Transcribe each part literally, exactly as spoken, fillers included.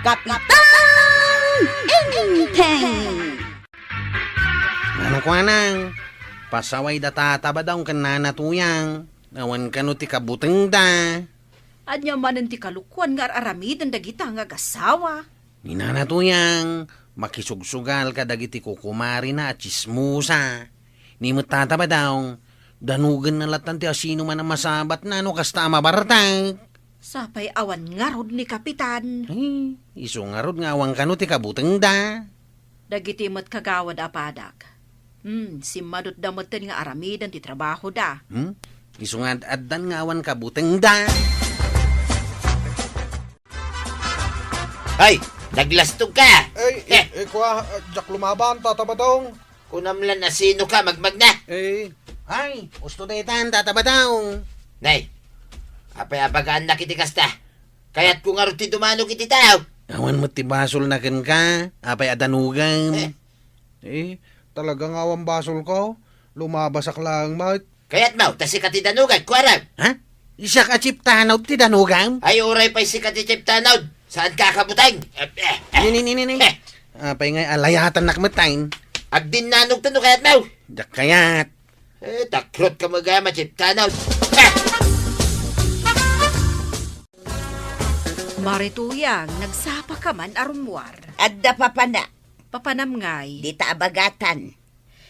Kapitan Enteng! Nana Kuanang, pasaway da Tata Badong ken Nana Tuyang. Awan kano ti kabutengda. Ania manen ti kalokoan nga ar-aramiden dagita nga agasawa? Ni Nana Tuyang, makisugsugal kadagiti kukumarina a tsismosa. Ni met Tata Badong, danugenna lattan ti asino man a masabatna no kasta a mabartek. Sapay awan ngarud ni Kapitan. Ay, isu ngarud nga awan kano ti kabutengda. Dagiti met kagawad a padak. Hmm, simmadutda metten nga aramiden ti trabahoda. Hmm? Isu nga ad-addan nga awan kabutengda. Ay, naglastog ka! Ay, Eh. eh, eh, kua, ah, diak lumaban, Tata Badong. Kunam lan asino ka, magmagna. Eh. Ay, usto daytan, Tata Badong. Nay, apay abagaannak iti kasta? Kayatko ngarud ti dumanog iti tao. Awan met ti basolna kenka, apay a danogam. Eh. Eh, talaga nga awan basolko. Lumabasak laeng met. Kayatmo, ta sika ti danogak, kuarang. Ha? Siak a Chief Tanod ti danogam? Ay, uray pay sika ti Chief Tanod. Saanka a kabuteng? Eh, eh, eh. Ni, ni, ni, ni, ni. Eh. Apay ngay alayatannak met, time? Agdinnanogta no kayatmo. Diak kayat. Eh, takrot ka magama, Chief Tanod. Eh. Mare Tuyang, nagsapa ka man a rummuar. Adda papana. Papanam ngay? Dita abagatan.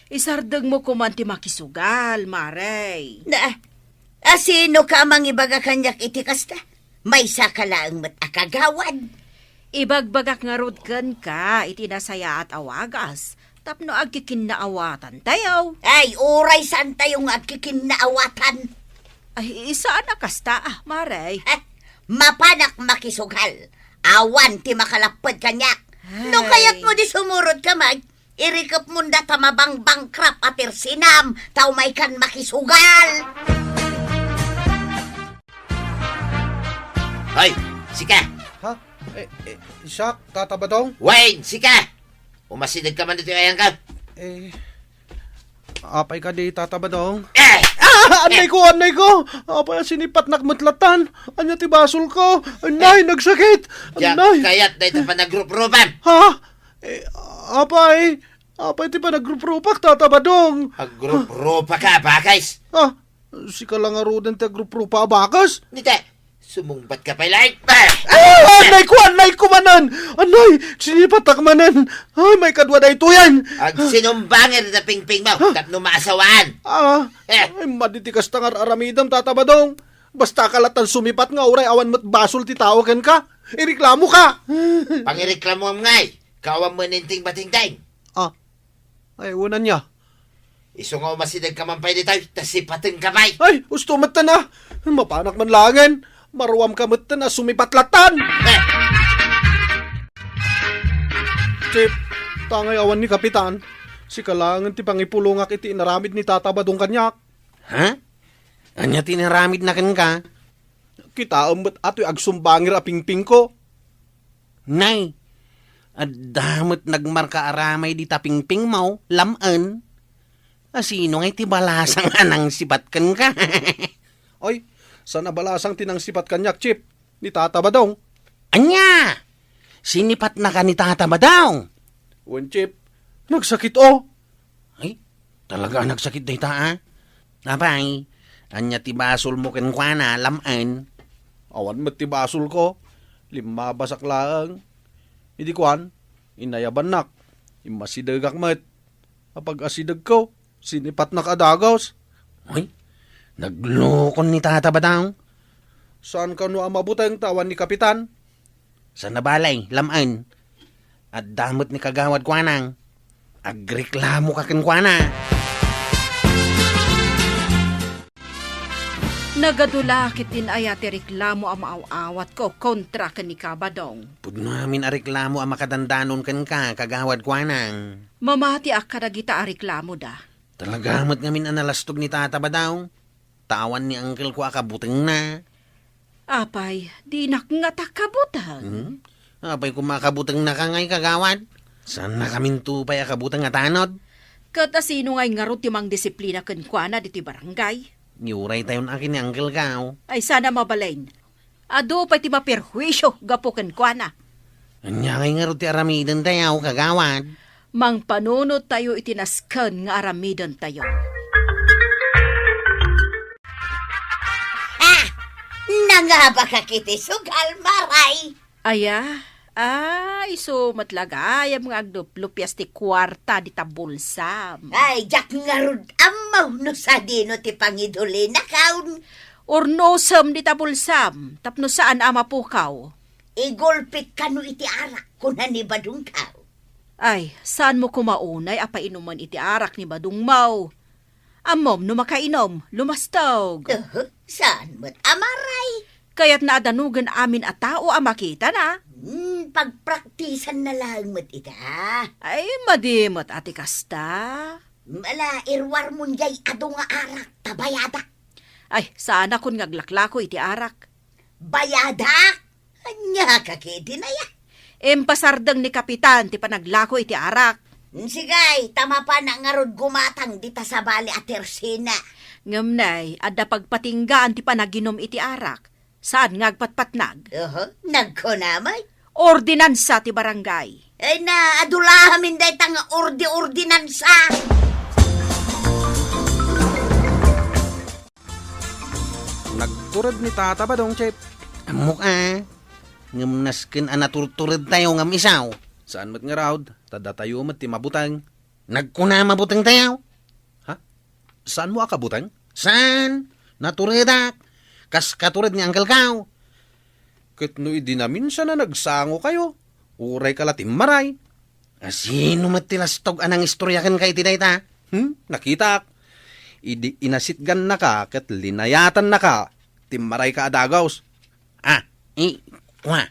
Isardengmo koman ti makisugal, Mare. Na, asino ka a mangibaga kaniak iti kasta? Maysa ka laeng met a kagawad. Ibagbagak ngarud kenka iti nasayaat a wagas tapno agkikinnaawatan tayo. Ay, uray saan tayo nga agkikinnaawatan. Ay, saan a kasta, ah, Mare. Eh, mapanak makisugal. Awan ti makalapped kaniak. No Ay. Kayatmo di sumurot ka, Mag, irikepmon data mabangbangkrap a persinam, ta umaykan makisugal. Hoy, sika! Ha? Eh, eh, siak, Tata Badong? Wayne, sika! Umasideg ka man ditoy ayangka. Eh, apay kadi, Tata Badong? Eh! Ah, annay ko, annay ko! Apay a sinipatnak met latan? Ania ti basolko? Annay, nagsakit! Diak Annay! Kayat dayta panagruprupam. Ha? Eh, apay, apay ti panagruprupak, Tata Badong? Agruprupa ka, bakes? Ah, sika la ngaruden ti agruprupa a bakes? Nita, sumungbat ka pay laeng. Ah! Ah, annay ko, annay ko manen! Annay, sinipatak manen! Ay, maikadua daytoyen! Agsinumbangir da pingping mo, tapno maasawaan. Ah, Eh. Ay, madi ti kasta nga ar-aramidem, Tata Badong. Basta ka latan sumipat nga uray awan met basol ti tao kenka, ireklamo ka. Pangireklamoam ngay, kawan mo ninting batingting. Ah, ay, unan niya. Isu nga umasideg ka man pay ditoy, ta sipaten ka pay. Ay, usto met na. Mapanak man langen. Maruam ka met na sumipat latan. Eh. Chief, tangay awan ni Kapitan. Sika langen ti pangipulongak iti inaramid ni Tata Badong kaniak. Ha? Ania ti inaramidna kenka? Kitaem met a toy agsumbangir a pingpingko. Nay, adda met nagmarka aramay dita pingpingmo, lam-en. Asino ngay ti balasang a nangsipat kenka? Ay, saan a balasang ti nangsipat kaniak, Chief? Ni Tata Badong. Ania? Sinipatnaka ni Tata Badong? Wen, Chief. Nagsakit, oh. Ay, talaga a nagsakit dayta, ah. Apay, ania ti basolmo kenkuana, lam-en? Awan met ti basolko. Limmabasak laeng. Idi kuan, inayabannak. Immasidegak met. Apag-asidegko, sinipatnak a dagus. Ay, naglukon ni Tata Badong. Saan kano a mabuteng ta awan ni Kapitan? Saan a bale, lam-en. Adda met ni Kagawad Kuanang. Agreklamoka kenkuana. Nagadu la ketdin aya ti reklamo a maaw-awatko kontra ken ni Kabadong. Pudno amin a reklamo a makadandanon kenka, Kagawad Kuanang. Mamatiak kadagita a reklamoda. Talaga met ngamin a nalastog ni Tata Badong. Ta awan ni angkelko a kabutengna. Apay, dinak ngata kabuteng? Hmm? Apay koma a kabutengnaka ngay, Kagawad? Saannakaminto pay a kabuteng a tanod? Ket asino ngay ngarud ti mangdisiplina kenkuana ditoy barangay? Ni uray tayon akin ni angkelko. Ay, saan a mabalin. Adu pay ti maperhuisio gapu kenkuana. Ania ngay ngarud ti aramidentayo, kagawad? Mangpanunot tayo iti nasken nga aramidentayo. Ah! Nangabakak iti sugal, Maray! Aya? Ah, isu met la gayam nga agluplupias ti kuarta dita bulsam. Ay, diak ngarud ammo no sadino ti pangidulinakaw. Urnosem dita bulsam, tapno saan a mapukaw. Igulpit kano iti arak, kuna ni badongkaw. Ay, saanmo koma unay a painumen iti arak ni badongmo? Ammom no makainom, lumastog. Uhu, saan met a Maray? Kayatna a danugen amin a tao a makitana. Hmm, pagpraktisanna laeng met ita. Ay, madi met a ti kasta. Ala, iruarmon jay adu nga arak, ta bayadak. Ay, saanakon nga aglaklako iti arak. Bayadak? Ania ka ketdin aya? Impasardeng ni Kapitan ti panaglako iti arak. Sige, ta mapanak ngarud gumatang dita sabali a tersina. Ngem nay, adda pagpatinggaan ti panaginum iti arak. Saan nga agpatpatnag? Oho, nagkunam ay. Ordinansa ti barangay. Ay na, adu la amin dayta nga ordi-ordinansa. Nagtured ni Tata Badong, Chip. Ammok a. Ngem nasken a naturturedtayo ngem isu. Saan met ngarud, ta datayo met ti mabuteng. Nagkuna mabutengtayo. Ha? Saanmo a kabuteng? Saan? Naturedak. Kas katured ni Uncle Kao. Ket no idi naminsan a nagsangokayo, urayka la timmaray. A, sino met ti lastog a nangistorya kenka iti dayta? Hmm, nakitak. Idi inasitgannaka ket linayatannaka, timmarayka a dagus. Ah, i, kua.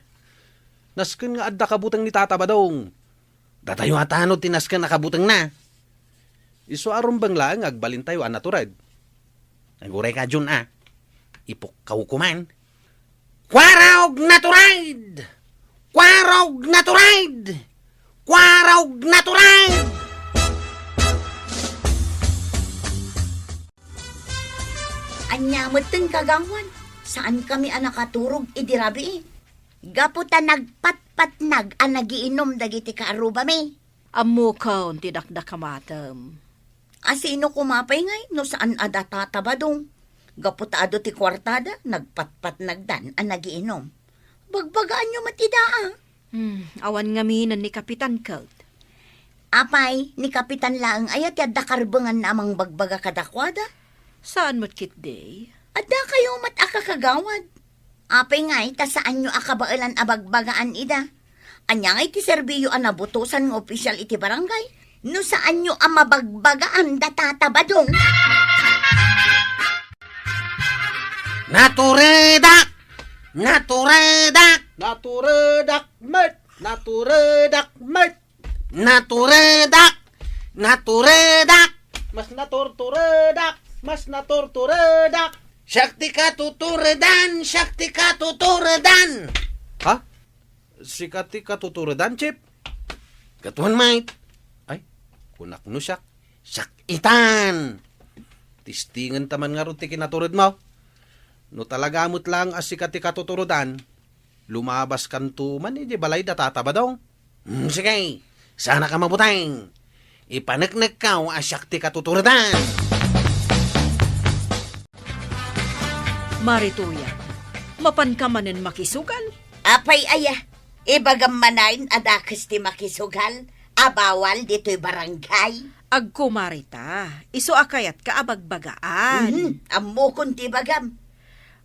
Nasken nga adda kabuteng ni Tata Badong. Datayo a tanod ti nasken a kabutengna. Isu a rumbeng laeng nga agbalintayo a natured. Aguray ka, Jun, a. Ipukkaw ko man. Kuarog natured! Kuarog natured! Kuarog natured! Ania metten, kagawad? Saankami a nakaturog idi rabii. Gapu ta nagpatpatnag a nagiinum dagiti kaarrubami. Ammokon ti dakdakamatem. A, sino koma pay ngay no saan a da Tata Badong? Gapu ta adu ti kuartada, nagpatpatnagdan a nagiinum. Bagbagaanyo met ida, a. Hmm, awan ngamin ni Kapitan ket. Apay, ni Kapitan laeng aya ti adda karbenganna a mangbagbaga kadakuada? Saan met ketdi? Addakayo met a kakagawad. Apay ngay ta saanyo a kabaelan a bagbagaan ida? Ania ngay ti serbiyo a nabutosan nga opisyal iti barangay no saanyo a mabagbagaan da Tata Badong? Naturedak! Naturedak! Naturedak met! Naturedak met! Naturedak! Naturedak! Mas naturturedak! Mas naturturedak! Siak ti katuturedan! Siak ti katuturedan! Ha? Sika ti katuturedan, Chip? Katuan, mate. Ay, kunak no siak. Siak itan! Tistingen ta man ngarud ti kinaturedmo. No talaga met laeng a sika ti katuturedan, lumabaskanto man idiay balay da Tata Badong. Hmm, sige, saanka mabuteng. Ipaneknekkaw a siak ti katuturedan. Marituya, mapanka manen makisugal? Apay aya, ibagam manen a dakes ti makisugal a bawal ditoy barangay? Agkumarita, isu a kayatka a bagbagaan. Mhm, ammokon ti ibagam.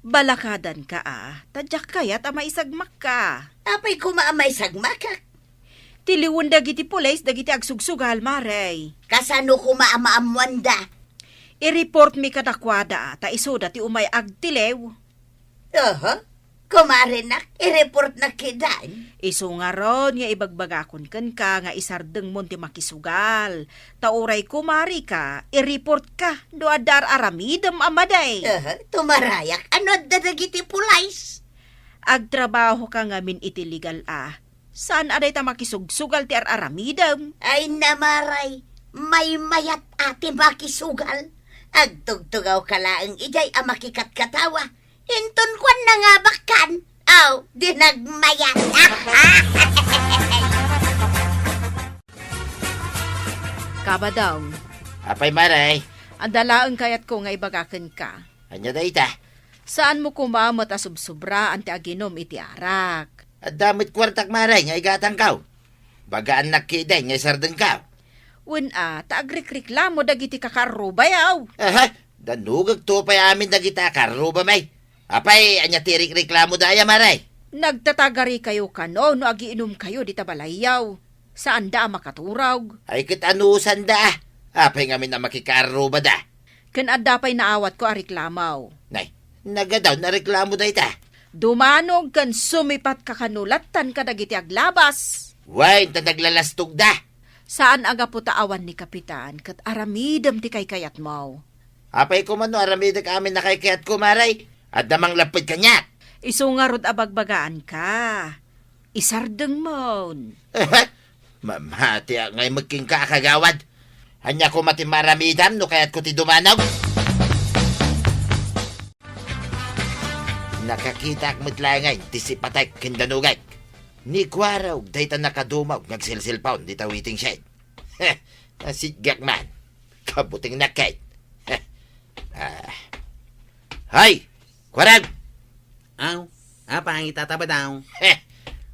Balakadanka a, ta diak kayat a maisagmakka. Apay koma a maisagmakak? Tiliwen dagiti pulis dagiti agsugsugal, Mare. Kasano koma a maammoanda? I-reportmi kadakuada, ta isuda ti umay agtiliw. Oho. Kumarenak, i-reportnak ketdin. Isu ngarud nga ibagbagakon kenka nga isardengmon ti makisugal. Ta uray kumarika, i-reportka no adda ar-aramidem a madi. Oho, tumarayak. Ano adda dagiti pulis? Agtrabahoka ngamin iti legal a. Saan a dayta makisugsugal ti ar-aramidem? Ay, Mare, maymayat a ti makisugal. Agtugtugawka laeng idiay a makikatkatawa. Inton kuan nangabakkan, aw, di nagmayat. Abadong. Apay, Mare? Adda laeng kayatko nga ibaga kenka. Ania dayta? Saanmo koma met a subsobraan ti aginum iti arak. Adda met kuartak, Mare, nga igatangkaw. Bagaannak ketdin nga isardengkaw. Wen a, ta agrikreklamo dagiti kakaarrubayaw. Aha, danugekto pay amin dagiti kakaarrubami. Apay, ania ti rikreklamoda aya, Mare? Nagtatagarikayo kano no agiinumkayo dita balayyaw. Saanda a makaturog. Ay, ket anusanda? Apay ngamin a makikaarrubada? Ken adda pay naawatko a reklamo. Nay, nagadaw a reklamo dayta. Dumanog ken sumipatka kano lattan kadagiti aglabas. Wen, ta naglalastogda. Saan a gapu ta awan ni Kapitan, ket aramidem ti kaykayatmo. Apay koma no aramidek amin a kaykayatko, Mare? Adda manglapped kaniak. Isu ngarud a bagbagaanka. Isardengmon. Mamatiak ngay met kenka a kagawad. Ania koma ti maaramidam no kayatko ti dumanog? Nakakitaak met laengen ti sipatek ken danugek. Ni Kuarog dayta nakadumog nga agselselpon dita waiting shed. Nasitgak man. Kabutengnak ket. Ah. Hay! Kuarog! Aw, apay, Tata Badong? Heh,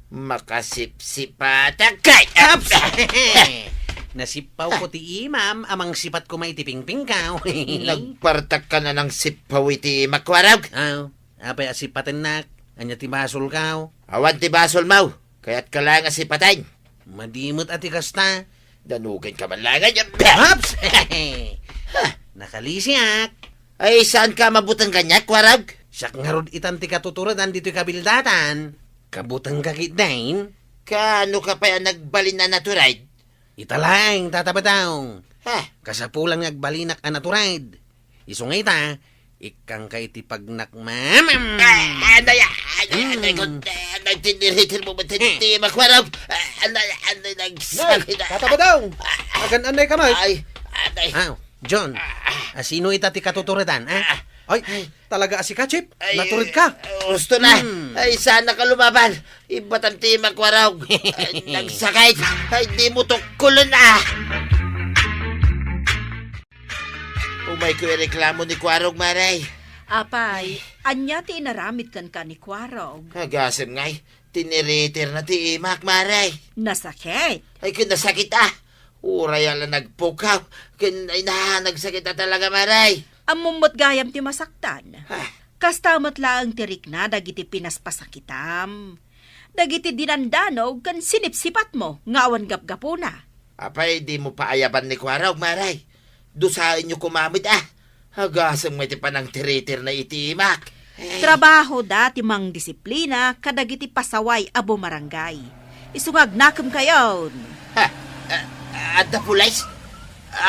makasipsipatak kay. Aps! Nasipawko ti imam, a mangsipat koma iti pingpingko. Nagpartak ka na nang sipaw iti imak, Kuarog. Aw, apay a sipatennak? Ania ti basolko? Awan ti basolmo. Kayatka laeng a sipaten. Madi met a ti kasta. Danugenka man laeng a. Aps! Nakalisiak. Ay, saanka a mabuteng kaniak, Kuarog? Siak ngarud itan ti katuturedan ditoy kabildatan. Kabutengka ketdin? Kaanoka pay a nagbalin a natured? Ita laeng, Tata Badong. Ha? Kasapulan nga agbalinak a natured. Isu nga ita, ikkangka iti pagnakmamam. Ay, anay, ay, ay, anay, Hmm. Anay, tiniritir mo, Hmm. Ti Makwarog. Anay, anay, Nay, nagsakit. Tata Badong! Agan-anay ka, Nay? Ay, anay. Ah, John, ah, sino ita ti katuturedan, ah? Ah. Ay, Ay. Talaga a si Kachip? Ay, natured ka? Gusto na. Hmm. Ay, sana ka lumaban. Ibatan ti Makwarog. Ay, nagsakit. Ay, di mo tukkulon, ah. Umay ko ireklamo ni Kuarog, Mare. Apay, ania ti inaramid kenka ni Kuarog? Agasem ngay, tiniritir na ti imak, Mare. Nasakit? Ay, ken nasakit, ah. Uray a la nagpukaw, ken ay na, nagsakit a talaga, Mare. Ammom met gayam ti masaktan. Ah. Kasta met laeng ti rikna dagiti pinaspasakitam. Dagiti dinandanog ken sinipsipatmo nga awan gapgapuna. Apay, di mo paayaban ni Kuarog, Mare? Dusaenyo koma met, ah. Agasem ngay ti panangtiritir na iti imak. Eh. Trabahoda ti mangdisiplina kadagiti pasaway a bumarangay. Isu nga agnakem kayon. Ha? Ah, adda pulis?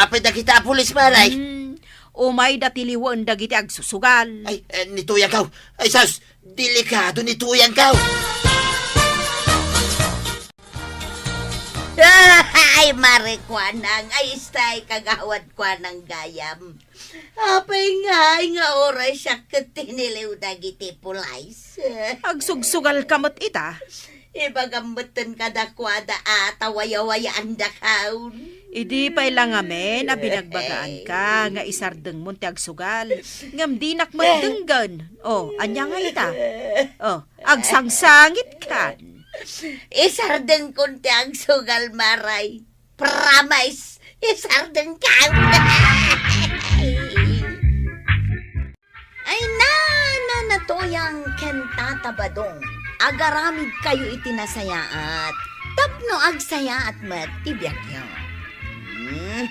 Apay dagita a pulis, Mare? Hmm, umayda ti liwen dagiti agsusugal. Ay, eh, ni Tuyangkaw. Ay, sus! Delikado ni Tuyangkaw! Ay, Mare Kuanang, ay, stay, Kagawad Kuanang gayam. Apay ngay nga oras siak ket tiniliw dagiti pulis? Agsugsugal ka met ita? Ibagam metten kadakuada a ta wayawayaandakaon. Idi pay la ngamin a binagbagaan ka nga isardengmon ti agsugal, ngem dinak met denggen. O, ania nga ita? O, agsangsangit kan. Isardengkon ti agsugal, Mare. Promise, isardengko. Ay, na, na, na, Tuyang ken Tata Badong, agaramidkayo iti nasayaat tapno agsayaat met ti biagyo. Mhm.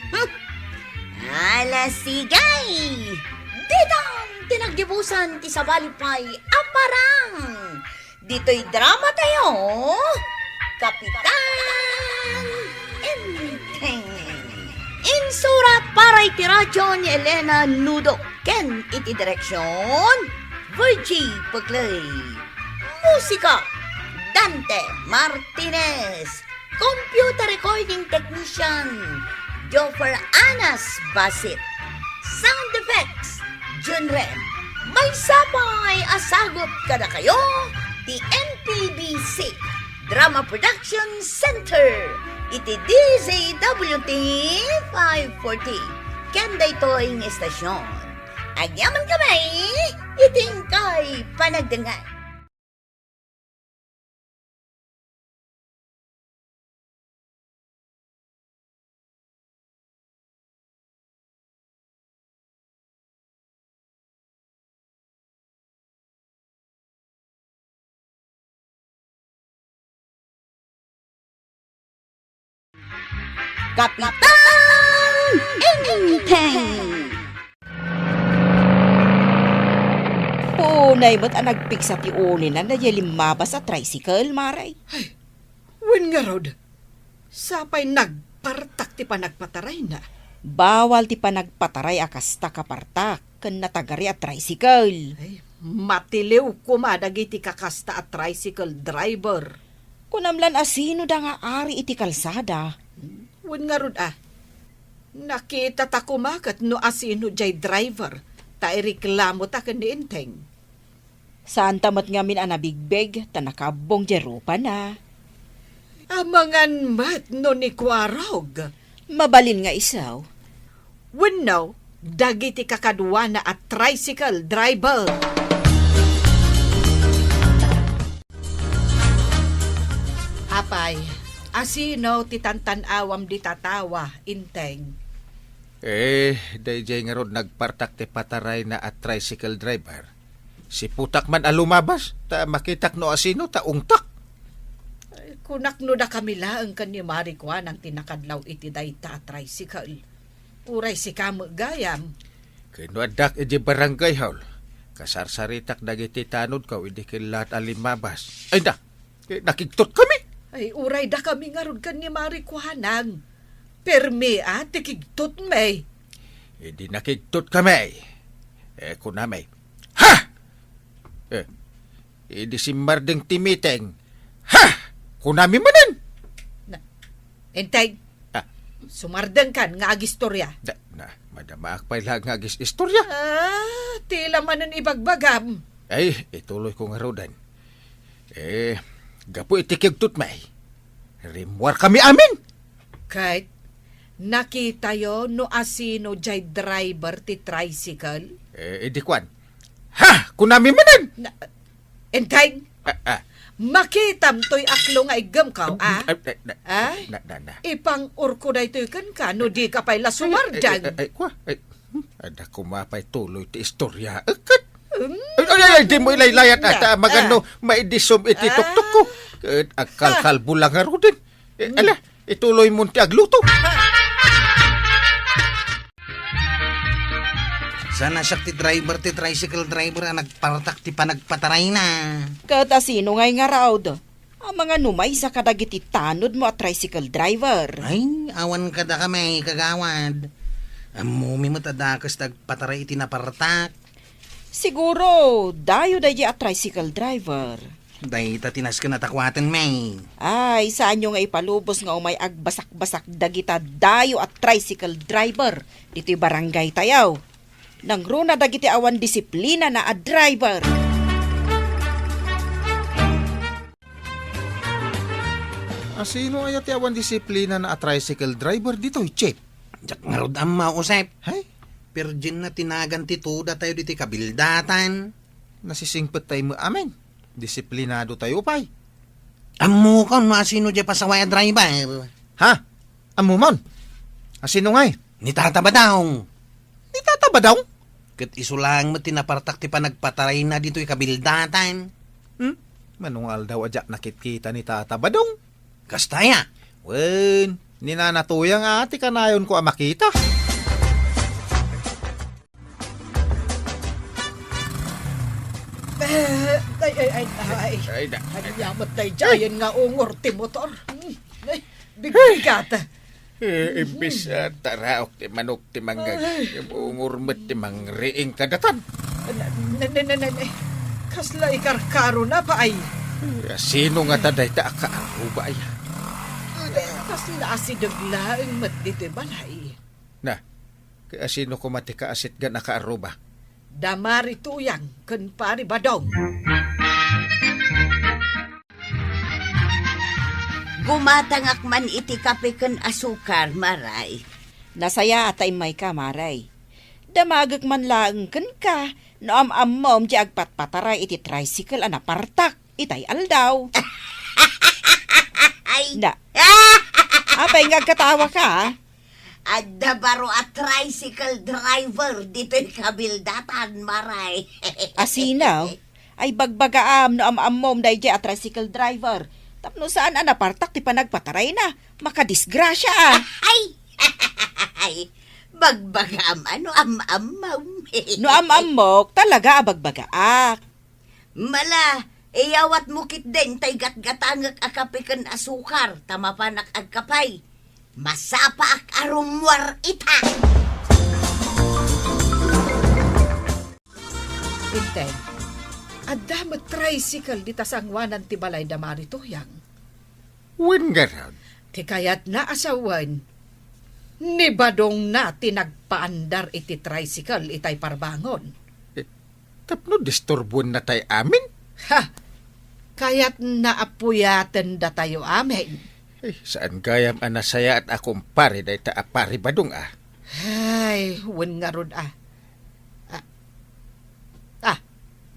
Ala, sige! Ditan ti naggibusan ti sabali pay a parang! Ditoy drama tayo, Kapitan Enteng. Insurat para iti radyo ni Elena Nudo ken iti direksyon, Virgie Peclay. Musika, Dante Martinez. Computer recording technician, Joffer Anas Basit. Sound effects, Junren. Maysa pay a sagut kadakayo ti N P B C Drama Production Center. iti D Z W T five forty. Ken daytoy nga istasyon, agyaman kami iti inkay panagdengngeg. Kapitan Enteng! Punay met a nagpigsa ti ulina daydiay limmabas a tricycle, Mare. Ay, wen ngarud, sapay nagpartak ti panagpatarayna. Bawal ti panagpataray a kasta, kapartak, ken natagari a tricycle. Ay, matiliw koma dagiti kakasta a tricycle driver. Kunam lan a sinoda nga ari iti kalsada. Wen ngarud a, nakitata koma ket no asino diay driver, ta ireklamota ken ni Enteng. Saanta met ngamin a nabigbeg ta nakabbong diay rupana. Amangan met no ni Kuarog. Mabalin nga isu. Wenno, dagiti kakaduana a tricycle driver. Apay, asino ti tantan-awam dita tawa, Enteng? Eh, daydiay ngarud nagpartak ti patarayna a tricycle driver. Siputak man a lumabas, ta makitak no asino, ta ungtak. Ay, kunak no dakami laeng ken ni Mari Kuanang ti nakadlaw iti dayta a tricycle. Uray sika met gayam. Ken no addak idiay barangay hall, kasarsaritak dagiti tanodko idi kellaat a limmabas. Ay na, nakigtot kami. Ay, uray dakami ngarud ken ni Mari Kuanang. Permi a ti kigtotmi. Idi nakigtot kami, eh, kunami, "Ha!" Eh, idi simmardeng ti meeting, "Ha!" kunami manen. Na, Enteng, ah, sumardengkan nga agistorya. Da, na, madamaak pay la nga agis-istorya. Ah, tila manen ibagbagam. Ay, ituloy ko ngaruden. Eh, gapu iti kigtotmi, rimmuar kami amin. Ket nakitayo no asino diay driver ti tricycle? Eh, idi kuan, "Ha!" kunami manen. Na, Enteng, ah, ah, makitam toy aklo nga iggemko, ah? Ay, ay, na, ay, na, na, na. Ipang-urko daytoy kenka no dika pay la sumardeng. Ay, ay, ay, ay, kua, ay, hmm, adda koma pay tuloy ti istorya. Eket. Hmm? Ay, ay, ay, di mo ilaylayat, ah, ata maganno, ah, maidisom iti, ah, tuktok ko. Ket agkalkalbo la ngaruden. Eh, hmm, ala, ituloy mon ti agluto. Saan a siak ti driver ti tricycle driver a nagpartak ti panagpatarayna. Ket asino ngay ngarud? Amangan no maysa kadagiti tanodmo a tricycle driver. Ay, awan kadakami, kagawad. Ammomi met a dakes ti agpataray iti napartak. Siguro, dayo daydiay a tricycle driver. Dayta ti nasken a takuatenmi. Ay, saanyo nga ipalubos nga umay agbasak-basak dagita dayo a tricycle driver ditoy barangay tayo. Nangruna dagiti awan disiplinana a driver. Asino aya ti awan disiplinana a tricycle driver ditoy, Chief? Diak ngarud ammo, Josep. Hay? Perdienna ti nagan ti tuda tayo ditoy kabildatan. Nasisingpet tayo met amin. Disiplinado tayo pay. Ammokon no asino diay pasaway a driver. Ha? Ammomon? Asino ngay? Ni Tata Badong. Ni Tata Badong? Ket isu laeng met ti napartak ti panagpatarayna ditoy kabildatan. Hmm? Mano nga aldaw a diak nakitkita ni Tata Badong? Kasta aya? Wen, ni Nana Tuyang a ti kanayonko a makita. Eh, ay, ay, ay, ay. Ay, da-, ay, da-, Ania met daydiayen nga ungor ti motor. Hmm. Ay, bigbigat. Eh, imbis, ah, taraok ti manok ti mangngeg, ay, ungor met ti mangriing kadatan. Na, na, na, na, na, na. Kasla ikarkarona pay. Eh, sino ngata dayta a kaarruba aya? Kasla asideg laeng met ditoy balay. Na, ket asino koma ti kaasitgan a kaarruba? Da Mari Tuyang ken Pari Badong. Umatangak man iti kape ken asukar, Maray. Nasayaat ta immayka, Maray. Damagek man laeng kenka no am-ammom ti agpatpataray iti tricycle a napartak itay aldaw. Ay. Na. Apay nga agkatawaka? Adda baro a tricycle driver ditoy kabildatan, Maray. Asino? Ay, bagbagaam no am-ammom daydiay a tricycle driver. Tapno saan a napartak ti panagpatarayna. Makadisgrasya, a. Ay! Ay, bagbagaam a no am-ammom. No am-ammok, talaga a bagbagaak. Mala, iyawatmo ketdin tay gatgatangek a kape ken asukar, ta mapanak agkapay. Masapaak a rummuar ita. Inteng, adda met tricycle dita sangoanan ti balay da Mari Tuyang. Wen ngarud. Ti kayatna a sawen, ni Badongna ti nagpaandar iti tricycle itay parbangon. Eh, tapno disturbuennatay amin? Ha! Kayatna a puyaten datayo amin. Eh, saan gayam a nasayaat a kumpare dayta a Pari Badong, a. Ay, wen ngarud, a. Ah, ah,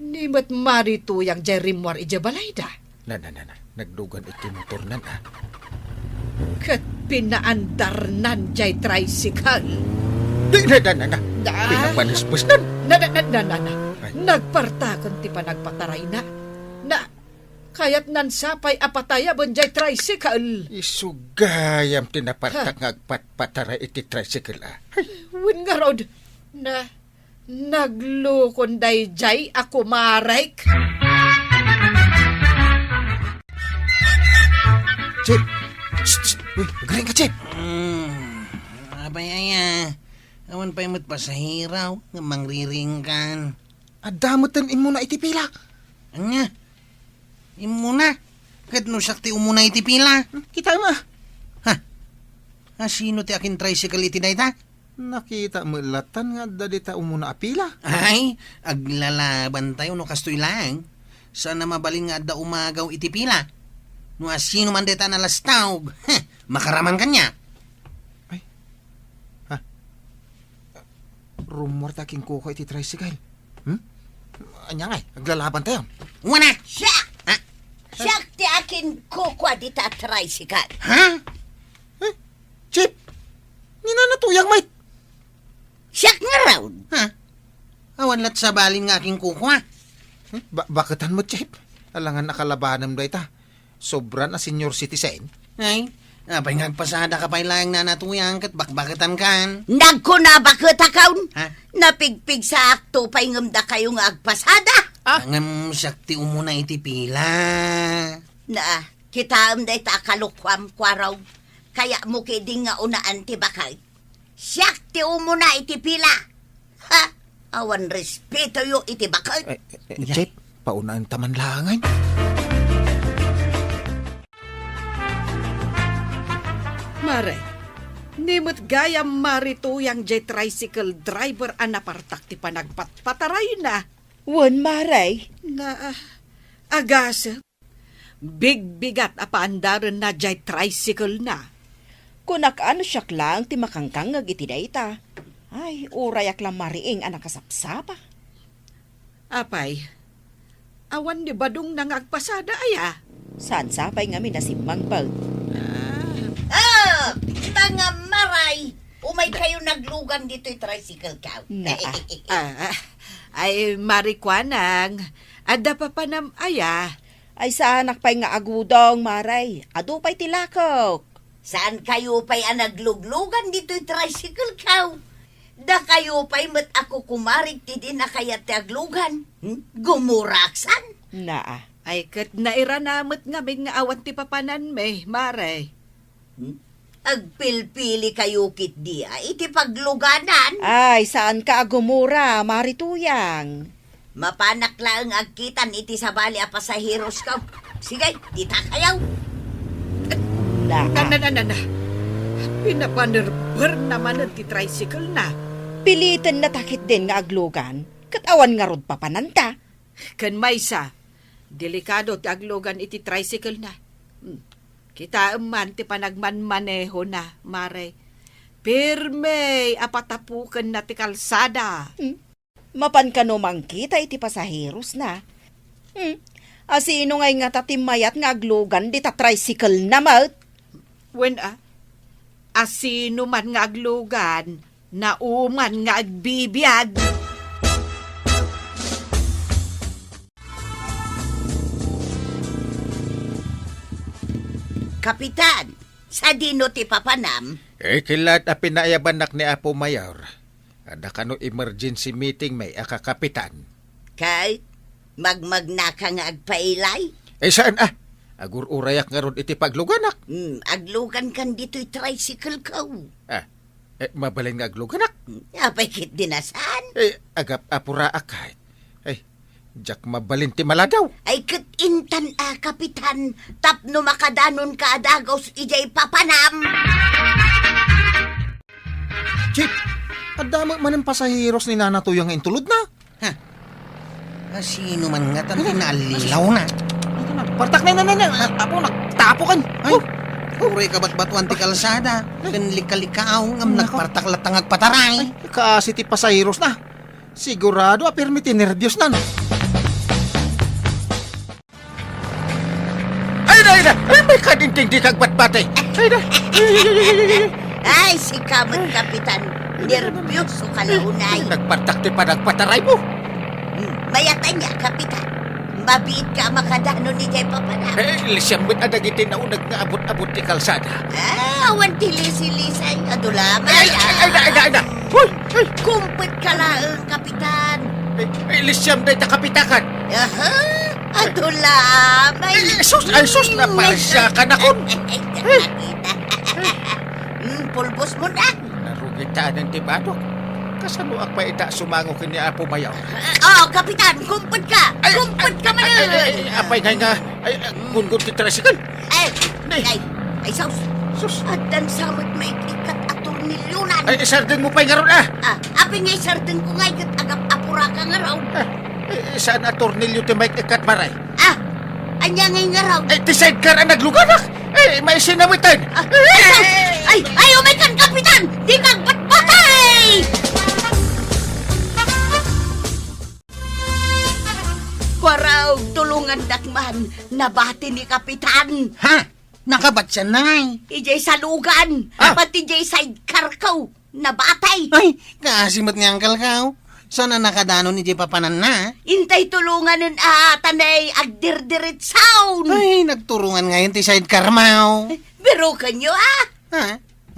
ni met Mari Tuyang jay rimmuar idiay balayda. Na, na, na, na. Naglugan iti motornan, a. Ket pinaandarnan jay tricycle. Di, na, na, na, na. Ah. Pinapanesbesnan. Na, na, na, na, na, na. Ay. Nagpartaken ti panagpatarayna. Na, kayatnan sapay a patayaben jay tricycle. Isu gayam ti napartak Ha? nga agpatpataray iti tricycle, a. Ay. Wen ngarud, na, naglukon dayjay a kumarek. Chip! Shh, shh! Uy, agriing ka, Chip! Mm, apay aya, awan pay met pasahero nga mangriringkan. Adda met ten immuna iti pila. Ania? Immuna? Ket no siak ti umuna iti pila? Hmm, kitaem, a. Ha? Asino ti akin-tricycle iti dayta? Nakita met lattan nga adda dita umuna a pila. Ay, aglalabantayo no kastoy laeng. Saan a mabalin nga adda umagaw iti pila. No asino man dayta a nalastawg, heh, makaraman kaniak. Ay. Ha? Rummuar ta kinkukua iti tricycle. Hmm? Ania ngay, aglalabantayon? Wana! Siak! Ha? Siak ti akinkukua dita a tricycle. Ha? Eh, Chip, ni Nana Tuyang met. Siak ngarud. Ha? Awan lat sabalin nga akinkukua. Hmm? Ba-, baketan met, Chip. Alangan a kalabanem dayta. Sobran a senior citizen? Ay, apay nga agpasadaka pay laeng, Nana Tuyang, ket bakbaketankan? Nagkuna baketakon? Ha? Napigpigsaakto pay ngem dakayo nga agpasada? Ah? Ngem siak ti umuna iti pila. Na, kitaem dayta a kalukuam, Kuarog. Kayatmo ketdin nga unaan ti baket. Siak ti umuna iti pila. Ha? Awan respetoyo iti baket. Eh, eh, eh, Chip, paunaen ta man laengen. Mare, ni met gayam Mari Tuyang jay tricycle driver a napartak ti panagpatpatarayna. Wen, Mare. Na, ah, agasem. Bigbigat a paandarenna jay tricycle-na. Kunak a no siak laeng ti makangkangngeg iti dayta. Ay, urayak la mariing a nakasapsapa. Apay, awan ni Badongna nga agpasada aya? Saan sapay ngamin a simmangpet? Ah. Ah, mga Maray, umaykayo naglugan ditoy tricycle-ko. Na, ah. Ah, ah. Ay, Mari Kuanang, adda papanam aya? Ay, saanak pay nga agudong, Maray. Adu pay ti lakok. Saankayo pay a nagluglugan ditoy tricycle-ko? Dakayo pay met a kukumarik ti dina kayat ti aglugan. Hmm? Gumuraksan? Naa. Ay, ket nairana met ngamin nga awan ti papananmi, Mare. Hmm? Agpilpilikayo ketdi a iti pagluganan. Ay, saanka a gumura, Mari Tuyang. Mapanak laeng agkitan iti sabali a pasaherosko. Sige, ditakayo. Na. Na, na, na, na, na. Pinapanerberna manen ti tricycle-na. Pilitennata ketdin nga aglugan, ket awan ngarud papananta. Ken maysa, delikado ti aglugan iti tricycle-na. Hmm. Kitaem man ti panagmanmanehona, Mare. Pirme a patapukenna ti kalsada. Hmm. Mapan kano mangkita iti pasaherosna. Hmm. Asino ngay ngata ti mayat nga aglugan dita tricycle-na met? Wen a, asino man nga aglugan, nauman nga agbibiag. Kapitan, sadino ti papanam? Eh, kilat a pinaayabannak ni Apo Mayor. Adda kano emergency meeting met a kakapitan. Kay, magmagnaka nga agpailay? Eh, saan a? Agur-urayak ngarud iti pagluganak. Hmm, aglugankan ditoy tricycle-ko. Ah, eh, mabalin nga agluganak? Hmm, apay ket di na saan? Eh, agap-apuraak kay. Eh, diak mabalin ti maladaw. Ay, ket intan a, Kapitan, tapno makadanonka a dagus idiay papanam. Chief, adda met manen pasaheros ni Nana Tuya nga intulodna. Ha? Asino man ngata ti naallilawna? Ito na, partak na, na, na, na. Nagtapo, nagtapo kan. Ay, Oh. Uray kabatbatuan ti kalsada. Ay. Ken lika-likaaw ngem Nako. Nagpartak latta nga agpataray. Ay, kaasi ti pasaherosna. Sigurado a pirmi ti nerbiosna, no? Ay, ay, ay, ay, may kadinting di kagbatbati. Ay, ay, ay, ay, ay, ay, ay. Ay, sika met, Kapitan. Nerbios ka la unay. Ay, nagpartak ti panagpataraymo. Hmm, mayat ania, Kapitan. Mabiitka a makadanon idiay papanam. Eh, lisiam met a dagiti nauneg nga abut-abut ti kalsada. Ah, awan ti lisi-lisay. Adu la met. Ay, ay, ay, ay, ay, ay, ay. Hoy, ay. Kumpet ka laeng, Kapitan. Ay, ay, lisiam dayta kapitakan. Aha, adu la met. Ay, sus, ay, sus, naparsiakan ako. Ay, ay, ay, ay. Hmm, pulbos mo na. Narugitanan ti badok. Kasano ak pay ita sumango ken ni Apo Mayor? Oh, Kapitan, kumpet ka! Ay, Kumpet ka ay, man! Ay, ay, ay, apay ngay nga, ay, ay, gunggon ti tricycle. Ay, Nay. Ay, ay, sus. Sus. Addan sa met maik-ikkat a tornilyonan. Ay, isardeng mo pay ngarud, ah. Ah, apay nga isardeng ko ngay ket agap-apura ka ngarud. Ah, eh, saan a tornilyo ti maik-ikkat, Maray? Ah, ania ngay ngarud? Ay, ti sidecar a nagluganak. Ay, maisinawitan. Ah, ay, ay, ay, umay kan, Kapitan! Di kagbatbatay! Kuraog, tulongandak man. Nabati ni Kapitan. Ha? Nakabatian na ngay? Idiay salugan. Ah. Pati idiay sidecar ko. Nabati. Ay, kaasi met ni Uncle ko. Saan a nakadanon idiay papananna? Intay tulonganen a tanay agdirdiritsaon. Ay, nagturungan ngayon ti sidecar mo. Biruken yo, ah. Ha?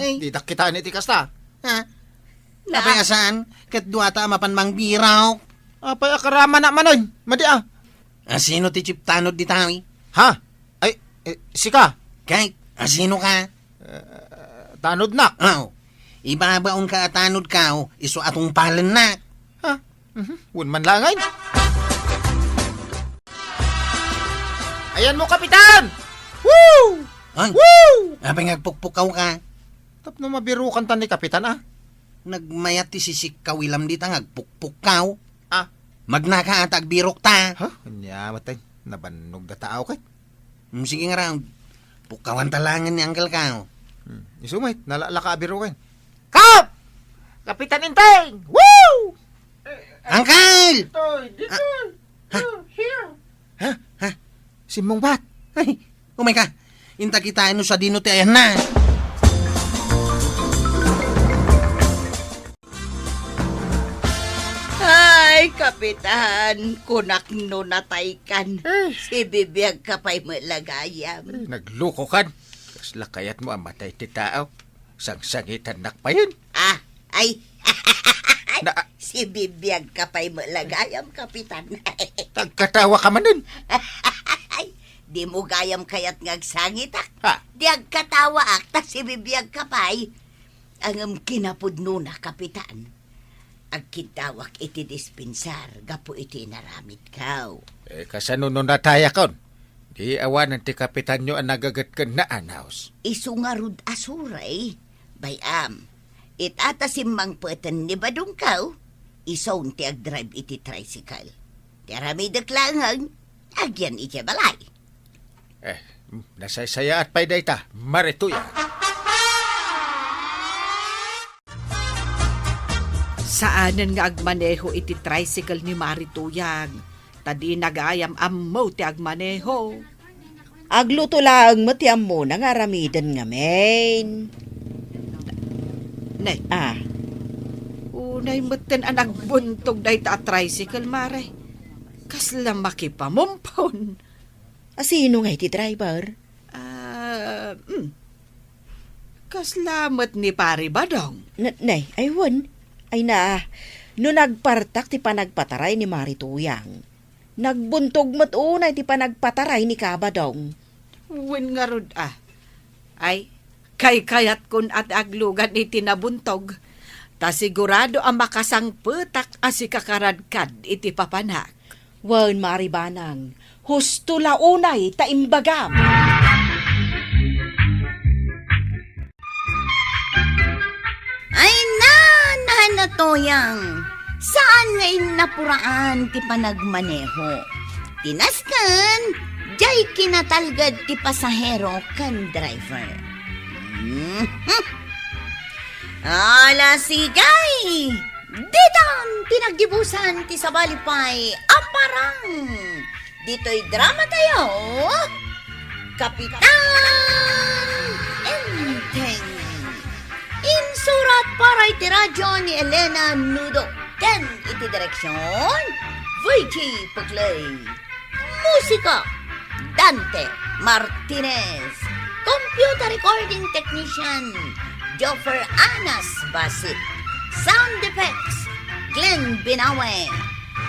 Ay. Didak kitaan iti kasta. Ha? Na- Apay a saan? Ket duata a mapan mangbirok. Apay a karama na manen? Madi, ah. Asino ti chief tanod dita? Ha? Ay, eh, sika? Kay, asino ka? Eh, tanodnak. Oh, ibabaonka a tanodko, isu a tungpalennak. Ha? Mhm. Wen man laeng. Ayanmo, Kapitan! Woo! Ay, Woo! Apay nga agpukpukawka? Tapno mabirukantan ni Kapitan, ah. Nagmayat ti sisikkaw ilam dita nga agpukpukkaw. Ah. Magnaka a ta agbirokta. Ha? Ania met, ay, nabannog data aw ket. Hmm, sige ngarud. Pukkawanta laengen ni Uncle ko. Hmm. Isu met, nalaka a biroken. Kap! Kapitan Enteng! Woo! Uncle! Ditoy, ditoy. Ah. Ha? Here. Ha? Ha? Simmungbat. Ay, umay ka. Inta kitaen no sadino ti ayanna. Ay, Kapitan, kunak no nataykan. Eh. Sibibiagka pay met la gayam. Eh, naglukokan. Kasla kayatmo a matay ti tao. Sangsangitannak payen. Ah, ay. Na- Sibibiagka pay met la gayam, Kapitan. Tagkatawaka manen. Ay, dimo gayam kayat nga agsangitak. Ha? Di agkatawaak, ta sibibiagka pay. Ngem kinapudnona, Kapitan, agkiddawak iti dispensar gapu iti inaramidko. Eh, kasano no natayakon? Di awanen ti kapitanyo a nagaget ken naanaws. Isu ngarud a suray, bay-am. Ita ta simmangpeten ni badongko, isun ti agdrive iti tricycle. Ti aramidek laengen, agyan iti balay. Eh, Nasaysayaat pay dayta, Mari Tuyang. Saanen nga agmaneho iti tricycle ni Mari Tuyang, ta dina gayam ammo ti agmaneho. Agluto laeng met ti ammona nga aramiden ngamin. Nay. Ah. Unay metten a nagbuntog dayta a tricycle, Mare. Kasla makipamumpon. A, sino nga iti driver? Ah, hmm. Kasla met ni Pari Badong. N-, nay, ay wen. Ay na, no nagpartak ti panagpataray ni Mari Tuyang, nagbuntog met unay ti panagpataray ni Kabadong. Wen ngarud, a. Ay, kaykayat kon a ti aglugan iti nabuntog, ta sigurado a makasangpetak a sika karadkad iti papanak. Wen, Mari Banang, husto la unay ta imbagam. Ay, na, na, na, Tuyang. Saan nga innapuraan ti panagmaneho? Ti nasken, diay kinatalged ti pasahero ken driver. Mhm. Ala, sigay! Ditan ti naggibusan ti sabali pay a parang. Ditoy drama tayo, Kapitan Enteng. Insurat para iti radyo ni Elena Nudo ken iti direksyon, Virgie Pugley. Musika, Dante Martinez. Computer recording technician, Joffer Anas Basit. Sound effects, Glenn Binawe.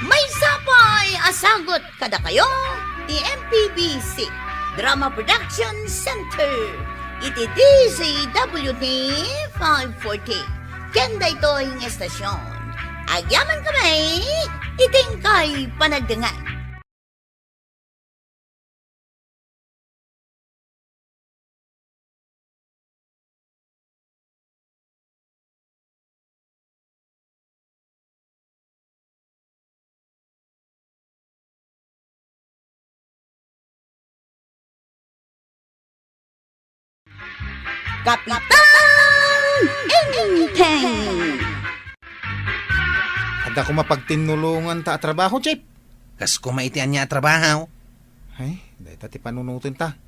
Maysa pay a sagut kadakayo ti M P B C Drama Production Center iti D Z W T five forty. Ken daytoy nga estasyon, agyamankami iti inkay panagdengngeg. Kapitan Enteng. Adda koma pagtinnulonganta a trabaho, Chief. Kas koma iti ania a trabaho? Ay, dayta ti panunotenta.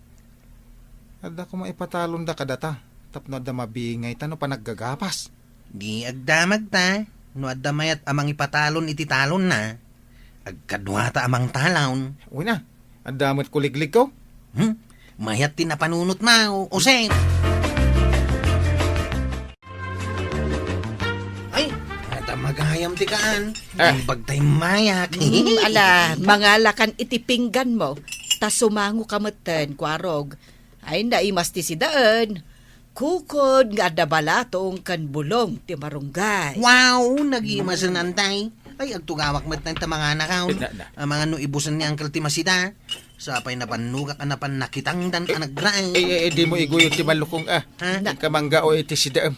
Adda koma ipatalonda kadata tapno adda mabingayta no panaggagapas. Di agdamagta no adda mayat a mangipatalon iti talonna. Agkaduata a mangtalon. Uy na, adda met kuligligko. Hmm? Mayat ti napanunotmo, Jose. Ay, adda magayam ti kaan. Ah. Imbag tay mayak. Hmm, ala, mangalakan iti pingganmo. Ta sumangoka metten, Kuarog. Ay, naimas ti sidaen. Kukod nga adda balatong ken bulong ti marunggay. Wow, nagimasen, Antay. Ay, agtugawak met ta manganakaw. Eh, na, na. Amangan no ibusen ni Uncle ti masida. Sapay nabannogak a napan nakitangdan a nagraem. Eh, eh, eh, dimo iguyod ti ballukong, a. Ha? Inka manggao iti sidaem.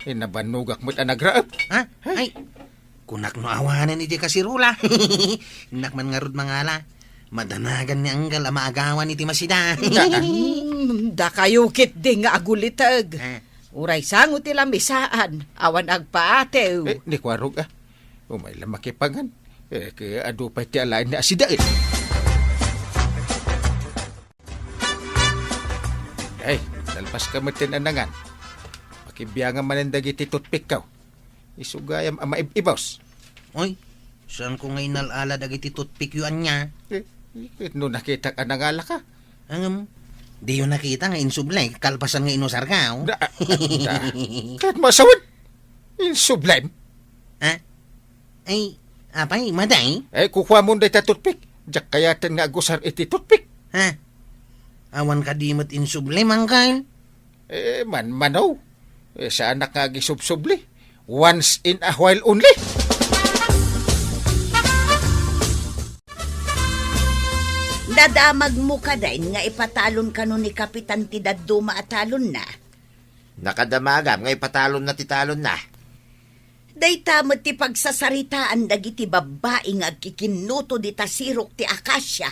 Eh, nabannogak met a nagraem. Ha? Ay, kunak no awanen iti kasirula. Innak man ngarud mangala. Madanagan ni Anggal a maagawan iti masida. Hmm, dakayo ketdi nga aguliteg. Eh. Uray sango ti lamisaan, awan agpaatew. Eh, ni Kuarog, a. Umay la makipangan. Eh, kaya adu pay ti alaen ni asidaen. Ay, nalpas ka met ten anangan. Pakibiangan manen dagiti toothpick kaw. Isu gayam a maib-ibos. Oy, saanko nga inal-ala dagiti toothpick yo ania? Eh, eh, no nakitak a nangalaka? Ngem, diyo nakita nga insubli, kalpasan nga inusarko? Da, da. Ket masawit, insublem? Ha? Ay, apay, maday? Eh, kukuamon dayta toothpick. Diak kayaten nga agusar iti toothpick. Ha? Awan kadi met insublem, Angkal? Eh, manmano. Eh, saanak nga agisubsubli. Once in a while only. Nadamagmo kadin nga ipatalon kano ni Kapitan ti dadduma a talonna? Nakadamagam nga ipatalonna ti talonna. Dayta met ti pagsasaritaan dagiti babbai nga agkikinnuto dita sirok ti akasia.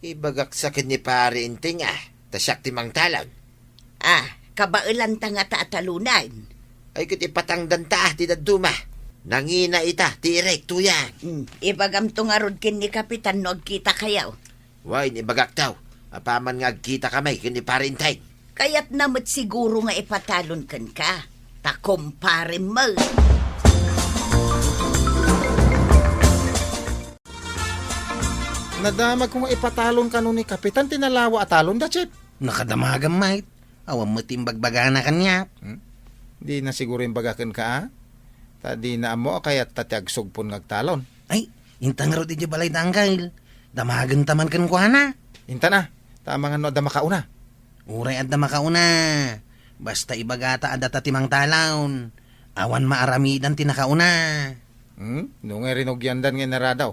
Ibagak sa ken ni Pari Inting, a, Ta siak ti mangtalon. Ah, kabaelanta ngata a talonen. Ay, ket ipatangdanta ti dadduma. Nangina ita ti irektoyan. Hmm, ibagamto ngarud ken ni Kapitan no agkitakayo. Wen, ibagakto. Apaman nga agkitaka met ken ni Pare Enteng. Kayatna met siguro nga ipatalon kenka. Ta kumparem met. Nadamagko nga ipatalon kano ni Kapitan ti nalawa a talonda, Chief. Nakadamagam met. Awan met ti imbagbagana kaniak. Hmm? Dina siguro imbaga kenka, a? Ta dina ammo a kayatta ti agsugpon nga agtalon. Ay, inta ngarud idiay balayda, Angkel. Damagenta man kenkuana. Intan a, ta amangan no adda makauna. Uray adda makauna. Basta ibagata a data ti mangtalon. Awan maaramidan ti nakauna. Hmm? No ngay rinugiandan nga inaradaw,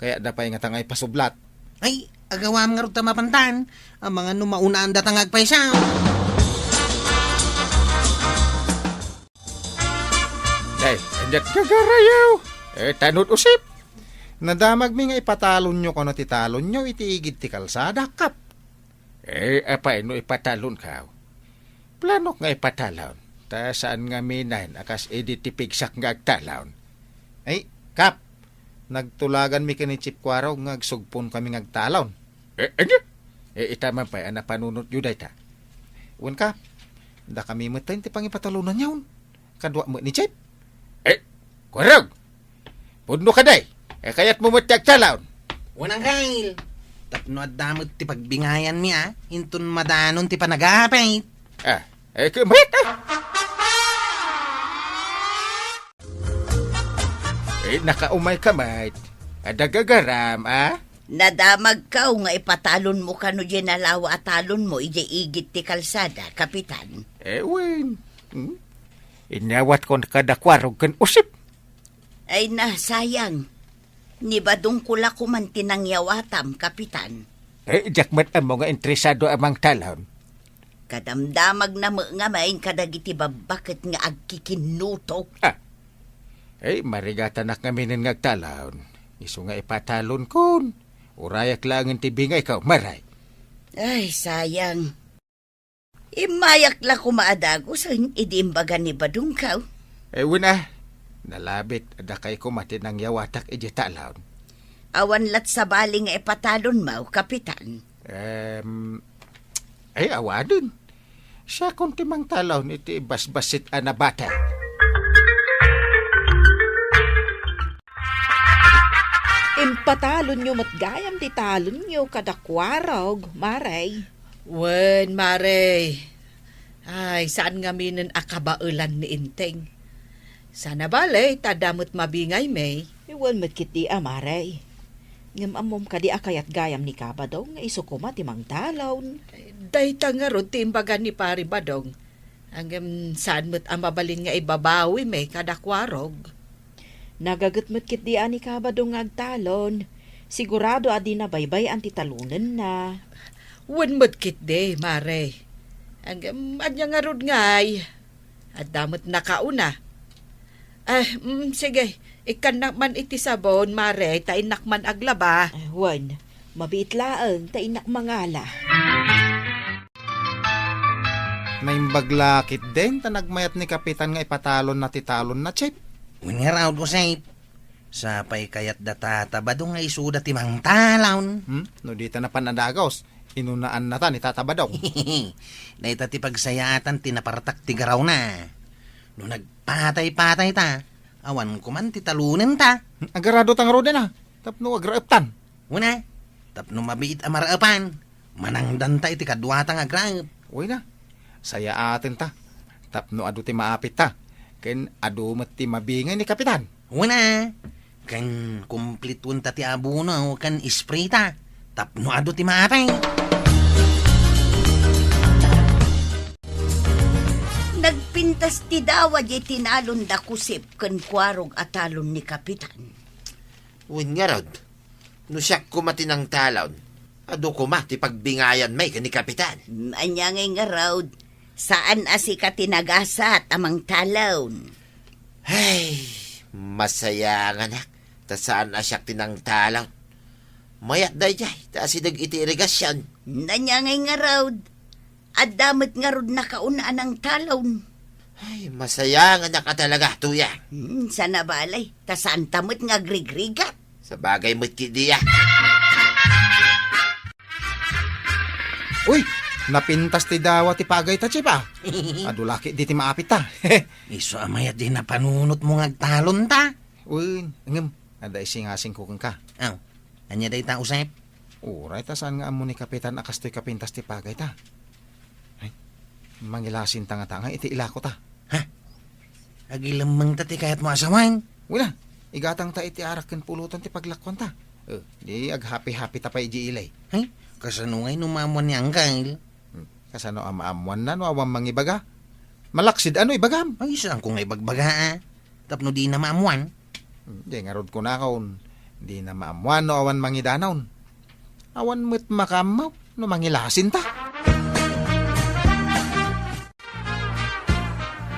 kayatda pay ngata nga ipasublat. Ay, agawam ngarud ta mapantan. Amangan no maunaan data nga agpaysaw. Ay, aniat gagarayo? Eh, tanod usip. Nadamagmi nga ipatalonyo kano ti talonyo iti igid ti kalsada, Kap. Eh, apay no ipatalonkaw? Planok nga ipatalon, ta saan ngamin a kas idi ti pigsak nga agtalon. Ay, Kap, nagtulaganmi ken ni Chief Kuarog nga agsugponkami nga agtalon. Eh, ania? Eh, ita man pay a napanunotyo dayta. Wen, Kap, dakami met ti pangipatalonanyon. Kadua met ni Chief. Eh, Kuarog! Pudno kadi! Eh, kayatmo met ti agtalon? Wen, Angkel. Tapno adda met ti pagbingayanmi, a, inton madanon ti panagapit. Ah, eh, kumet, ah! Eh, nakaumayka met. Adda gagaram, a? Nadamagko nga ipatalonmo kano diay nalawa a talonmo idiay igid ti kalsada, Kapitan. Eh, wen. Hmm? Inyawatko kada Kuarog ken usip. Ay na, sayang. Ni Badongko la koman ti nangyawatam, Kapitan. Eh, diak met ammo nga interesado a mangtalon. Kadamdamagna met ngamin kadagiti babbaket nga agkikinnuto. Ah. Eh, marigatanak ngaminen nga agtalon. Isu nga ipatalonkon. Urayak laengen ti bingayko, Mare. Ay, sayang. Immayak la koma a dagusen idi imbaga ni Badongko. Eh, wen a, nalabit a dakay koma ti nangyawatak idiay talon. Awan lat sabali nga ipatalonmo, Kapitan. Em, ay, awanen. Siakon ti mangtalon iti basbasit a nabate. Impatalonyo met gayam ti talonyo kada Kuarog, Mare. Wen, Mare. Ay, saan ngaminen a kabaelan ni Enteng. Sana bale, ta adda met mabingaymi. Wen met ketdi a, Mare. Ngem ammom kadi a kayat gayam ni Ka Badong nga isu koma ti mangtalon? Dayta ngarud ti imbaga ni Pari Badong. Ngem saan met a mabalin nga ibabawimi kada Kuarog. Nagaget met ketdi a ni Ka Badong nga agtalon. Sigurado a dina baybay-an ti talonenna. Wen met ketdi, Mare. Ngem ania ngarud ngay? Adda met nakauna. Eh, mm, sige. Ikkannak man iti sabon, Mare, ta innak man aglaba. Eh, wen, mabiit laeng, ta innak mangala. Naimbag la ketdin ta nagmayat ni Kapitan nga ipatalonna ti talonna, Chief. Wen ngarud, Josep. Sapay kayat da Tata Badong nga isuda ti mangtalon. Hmm? No dita napan a dagus, inunaannata ni Tata Badong. Dayta ti pagsayaatan ti napartak ti garawna. No nagpatay-patayta, awan koman ti talonenta. Hmm? Agarado ta ngaruden a, tapno agraeptan. Wen a, tapno mabiit a maraepan, manangdanta iti kaduata nga agraep. Wen a, sayaatenta, tapno adu ti maapitta, ken adu met ti mabingay ni Kapitan. Wen a, ken kumplituenta ti abono ken isprita, tapno adu ti maapay. Nagpintas ti dawa diay tinalon da Kusip ken Kuarog a talon ni Kapitan. Wen ngarud, no siak koma ti nangtalon, adu koma ti pagbingayanmi ken ni Kapitan. Mm, ania ngay ngarud, saan a sika ti nagasat a mangtalon? Ay, masayanganak, ta saan a siak ti nangtalon. Mayat daydiay, ta asideg iti irigasion. Mm, ania ngay ngarud, Adda met ngarud nakaun a nangtalon. Ay, masayanganak a talaga, Tuyang. Hmm, sana balay, ta saanta met nga agrigrigat. Sabagay met ketdi a. Uy, napintas ti dawa ti pagayta, Chief, a. Adu la ketdi ti maapit ta. Isu a mayat diay napanunotmo nga agtalonta. Wen, ngem, adda isingasingko kenka. Aw, ania dayta, Josep? Uray ta saan nga ammo ni Kapitan a kastoy kapintas ti pagayta. Ay, mangilasinta ngata nga iti ilakota. Ha? Agilemmengta ti kayatmo a sawen? Wen a, igatangta iti arak ken pulotan ti paglakuanta. Eh, di aghapi-hapita pay idiay ili. Ay, kasano ngay no maammuan ni Angkel? Hmm, kasano a maammuanna no awan mangibaga? Malaksid a no ibagam. Ay, saanko nga ibagbaga, a. Tapno dina maammuan. Hmm, di ngarud kunakon, dina maammuan no awan mangidanon. Awan met makaammo no mangilasinta.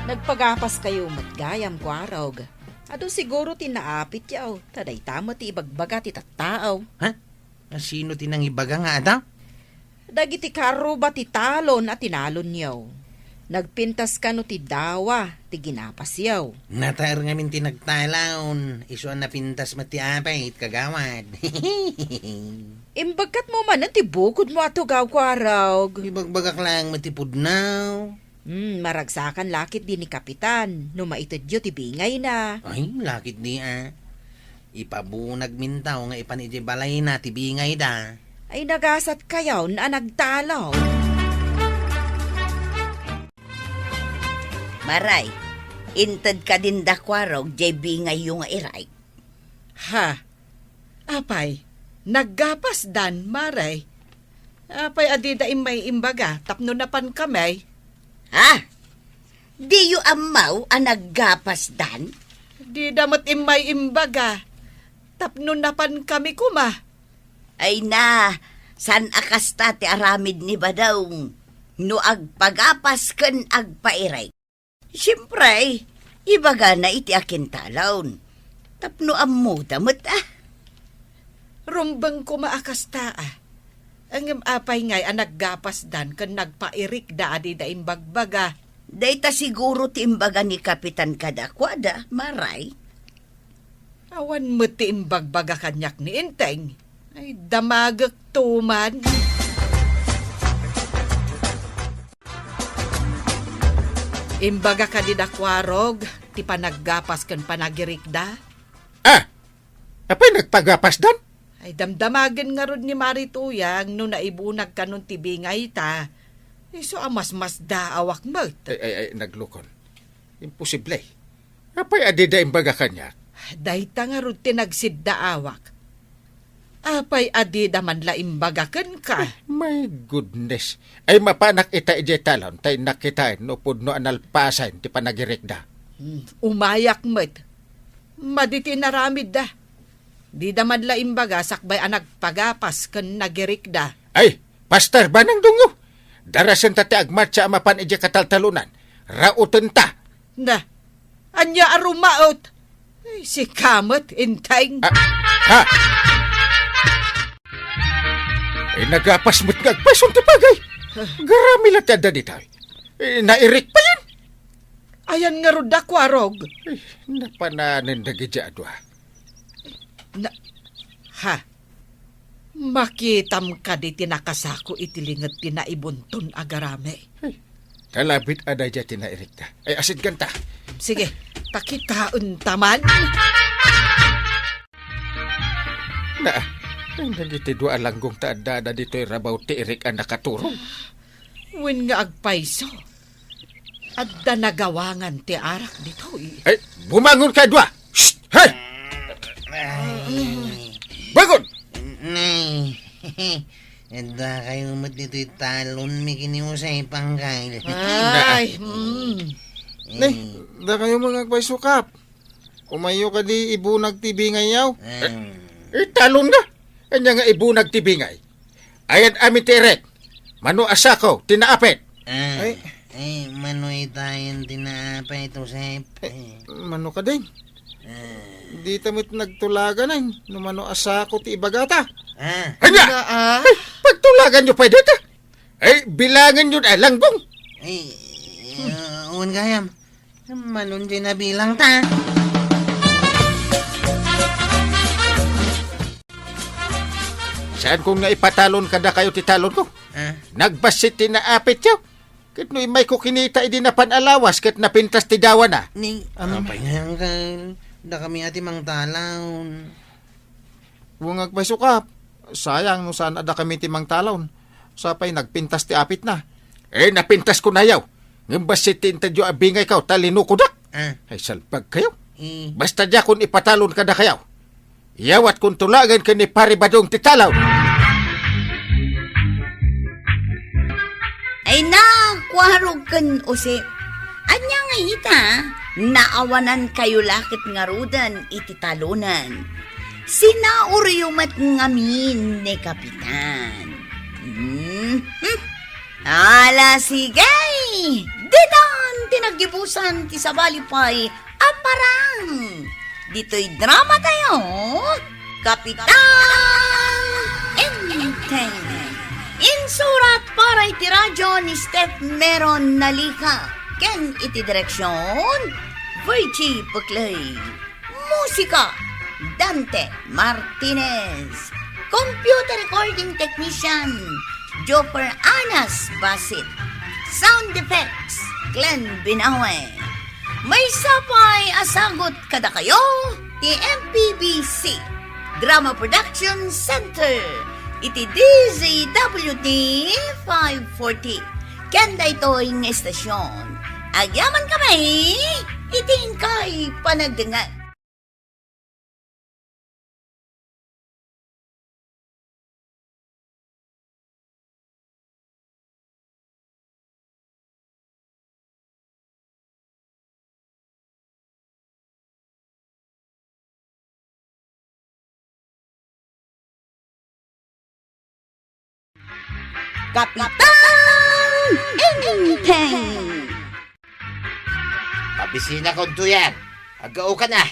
Nagpagapaskayo met gayam, Kuarog. Adu siguro ti naapityo, ta dayta met ti ibagbaga ti tattao. Ha? Asino ti nangibaga nga adda? Dagiti karuba ti talon a tinalonyo. Nagpintas kano ti dawa ti ginapasyo. Nataer ngamin ti nagtalon, isu a napintas met ti apit, kagawad. Imbagkatmo manen ti bukodmo a tugaw, Kuarog. Ibagbagak laeng met ti pudno. Hmm, maragsakan la ketdi ni Kapitan no maitedyo ti bingayna. Ay, la ketdi a. Ipabunagminto nga ipan idiay balayna ti bingayda. Ay, nagasatkayon a nagtalon. Maray, inted kadin da Kuarog diay bingayyo nga irek. Ha? Apay, naggapasdan, Maray? Apay a dida immay imbaga tapno napankami? Ha? Diyo ammo a naggapasdan? Dida met immay imbaga tapno napankami koma. Ay na, saan a kasta ti aramid ni Badong no agpagapas ken agpairek? Siempre, ibagana iti akintalon. Tapno ammoda met, a. Rumbeng koma a kasta, a. Ngem apay ngay a naggapasdan ken nagpairikda a dida imbagbaga? Dayta siguro ti imbaga ni Kapitan kadakuada, Maray. Awan met ti imbagbaga kaniak ni Enteng. Ay, damagek tuman. Imbaga kadi da Kuarog ti panaggapas ken panagirikda? Ah! Apay nagpagapasdan? Ay, damdamagen ngarud ni Mari Tuyang no naibunag kanon ti bingayta. Isu a masmasdaawak met. Ay, ay, ay, naglukon. Imposible. Apay a dida imbaga kaniak? Dayta ngarud ti nagsiddaawak. Apay a dida man la imbaga kenka? Eh, my goodness. Ay, mapanak ita idiay talon, ta innak kitaen no pudno a nalpasen ti panagirikda. Hmm, umayak met. Madi ti inaramidda. Dida man la imbaga sakbay a nagpagapas ken nagirikda. Ay, Pastor Banang Dungo, darasenta ti agmatsa a mapan idiay kataltalonan. Rautenta. Na, ania a rumaot? Ay, sika met, Enteng. Ah, ha? Ay, nagapas met nga agpayson ti pagay. Garami la ti adda ditoy. Eh, nairik payen. Ayan ngarud da Kuarog? Ay, napananen dagiti adua. Na, ha? Makitam kadi ti nakasako iti linged ti naibunton a garami? Ay, kalabit a daydiay ti nairikda. Ay, asidganta. Sige, pakitaenta man. Na, ay, dagiti dua a langgong ta addada ditoy rabaw ti irik a nakaturog. Wen nga agpayso. Adda nagawangan ti arak ditoy. Ay, bumangon kayo dua! Shh! Hey! Ay. Bangon! Nay, adda kayo met ditoy talon mi kini Jose Pangkay. Ay, mm. Nay, adda kayo met nga agpaysukap. Umayo kadi ibunag ti bingayyo. Mm. Eh, talon nga. Anya nga ibunag ti bingay? Ayan amin ti irek. Mano a sako ti naapit. Ah, ay. Ay, mano itayan ti naapit, Josep? Eh, mano kadin? Ah. Dita met nagtulagan, ay, no mano a sako ti ibagata. Ah. Anya? Nga, ah. Ay, pagtulagan nyo pay dita? Ay, bilangan yun, alangbong! Ay, uh, wan gayam. Malunjay na bilang ta. Saan ko nga ipatalon kada kayo ti talon ko? Ah? Nagbassit ti naapit yo. Ket no immay ko kinita idi napan alawas ket napintas ti dawana. Ni, Apay? Uncle, da kami ati mangtalon. Bungag pay sukap. Sayang no saan a dakami ti mangtalon. Sapay nagpintas ti apitna. Eh, napintas ko nayaw. Ngem bassit ti intedyo a bingay kaw, ta linukodak. Ah. Ay, salpag kayo. Eh. Basta diakon ipatalon kada kayaw. Iyawat kon tulagan ken ni Pare Badong ti talaw. Ay, nakuarog ken Jose. Anya nga ita, naawanan kayo la ket ngaruden iti talonan. Sinauryo met ngamin ni Kapitan. Mhm. Ala, sige! Ditan ti naggibusan ti sabali pay a parang. Ditoy drama tayo, Kapitan Enteng. Insurat para iti radyo ni Steph Meron Nalica. Ken iti direksyon, Virgie Buclay. Musika, Dante Martinez. Computer recording technician, Joffer Anas Basit. Sound effects, Glenn Binawe. Maysa pay a sagut kadakayo ti M P B C Drama Production Center iti D Z W T five forty. Ken daytoy nga estasyon, agyaman kami iti inkay panagdengngeg. Kapitan Enteng! Pabisina kon, Tuyang. Aggaokan a.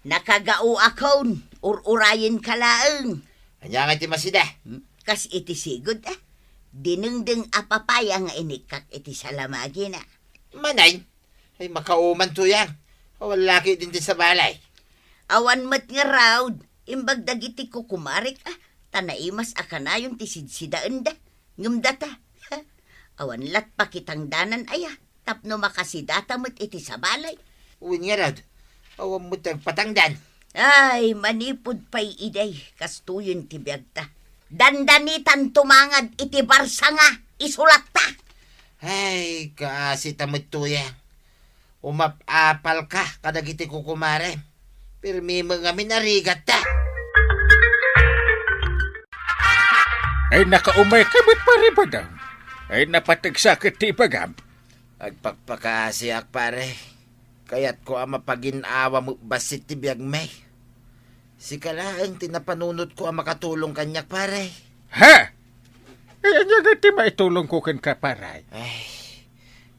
Nakagaoakon, ur-urayenka laeng. Ania nga iti masida? Hmm? Kas iti sigud, ah. Dinengdeng a papaya nga inikkak iti salamagina. Manay, ay makauman, Tuyang. Awan laki din ti sabali. Awan met ngarud, imbag dagiti kukumarek, ah, ta naimas a kanayon ti sidsidaenda. Ngem data, awan lat pakitangdanan aya, tapno makasidata met iti sabali. Wen ngarud, awan met ti agpatangdan. Ay, manipud pay idi, kastoyen ti biagta. Dandanitan tumangad iti barsanga, isulatta. Ay, kaasi ta met, Tuyang. Umap-apalka kadagiti kukumarem. Pirmi met ngamin a rigatta. Ay, nakaumayka met, Pare Badong. Ay, napategsa ket ti ibagam. Agpakpakaasiak, pare. Kayatko a mapagin-awa met bassit ti biagmi. Sika laeng ti napanunotko a makatulong kaniak, pare. Ha? Eh, ania daytoy maitulongko kenka, pare? Ay,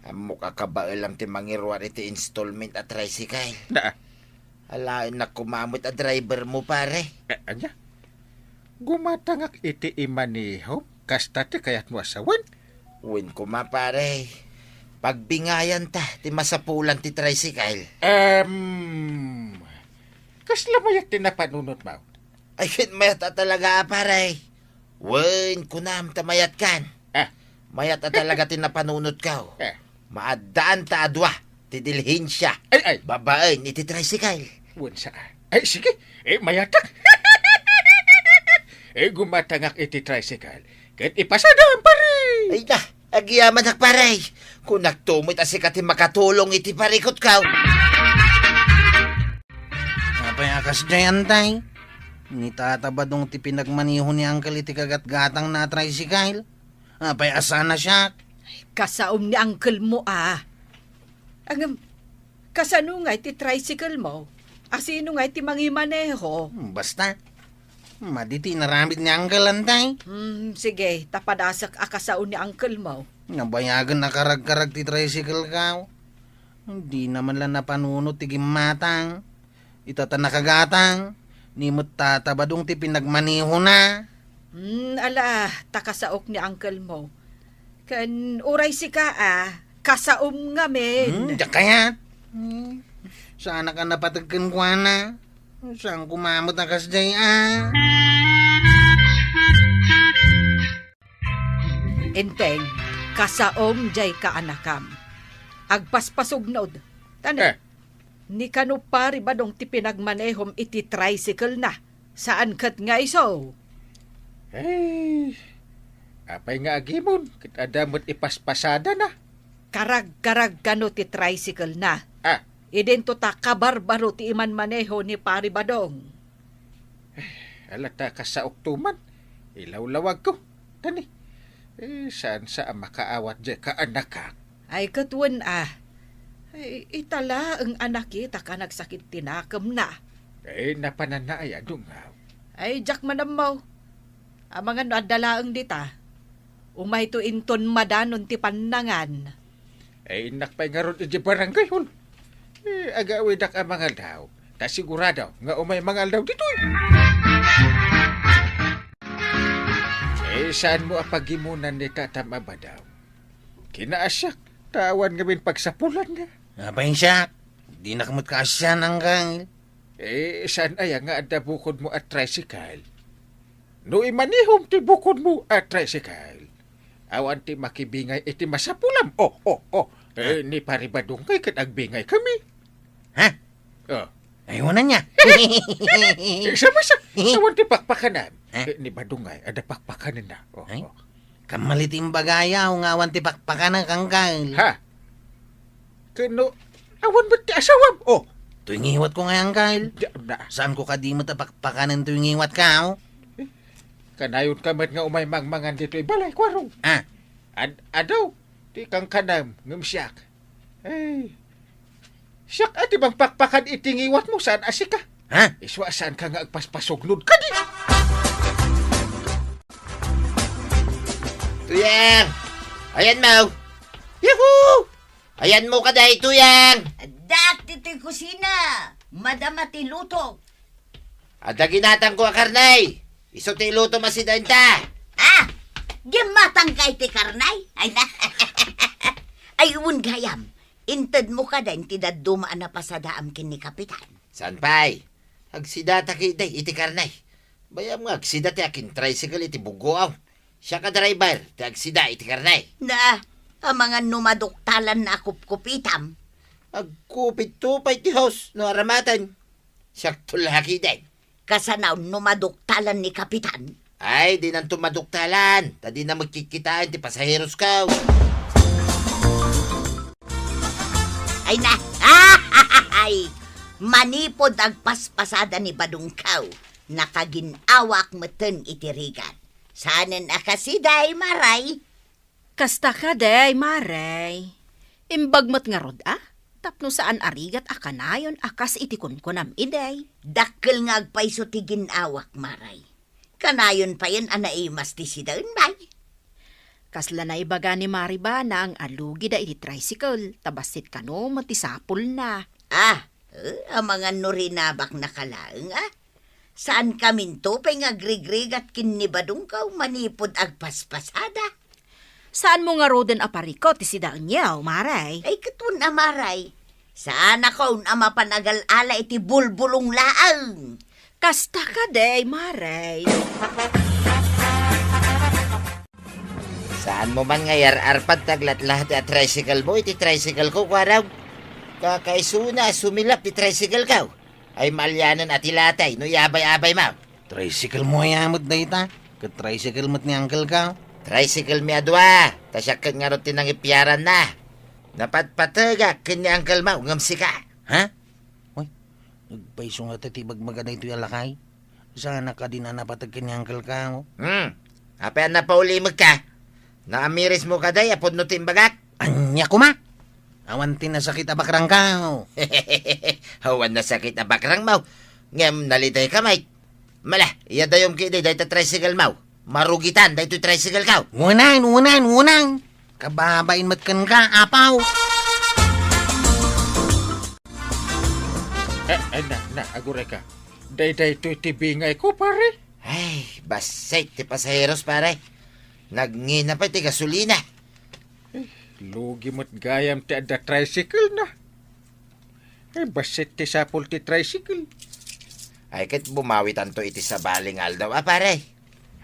ammok a kabaelam ti mangiruar iti installment a tricycle. Na? Alaennak koma met a drivermo, pare. Eh, ania? Gumatangak iti imanihom? Kasta ti kayatmo a sawen? Wen koma, pare. Pagbingayanta ti masapulan ti tricycle. Em, kasla mayat ti napanunotmo? Ay, ket mayat a talaga a, pare. Wen, kunam ta mayatkan. Ah. Mayat a talaga ti napanunotko. Ah. Maaddaan ta a dua ti dilhensia. Ay, ay. Babaen iti tricycle. Wen sa. Ay, sige. Eh, mayatak. Eh, gumatangak iti tricycle. Ket ipasadam, pare. Ay, da. Agyamanak, pare. Kunakto met a sika ti makatulong iti parikutko. Apay a kasdiay, Antay? Ni Tata Badong ti pinagmaneho ni Uncle iti kagatgatangna a tricycle? Apay a saan a siak? Kasaom ni uncle mo, a. Ngem, kasano ngay ti tricycle mo? A sino ngay ti mangimaneho? Hmm, basta. Madi ti inaramid ni Uncle, Antay. Hmm, sige, ta padasek a kasao ni uncle mo. Nabayagen a karagkarag ti tricycle ko. Dina man la napanunot ti gimmatang. Ita ta nakagatang, ni met Tata Badong ti pinagmanehona. Hmm, ala, ta kasaok ni uncle mo. Ken uray sika a, kasaom ngamin. Hmm, diak kayat. Hmm. Saanak a napateg kenkuana. Saan koma met a kasdiay a. Enteng, kasaom diay kaanakam. Agpaspasugnod. Tani, Eh. ni kano Pari Badong ti pinagmanehom iti tricycle na. Saan ket nga isu? Eh, apay nga agimon? Ket adda met ipaspasada na. Karagkarag kano ti tricycle na. Ah. Idinto ta kabarbaro ti imanmaneho ni Pari Badong. Eh, ala ta kasaok tuman. Ilawlawagko. Tani. Eh, saan sa a makaawat diay kaanakak? Ay, ket wen a. Ay, ita laeng a nakita ka nagsakit ti nakemna. Eh, napananna ay adungaw. Ay, diak man ammo. Amangan no adda laeng dita. Umayto inton madanon ti pannangan. Eh, innak pay ngarud iti barangay hall. Eh, agawidak a mangaldaw. Ta sigurado nga umay mangaldaw ditoy. Eh, saan mo a pagimonan ni Tatam a Badaw? Kinaasiak, ta awan ngamin pagsapulan nga. Apay siak, dinak met kaasian, Angkel. Eh, saan aya nga adda bukodmo a tricycle? No imanihom ti bukodmo a tricycle, awan ti makibingay iti masapulam. Oh, oh, oh. Eh, Ah. ni Pari Badong kay ket agbingay kami. Ha? Oh. Ay, wala niya. Eh, sa masa, awan ti pakpakanan. Eh? Eh, ni Badungay, ada pakpakanan na. Oh, Ay? oh. Kamali ti imbagayo nga awan ti pakpakanan, Angkel. Ha? Kano, awan met ti asawam? Oh. Toy ngiwat ko nga, Angkel. Di, na. Saan ko kadi met a pakpakanan toy ngiwat ka, oh? Eh, kanayon ka met nga umay mangmangan ditoy balay, Kuarong. Ah. Ad-, adu, ti kangkanam, ngem siak. Ay, siak a ti mangpakpakan iti ngiwatmo, saan a sika. Ha? Isu a saan ka nga agpaspasugnod kadi. Tuyang! Ayanmo! Yahoo! Ayanmo kadi, Tuyang! Adda ditoy kusina. Madama ti luto. Adda ginatangko a karne. Isu ti ilutom a sidaenta. Ah! Ginatangka iti karne? Ay na. Ay, wen gayam. Intedmo kadi ti dadduma a napasadaam ken ni Kapitan. Saan pay? Agsidata ketdi iti karne. Bayam nga agsida ti akin-tricycle iti buggoaw. Siak a driver ti agsida iti karne. Na, amangan no maduktalan na a kupkupitam. Agkupitto pay ti host no aramaten. Siakto la ketdi. Kasano no maduktalan ni Kapitan? Ay, dinanto maduktalan. Ta dina met kikkitaan ti pasaherosko. Ay na. Ay, manipud agpaspasada ni Badungko, nakagin-awak metten iti rigat. Saanen a kasdiay, Maray? Kasta kadi, Maray. Imbag met ngarud a, tapno saan a rigat a kanayon a kas iti kunkunam idi. Dakkel nga agpayso ti gin-awak, Maray. Kanayon payen a naimas ti sidaen, bay. Kasla naibaga ni Mari Banang a lugida iti tricycle, ta bassit kano met ti sapulna. Ah, eh, amangan no rinabaknaka laeng, ah. Saankaminto pay nga agrigrigat ken ni Badungko manipud agpaspasada? Saanmo ngaruden a parikut ti sidaenyo, Maray? Ay, ket wen a, Maray. Saanakon a mapan agal-ala iti bulbulong laeng. Kasta kadi, Maray. Saanmo man nga iyar-arpad ti aglatlati a tricycle mo iti tricycle ko, Kuarong? Kakaisuna a sumilap ti tricycle ko. Ay, maalianen a ti latay no iyabay-abaymo. Tricycle mo aya met dayta? Ket tricycle met ni uncle ko. Tricycle mi a dua, ta siak ket ngarud ti nangipiaranna. Napatpategak ken ni uncle mo ngem sika. Ha? Uy, agpayso ngata ti ibagbaga daytoy a lakay. Saanak kadi a napateg ken ni uncle ko. Hmm. Apay a napaulimekka? Naamirismo kadi a pudno ti imbagak? Ania koma? Awan ti nasakit a bakrangko. Awan nasakit a bakrangmo. Ngem nalitayka met. Mala, iyadayom ketdi dayta tricycle mo. Marugitan daytoy tricycle ko. Unan, unan, unan. Kababain met kenka, apo. Eh, ay na, na, aguray ka. Daydaytoy ti bingay ko, pare. Ay, bassit ti pasaheros, pare. Nagngina pay ti gasolina. Lugi met gayam ti adda tricycle na. Ay, bassit ti sapul ti tricycle. Ay, ket bumawitanto iti sabali nga aldaw, a, pare.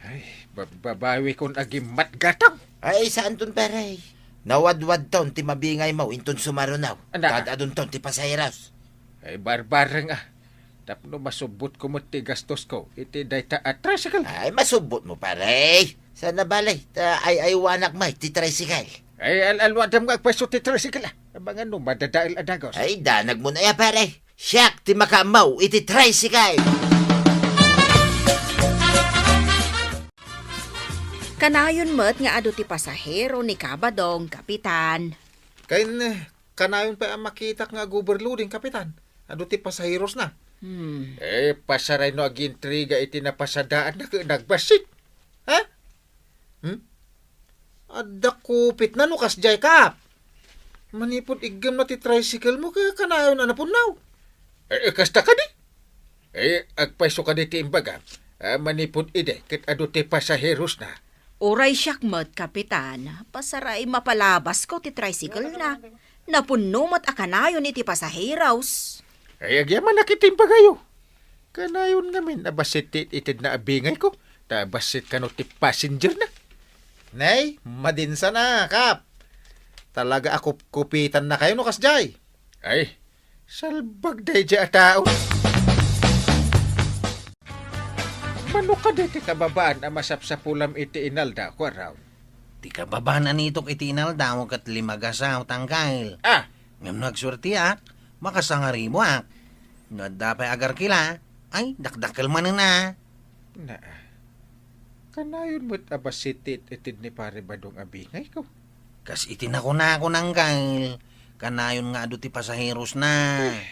Ay, ba-, babawikon agimmat gatang. Ay, saanton, pare. Nawadwadton ti mabingaymo inton sumaruno. Ana. Kad-adunton ti pasaheros. Ay, barbareng, a. Tapno masubbotko met ti gastosko iti dayta a tricycle. Ay, masubbotmo, pare. Saan a bale, ta ay-aywanak met ti tricycle. Ay, al-alwadam nga agpayso ti tricycle, a. Abangan no madadael a dagos. Ay, danagmo na ya, pare. Siak ti makaammo iti tricycle. Kanayon met nga adu ti pasahero ni Kabadong, Kapitan. Ken, eh, kanayon pay a makitak nga ag-overloading, Kapitan. Adu ti pasaheros na. Hmm. Eh, pasaray no agintriga iti napasadaanna ket nagbassit. Ha? Hmm? Adda kupitna no kasdiay, Kap. Manipud iggemna ti tricycle mo, ka-, kanayon a napunnaw. Eh, eh, kasta kadi? Eh, agpayso kadi ti imbagam, a, manipud idi ket adu ti pasaheros na. Uray siak met, Kapitan, pasaray mapalabasko ti tricycle na. Napunno met a kanayon iti pasaheros. Ay, agyamanak iti imbagayo. Kanayon ngamin a bassit ti it-itedna a bingayko, ta bassit kano ti passenger na. Nay, madinsa na, Kap. Talaga a kupkupitannakayo no kasdiay. Ay, salbag daydiay a tao. Mano kadi ti kababaan a masapsapulam iti inalda, Kuarog? Ti kababaan a nitok iti inalda ket lima a gasaw, Angkel. Ah! Ngem no agsuertiak, makasangarimoak. No adda pay agarkila, ay, dakdakkel manen a. Naa. Kanayon met a bassit ti it-ited ni Pare Badong a bingayko. Kas iti nakunako, Angkel, kanayon nga adu ti pasaheros na. Eh.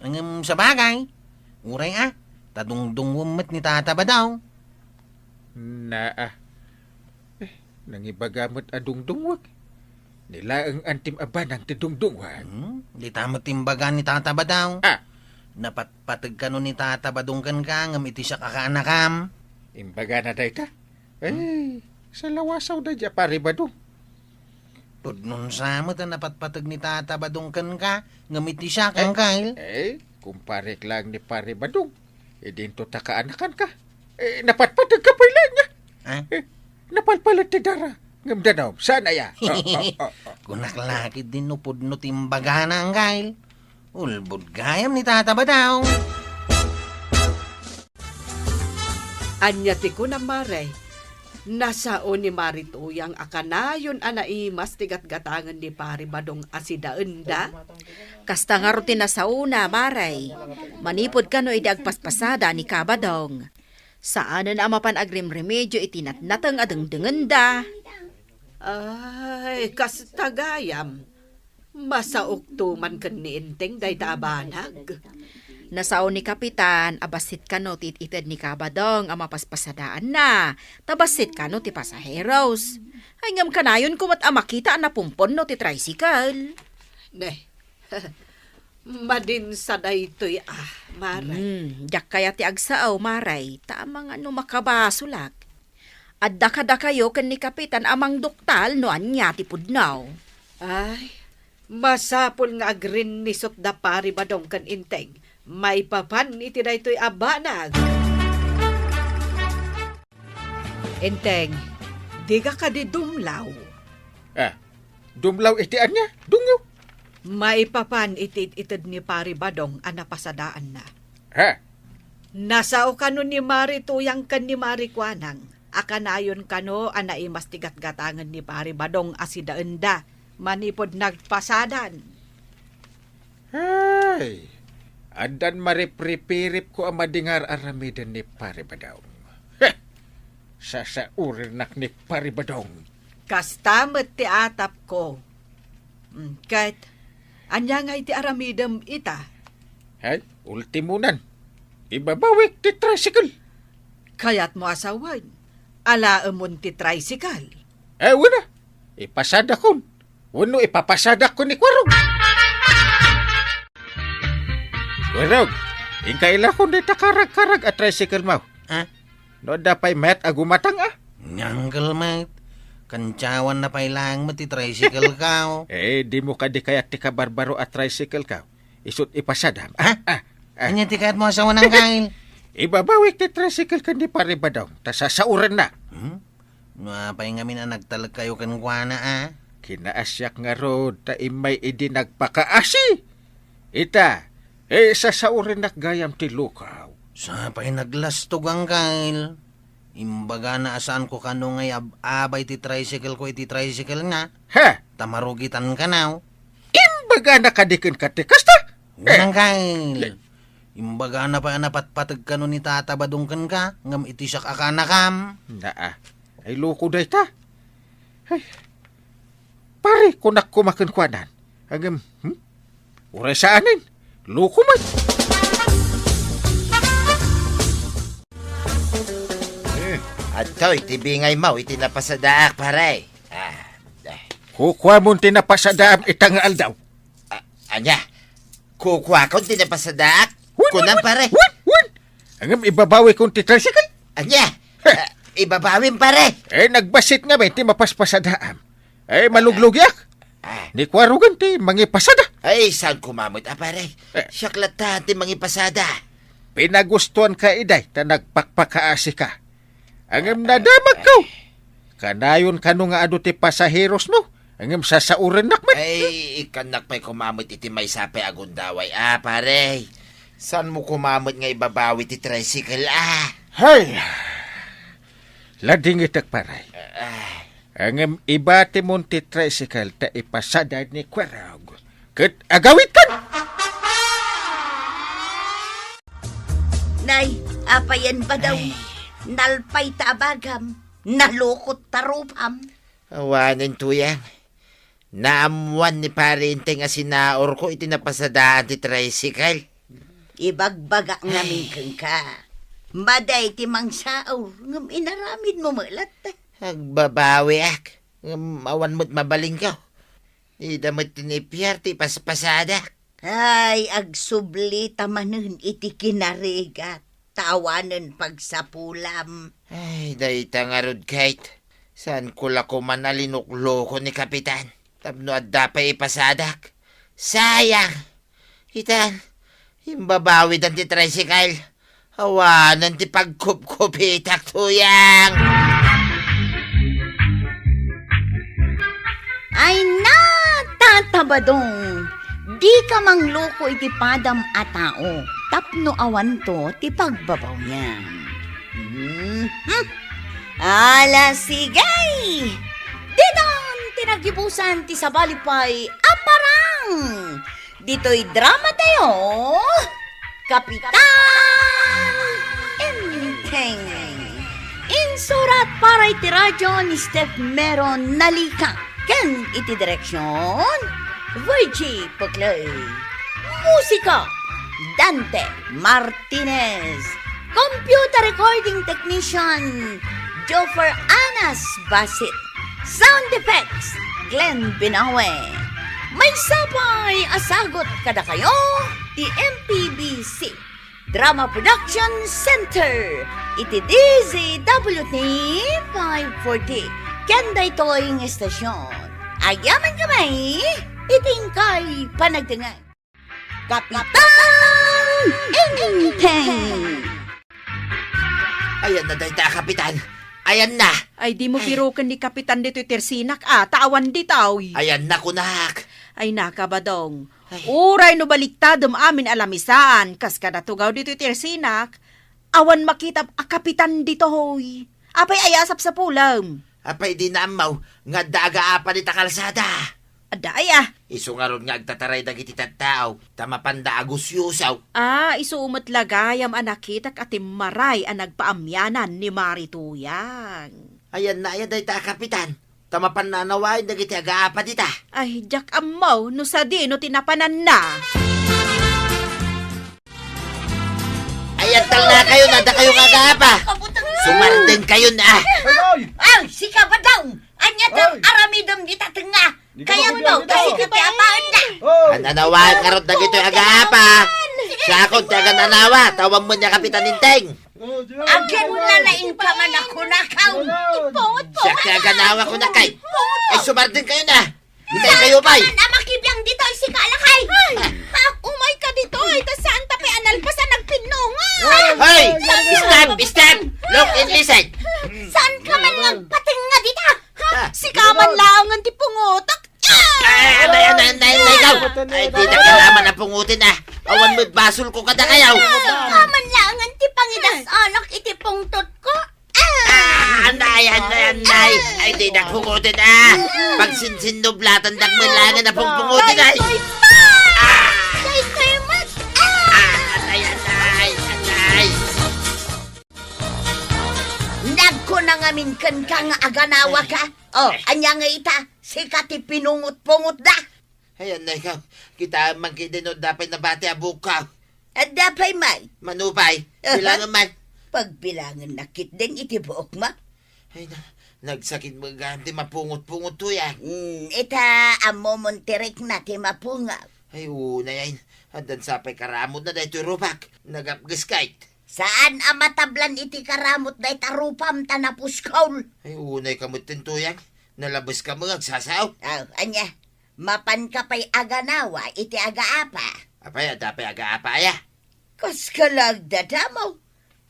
Ngem sabagay, uray a, ta dungdungwem met ni Tata Badong. Naa. Eh, nangibaga met a dungdungwek. Ni laeng antim a banag ti dungdungwek. Hmm, dita met ti imbaga ni Tata Badong. Ah. Napatpateg kano ni Tata Badong kenka, ngem iti siak a kaanakam. Imbagana dayta? Hmm? Eh, salawasaw daydiay a Pare Badong. Pudno sa met a napatpateg ni Tata Badong kenka, ngem iti siak, eh, Angkel. Eh, kumparek laeng ni Pare Badong. Idinto ta kaanakanka. Eh, napatpategka pay laeng, a. Ah? Eh, napalpalet ti dara. Ngem danum, saan aya? Ah, ah, ah, ah. Kunak la ketdin no pudno ti imbagana, Angkel. Ulbod gayam ni Tata Badong. Ania ti kunam, Mare? Nasao ni Mari Tuyang a kanayon a naimas ti gatgatangen ni Pari Badong a sidaenda? Kasta ngarud ti nasaona, Mare. Manipud kano idi agpaspasada ni Kabadong. Saanen a mapan agrimremedyo iti natnateng a dengdengenda. Ay, kasta gayam. Masaokto man ken ni Enteng dayta a banag. Nasao ni Kapitan a bassit kano ti it-ited ni Kabadong a mapaspasadaanna, ta bassit kano ti pasaheros. Ay, ngem kanayonko met a makita a napumpon no ti tricycle. Ne, madinsa daytoy a, Maray. Hmm, diak kayat ti agsao, Maray, ta amangan no makabasolak. Adda kadakayo ken ni Kapitan a mangduktal no ania ti pudno. Ay, masapul nga agrinnisot da Pari Badong ken Enteng maipapan iti daytoy a banag. Enteng, diga kadi dumlaw? Ah, dumlaw iti ania? Dungyo. Maipapan iti it-ited ni Pari Badong a napasadaanna. Ha? Nasao kano ni Mari Tuyang ken ni Mari Kuanang a kanayon kano a naimas ti gatgatangen ni Pari Badong a sidaenda manipud nagpasadan. Ay, addan maripripiripko a madingar aramiden ni Pari Badong. Heh! Sasaurinak ni Pari Badong. Kasta met ti atapko. Mm, ket, ania ngay ti aramidem ita? Ay, ultimonan. Ibabawik ti tricycle. Kayatmo a sawen, alaemon ti tricycle? Eh, wen a. Ipasadakon. Wenno ipapasadakkon ni Kuarog. Kuarog, inka ilakon dayta karagkarag a tricycle mo. Ha? No adda pay met a gumatang, a? Uncle Mike, Kantiawanna pay laeng met ti tricycle-ko. Eh, dimo kadi kayat ti kabarbaro a tricycle-ko? Isut' ipasadam. Ah? Ah, ah. Ania ti kayatmo a sawen, Angkel? Ibabawik ti tricycle ken ni Pare Badong, ta sasaorennak. Hmm? No apay ngamin a nagtalekkayo kenkuana, a? Kinaasiak ngarud ta immay idi nagpakaasi. Ita, eh, sasaorennak gayam ti lukaw. Sapay naglastog, Angkel. Imbagana a saanko kano nga iab-abay ti tricycle-ko iti tricycle-na. Ha? Ta marugitan kano. Imbagana kadi kenka ti kasta? Wen, Angkel. Eh. Imbagana pay a napatpateg kano ni Tata Badong kenka, ngem iti siak a kanakam. Naa. Ay, loko dayta. Ay. Pare, kunak koma kenkuanan. Ngem, hmm? Uray saanen. Loko met. Eh. Adtoy ti bingaymo iti napasadaak, pare. Ah, eh. Kukuamon ti napasadaam ita nga aldaw. Ah, ania? Kukuakon ti napasadaak? Wen, wen, Kunam, wen, pare. Wen, wen. Ngem ibabawikon ti tricycle. Ania? Heh. Ah, ibabawim, pare. Eh, nagbassit ngamin ti mapaspasadaam. Eh, maluglugiak. Ah. Ni kuarugan ti mangipasada. Ay, saan koma met a, pare? Eh. Siak latta ti mangipasada. Pinagustuanka idiay ta nagpakpakaasika. Ngem nadamagko. Kanayon kano nga adu ti pasaherosmo, ngem sasaorennak met. Ay, ikkannak pay koma met iti maysa pay a gundaway a, pare. Saanmo koma met nga ibabawi ti tricycle a? Hay! Ladingitek, pare. Ah. Ngem ibatimon ti tricycle ta ipasada ni Kuerog. Ket agawidkan! Nay, apayen ba daw? Ay. Nalpay ta abagam, nalukot ta rupam. Awanen, Tuyang. Naammuan ni Pare Enteng a sinaorko iti napasadaan ti tricycle. Ibagbaga ngamin Ay. kenka. Madi ti mangsaor, ngem inaramidmo met latta. Agbabawiak, ngem awan met mabalinko. Ida met ti nipiar ti paspasadak. Ay, agsubli ta manen iti kinarigat, ta awanen pagsapulam. Ay, dayta ngarud, Kate. Saanko la koman a linukluko ni Kapitan tapno adda pay ipasadak. Sayang! Itan, imbabawidan ti tricycle. Awanen ti pagkupkupitak, Tuyang. Ay na, Tata Badong, dika mangluko iti padam a tao tapno awanto ti pagbabawiam. Mhm. Ala, sige! Ditan ti nagibusan ti sabali pay a parang! Ditoy drama tayo, Kapitan Enteng. Insurat para iti radyo ni Steph Meron Nalika ken iti direksyon, Virgie Puclay. Musika, Dante Martinez. Computer recording technician, Joffer Anas Basit. Sound effects, Glenn Binawe. Maysa pay a sagut kadakayo ti M P B C Drama Production Center iti D Z W T five forty. Ken daytoy nga estasyon, agyamankami iti inkay panagdengngeg. Kapitan Enteng! Ayanna dayta a Kapitan! Ayanna! Ay, dimo Ay. piroken ni Kapitan ditoy tersinak, a, ta awan ditoy. Ayanna, kunak! Ay, naka, Badong. Ay. Uray no baliktadem amin a lamisaan, kas kada tugaw ditoy tersinak, awan makitam a Kapitan ditoy. Apay aya a sapsapulem? Apay di naammo nga adda agaapa dita kalsada? Adda aya? Isu ngarud nga agtataray dagiti tattao, ta mapanda a gusyusaw. Ah, isu met la gayam a nakitak a timmaray a nagpaamianan ni Mari Tuyang. Ayanna aya dayta a Kapitan, ta mapan naanawaen dagiti agaapa dita. Ay, diak ammo no sadino ti napananna. Ay, agtalnakayon, adda kayo nga agaapa. Sumardeng kayon, a. Ay, ay! Ay, sika, Badong! Ania ti Ay! aramidem dita tengnga? Di ka Kayatmo, mabuti, kasi di ka. kati apaenna. Oh! Ananawaen ngarud dagitoy agaapa. Sige, Siakon ti agan-anawa, ta awan met ni Kapitan Enteng. Agan lalaing ka man a kunakaw. Ipungot, pungot. Siak ti agan-anawa, kunakay. Ay, sumardengkayo na. Dayta kayo pay. Saan ka man a makibiang ditoy, sika a lakay? Ay, ha, umayka ditoy, ta saanta pay a nalpasan agpinnunga. Hoy! Stop! Stop! Look and listen! Saan ka man nga agpatinga dita? Ha? Ah. Sika man laengen ti pungotak. Ah! Ay, anay, anay, anay, anay, ikaw! Ay, di na kailangan na pungutin, ah. Awan met basol ko kada kayaw. Sika man laengen ti pangidas-anak iti pungtot ko. Ah, anay, anay, anay. Ay, di na pungutin, ah. Pagsinsinnublatan dak man laengen a pungpungutin, ay. Daytoy pa! Ah! Daytoy met! Ah! Ah, anay, anay, anay. Nagkuna ngamin kenka nga aganawaka. Oh, ania nga ita? Sika ti pinungot-pungotda. Ay, anay ka. Kita man kay dino dapay nabati a buka. Adda pay may. Manupay. Aha. Bilangan man. Pagbilangan na ketdin iti buok mo. Ay, na, nagsakit mo gayam ti mapungot-pungot to, ya. Mm, ita, ammo mon ti rikna ti mapungaw. Ay, unay, ay. Addan sapay karamot na daytoy rupak. Nagapges kayt. Saan a matablan iti karamot dayta rupam ta napuskol. Ay, unay ka met, tuyang. Nalabes ka mo agsasao. Aw, ania? Mapan ka pay aganawa iti agaapa. Apay, adda pay agaapa aya? Kas ka la agdadamaw.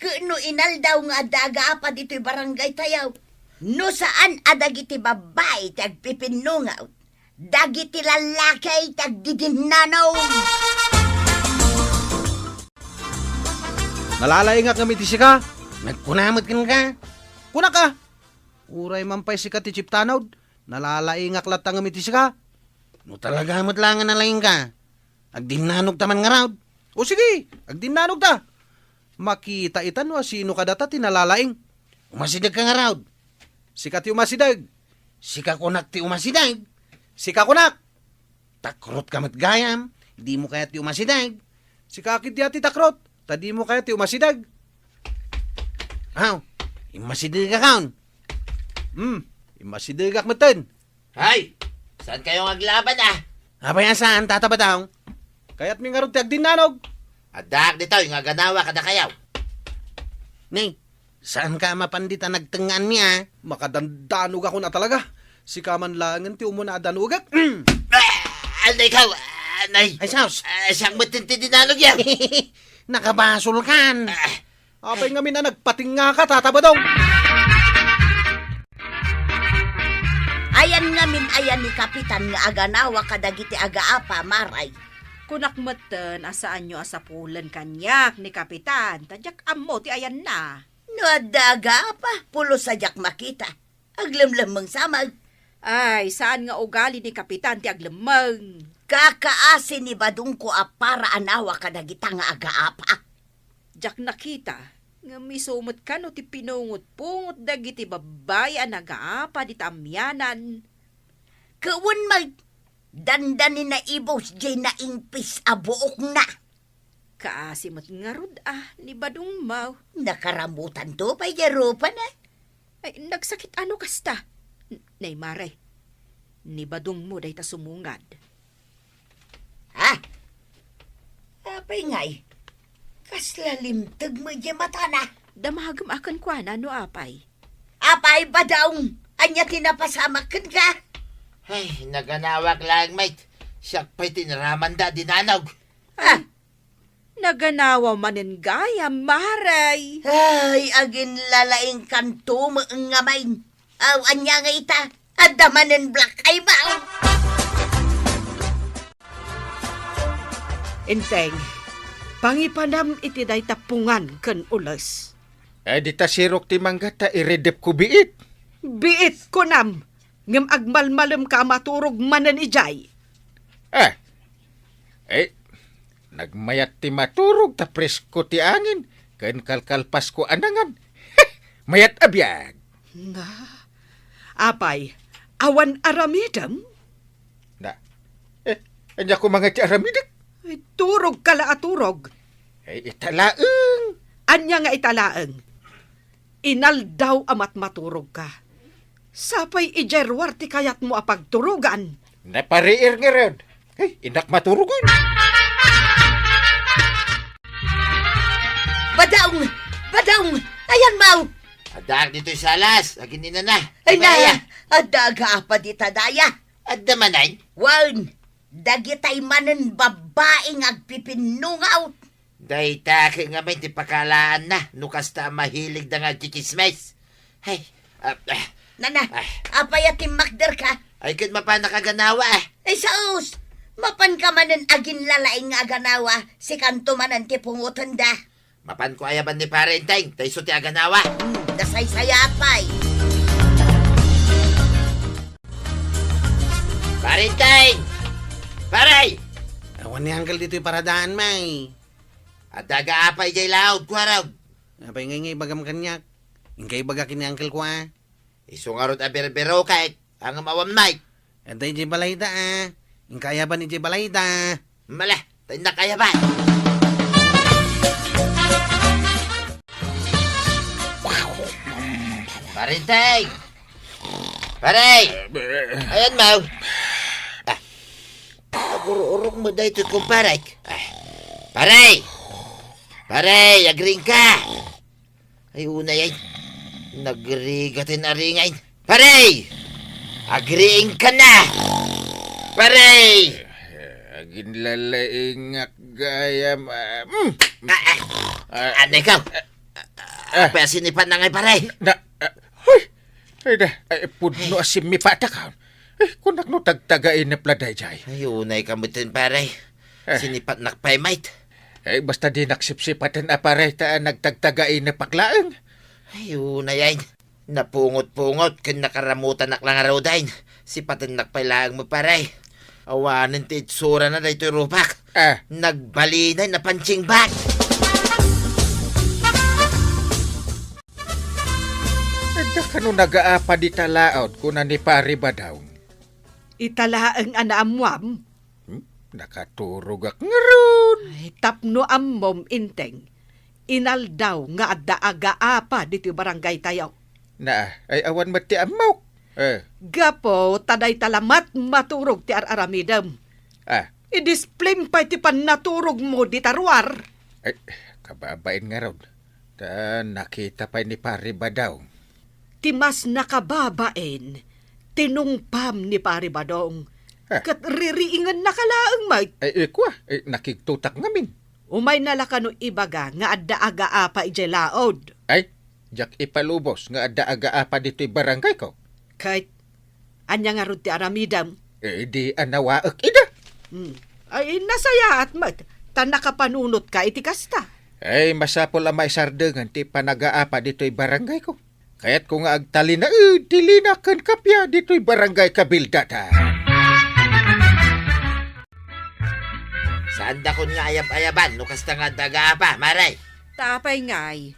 Ket no inaldaw nga adda agaapa ditoy barangay tayo, no saan a dagiti babbai ti agpipinnungaw, dagiti lallaki ti agdidinnanaw. Nalalaingak ngem iti sika. Nagkuna met kenka. Kunaka, uray man pay sika ti chiptanod. Nalalaingak latta ngem iti sika. No talaga met la nga nalaingka, agdinnanogta man ngarud. O sige, agdinnanogta. Makita ita no asino kadata ti nalalaing. Umasidegka ngarud. Sika ti umasideg. Sika kunak ti umasideg. Sika kunak. Takrotka met gayam, dimo kayat ti umasideg. Sika ketdi a ti takrot, ta dimo kayat ti umasideg. Aw, immasidegakon. Hmm, immasidegak metten. Hay! Saan kayo nga aglaban, ah? Apay a saan, Tata Badong? Kayatmi ngarud ti agdinnanog. Addaak ditoy nga aganawa kadakayo. Ni, saanka a mapan dita nagtengngaanmi, ah? Makadandanogakon a talaga. Sika man laengen ti umuna a danogek. Ah, anay ka, anay. Ay, sus. Ah, siak met ti dinanogyo. Nakabasolkan. Ah. Apay ngamin a nagpatingngaka, Tata Badong? Ayan ngamin aya ni Kapitan nga aganawa kadagiti agaapa, Maray. Kunak metten a saanyo a sapulen kaniak ni Kapitan, ta diak ammo ti ayanna. No adda agaapa, pulos a diak makita. Aglemlemmeng sa met. Ay, saan nga ugali ni Kapitan ti aglemmeng. Kakaasi ni badongko a para anawa kadagita nga agaapa. Diak nakita, ngem isu met kano ti pinungot-pungot dagiti babbai a nagaapa dita amianan. Ket wen met, dandani naibus diay naingpis a buokna. Kaasi met ngarud a ni badongmo. Nakaramutanto pay diay rupana. Ay, nagsakit ano kasta? N-, nay, Maray, ni badongmo dayta sumungad. Ha? Apay ngay? Kasla limteg met diay matana. Damagem a kenkuana no apay. Apay, Badong? Ania ti napasamak kenka? Ay, naganawak laeng met. Siak pay ti inaramanda a dinanog. Ah, naganawa manen gayam, Maray. Ay, aginlalaingkanto met ngamin. Aw, ania nga ita? Adda manen black eye ba? Enteng, pangipanam iti dayta pungan ken ules. Eh, dita sirok ti mangga ta iridepko biit. Biit, kunam. Ngem agmalmalemka a maturog manen idiay. Ah, eh, nagmayat ti maturog ta presko ti angin ken kalkalpasko a nangan. Mayat a biag. Nga, apay, awan aramidem? Na, eh, ania koma nga ti aramidek? Ay, turog ka la a turog. Ay, ita laeng. Ania nga ita laeng? Inaldaw a matmaturog ka. Sapay idiay ruar ti kayatmo a pagturogan. Napariir ngarud. Ay, innak maturogan. Badong! Badong! Ayanmo! Addaak ditoy salas, agininana. Ay na, adda agaapa dita daya. Adda manen? Wen, dagitay manen babbai nga agpipinnungaw. Dayta ket ngamin ti pakaalaanna no kasta a mahiligda nga agtsitsismis. Hay, ah, ah. Nana, apay a timmakderka? Ay, ket mapanak aganawa, ah. Ay, saos! Mapanka manen aginlalaing nga aganawa, sikanto manen ti pungotenda. Mapanko ayaban ni Pare Enteng, ta isu ti aganawa. Hmm, nasaysayaat pay. Pare Enteng! Pare! Awan ni Uncle ditoy paradaanmi. Adda agaapa idiay laod, kuarog. Apay ngay nga ibagam kaniak? Inka ibaga ken ni Uncle ko, a? Isu ngarud a birbirokek, ngem awan mic. Adda idiay balayda, a. Inka ayaban idiay balayda. Mala, ta innak ayaban. Pare Enteng! Pare! Ayanmo! Ah. Agur-urok mo daytoy, kumparek. Ah. Pare! Pare, agriingka! Ay, unay, ay. Nagrigat in aringay. Pare! Agriingka na! Pare! Aginlalaingak gayam, ah, mm. Ah, ah. Ah, ano ikaw? Ah. Apay a sinipat na ngay, pare? Na, ah, hoy! Ay da, ay, pudno a simmipatak, ha? Ay, kunak no tagtagainep la dayjay. Ay, unay ka metten, pare. Eh. Sinipatnak pay met. Eh, basta dinak sipsipaten a pare ta nagtagtagainepak laeng. Ay, unay ay. Napungot-pungot ken nakaramutanak la ngaruden. Sipatennak pay laeng met, pare. Awanen ti itsurana daytoy rupak. Ah. Nagbalinay na punching bag. Adda kano nagaapa dita laod, kuna ni Pari Badong. Ita laeng a naammuam. Hmm? Nakaturogak ngarud. Ay, tapno ammom, Enteng, inaldaw nga adda agaapa ditoy barangaytayo. Naa, ay awan met ti ammok. Eh. Gapu ta dayta la met maturog ti ar-aramidem. Ah. Idisplim pay ti pannaturogmo dita ruar. Ay, kababain ngarud. Ta nakita pay ni Pari Badong. Ti mas nakababain, tinungpam ni Pari Badong. Ah. Ket ririingennaka laeng met. Ay, ikua, eh, nakigtotak ngamin. Umayna la kano ibaga nga adda agaapa idiay laod. Ay, diak ipalubos nga adda agaapa ditoy barangayko. Ket ania ngarud ti aramidem? Eh, di anawaek ida. Hmm. Ay, nasayaat met, ta nakapanunotka iti kasta. Ay, masapul a maisardengen ti panagaapa ditoy barangayko. Kayatko nga agtalinaed ti lina ken kappia ditoy barangay Kabildatan. Saandakon nga ayab-ayaban no kasta nga adda agaapa, Mare. Ta apay ngay?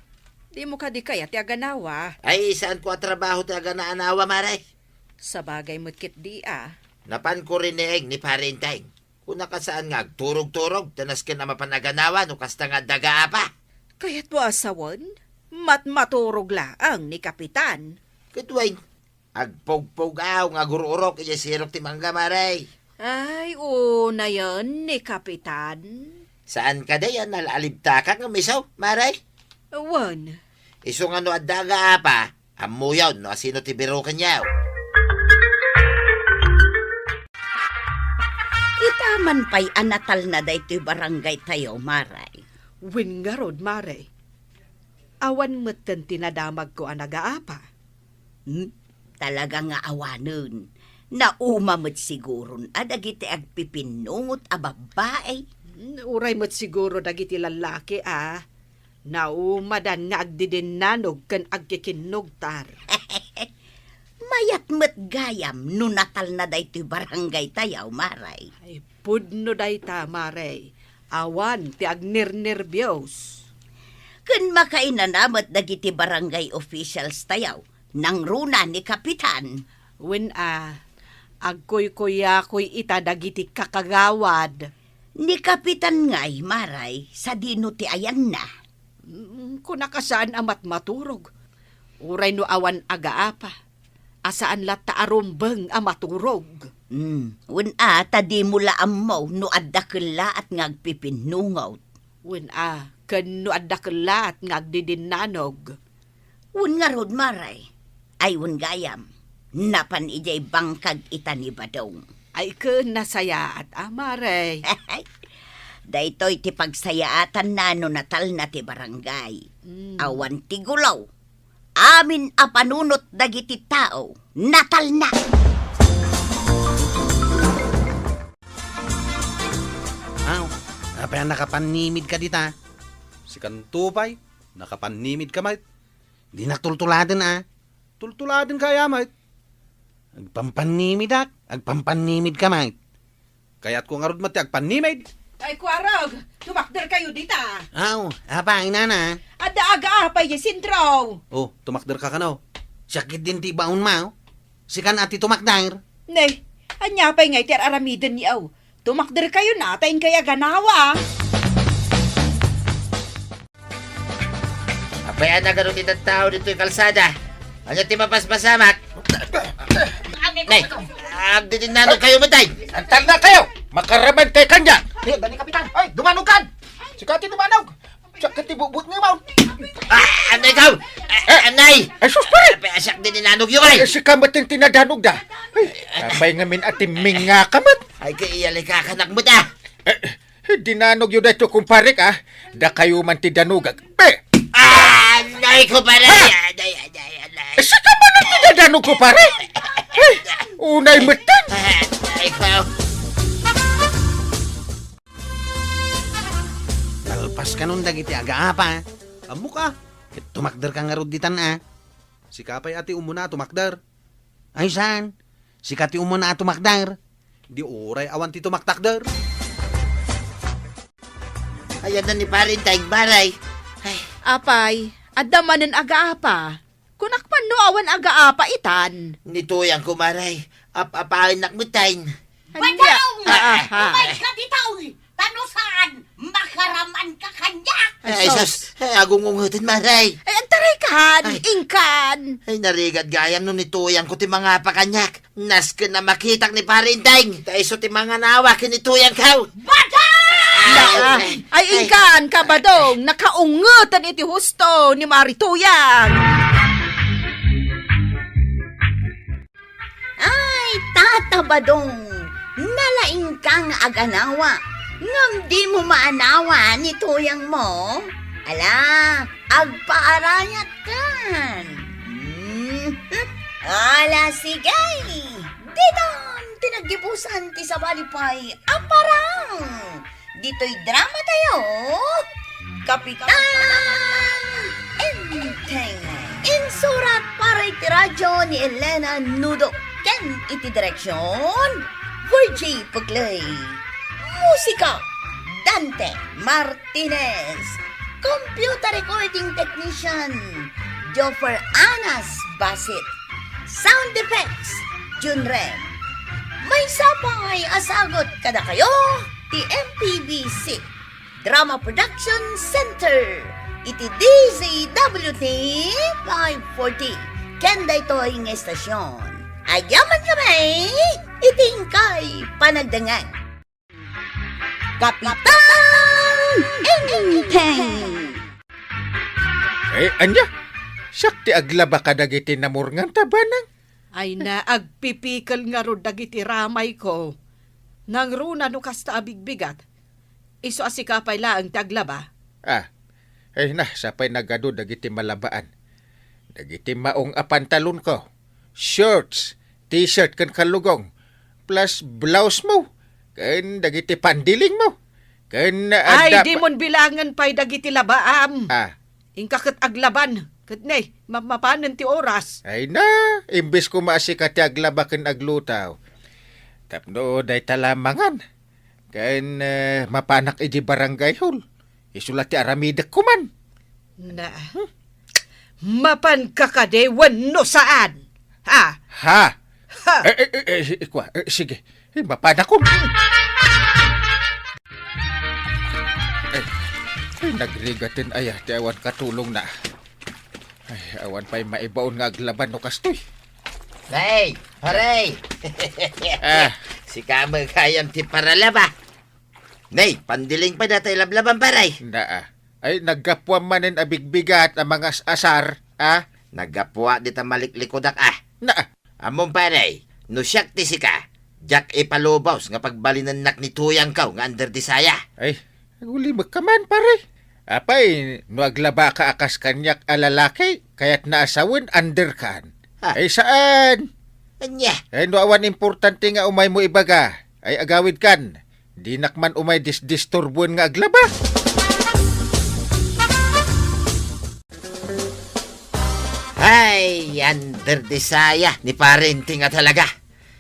Dimo kadi kayat ti aganawa? Ay, saanko a trabaho ti aganaanawa, Mare. Sabagay met ketdi a. Napanko riniing ni Pare Enteng. Kunaka saan nga agturog-turog, ta nasken a mapan aganawa no kasta nga adda agaapa. Kayatmo a sawen? Matmaturog laeng ni Kapitan. Ket wen, agpugpugaw nga agur-urok idiay sirok ti mangga, Mare. Ay, unayen ni Kapitan. Saan kadi a nal-alibtakak ngem isu, Mare? Wen. Isu nga no adda agaapa, ammoyon no asino ti birokenyo. Ita man pay a natalna daytoy barangaytayo, Mare. Wen ngarud, Mare. Awan metten ti nadamagko a nagaapa. Hmm? Talaga nga awanen. Nauma met siguron a dagiti agpipinnungot a babbai. Hmm, uray met siguro dagiti lallaki a naumadan nga agdidinnanog ken agkikinnugtar. Mayat met gayam no natalna daytoy barangaytayo, Mare. Ay, pudno dayta, Mare. Awan ti agnernerbios. Ken makainana met dagiti barangay officials tayo, nangruna ni Kapitan. Wen a, agkuykuyakoy ita dagiti kakagawad. Ni Kapitan ngay, Mare, sadino ti ayanna? Mm, kunaka saan a matmaturog. Uray no awan agaapa, a saan latta a rumbeng a maturog. Mm, wen a, ta dimo la ammo no adda kellaat nga agpipinnungot. Wen a, ken no adda kellat nga agdidinnanog. Wen ngarud, Mare. Ay, wen gayam. Napan idiay bangkag ita ni Badong. Ay, ken nasayaat a, Mare. Daytoy ti pagsayaatanna no natalna ti barangay. Mm. Awan ti gulaw. Amin a panunot dagiti tao, natalna. Aw, apay a nakapannimidka dita? Sikanto pay, nakapannimidka met. Dinak tultuladen a. Tultuladenka aya met? Agpampannimidak, agpampannimidka met. Kayatko ngarud met ti agpannimid. Ay, kuarog, tumakderkayo dita. Aw, apay, nana? Adda agaapay diay sentro. Oh, tumakderka kano. Siak ketdin ti ibaonmo. Sikan a ti tumakder. Ne, ania pay ngay ti ar-aramidenyo? Tumakderkayo na, ta inkay aganawa. Apay a nagadu ti tattao ditoy kalsada? Ania ti mapaspasamak? Nay, agdidinnanog kayo met ay! Antal na kayo! Makaraman kay kanya! Ay, dani, Kapitan! Ay, dumanog kan! Sika ti dumanog! Siak ti bubut nga maun! Ah, anay kaw! Ah, anay! Ay, sus, pare! Apay a siak didinnanog yo ay! Ay, sika met ti nadanog da! Ay, apay ngamin a timming nga ka met! Ay, kay iyalik ka kanak met ah! Eh, eh, dinanogyo daytoy, kumparek, ah. Dakayo man ti danogak. Pe! Ah, nay ko pare! Ah! Anay, anay, anay. Eh, sika man ti dadanog, kumparek? Eh, unay metten. Ah, nay ko. Nalpas kanon dagiti agaapa. Ammok a. Ket tumakderka ngarud ditan a. Sika pay a ti umuna a tumakder. Ay saan? Sika ti umuna a tumakder. Di uray awan ti tumaktakder. Ayan na ni Pare Inday, Mare. Ay. Apay, adda manen agaapa. Kunak man no awan agaapa itan. Ni Tuyangko, Mare. Ap-apaennak metten. Ania? Badong! Ah, ah, ah. Umayka ditoy! Ta no saan, makaramanka kaniak! Ay, ay, sus. Sus. Ay, agungungeten, Mare. Ay, antaray kan, ay. Inkan. Ay, narigat gayam no ni Tuyangko ti mangapa kaniak. Nasken a makitak ni Pare Inday. Ta isu ti manganawa ken ni Tuyangko. Badong! Ay, ay, ay, inkan, Kabadong, nakaungeten iti husto ni Mari Tuyang. Ay, Tata Badong, nalaingka nga aganawa, ngem dimo maanawa ni Tuyangmo? Ala, agpaarayatkan. Hmm, ala, sige. Ditan ti naggibusan ti sabali pay a parang. Ditoy drama tayo, Kapitan Enteng. Insurat para iti radyo ni Elena Nudo ken iti direksyon, Virgie Puclay. Musika, Dante Martinez. Computer recording technician, Joffer Anas Basit. Sound effects, Junren. Maysa pay a sagut kadakayo ti M P B C Drama Production Center iti D Z W T five forty ken daytoy nga estasyon. Agyaman kami iti inkay panagdengngeg. Kapitan Enteng! Eh, ania? Siak ti aglaba kadagiti namurngan ta banang? Ay na, agpipikel ngarud dagiti ramayko. Nangruna no kasta a bigbigat. Isu a sika pay laeng ti aglaba. Ah, ay na, sapay nagadu dagiti malabaan. Dagiti maong a pantalonko, shorts, t-shirt ken kallugong, plus blouse mo, ken dagiti pandilingmo, ken Ay, adda pa- dimon bilangen pay dagiti labaam. Ah. Inka ket aglaban, ket ne, ma-, mapanen ti oras. Ay na, imbes koma a sika ti aglaba ken aglutaw. Tapno dayta la mangan, ken, eh, mapanak idi barangay hall. Isu la ti aramidek koman. Na, mapanka kadi wenno saan? Ha? Ha? Ha? Eh, eh, eh, eh, ikua, eh, sige. Eh, mapanakon. Eh, eh, nagrigaten aya ti awan katulongna. Ay, awan pay maibaon nga aglaban no kastoy. Hey, pare! Ah. Sika met gayam ti paralaba. Nay, pandiling pay dayta ilablabam, pare. Naa. Ay, naggapuam manen a bigbigat a mangas-asar, a? Naggapuak dita maliklikudak, a. Naa. Ammom, pare, no siak ti sika, diak ipalubos nga pagbalinennak ni tuyangko nga under the saya. Ay, agulimekka man, pare. Apay, no aglabaka a kas kaniak a lalaki, kayatna a sawen underkan. Ha? Ay, saan? Ania? Ay, no awan importante nga umaymo ibaga, ay agawidkan. Dinak man umay disdisturbuen nga aglaba. Ay, under the saya ni Parenting a talaga.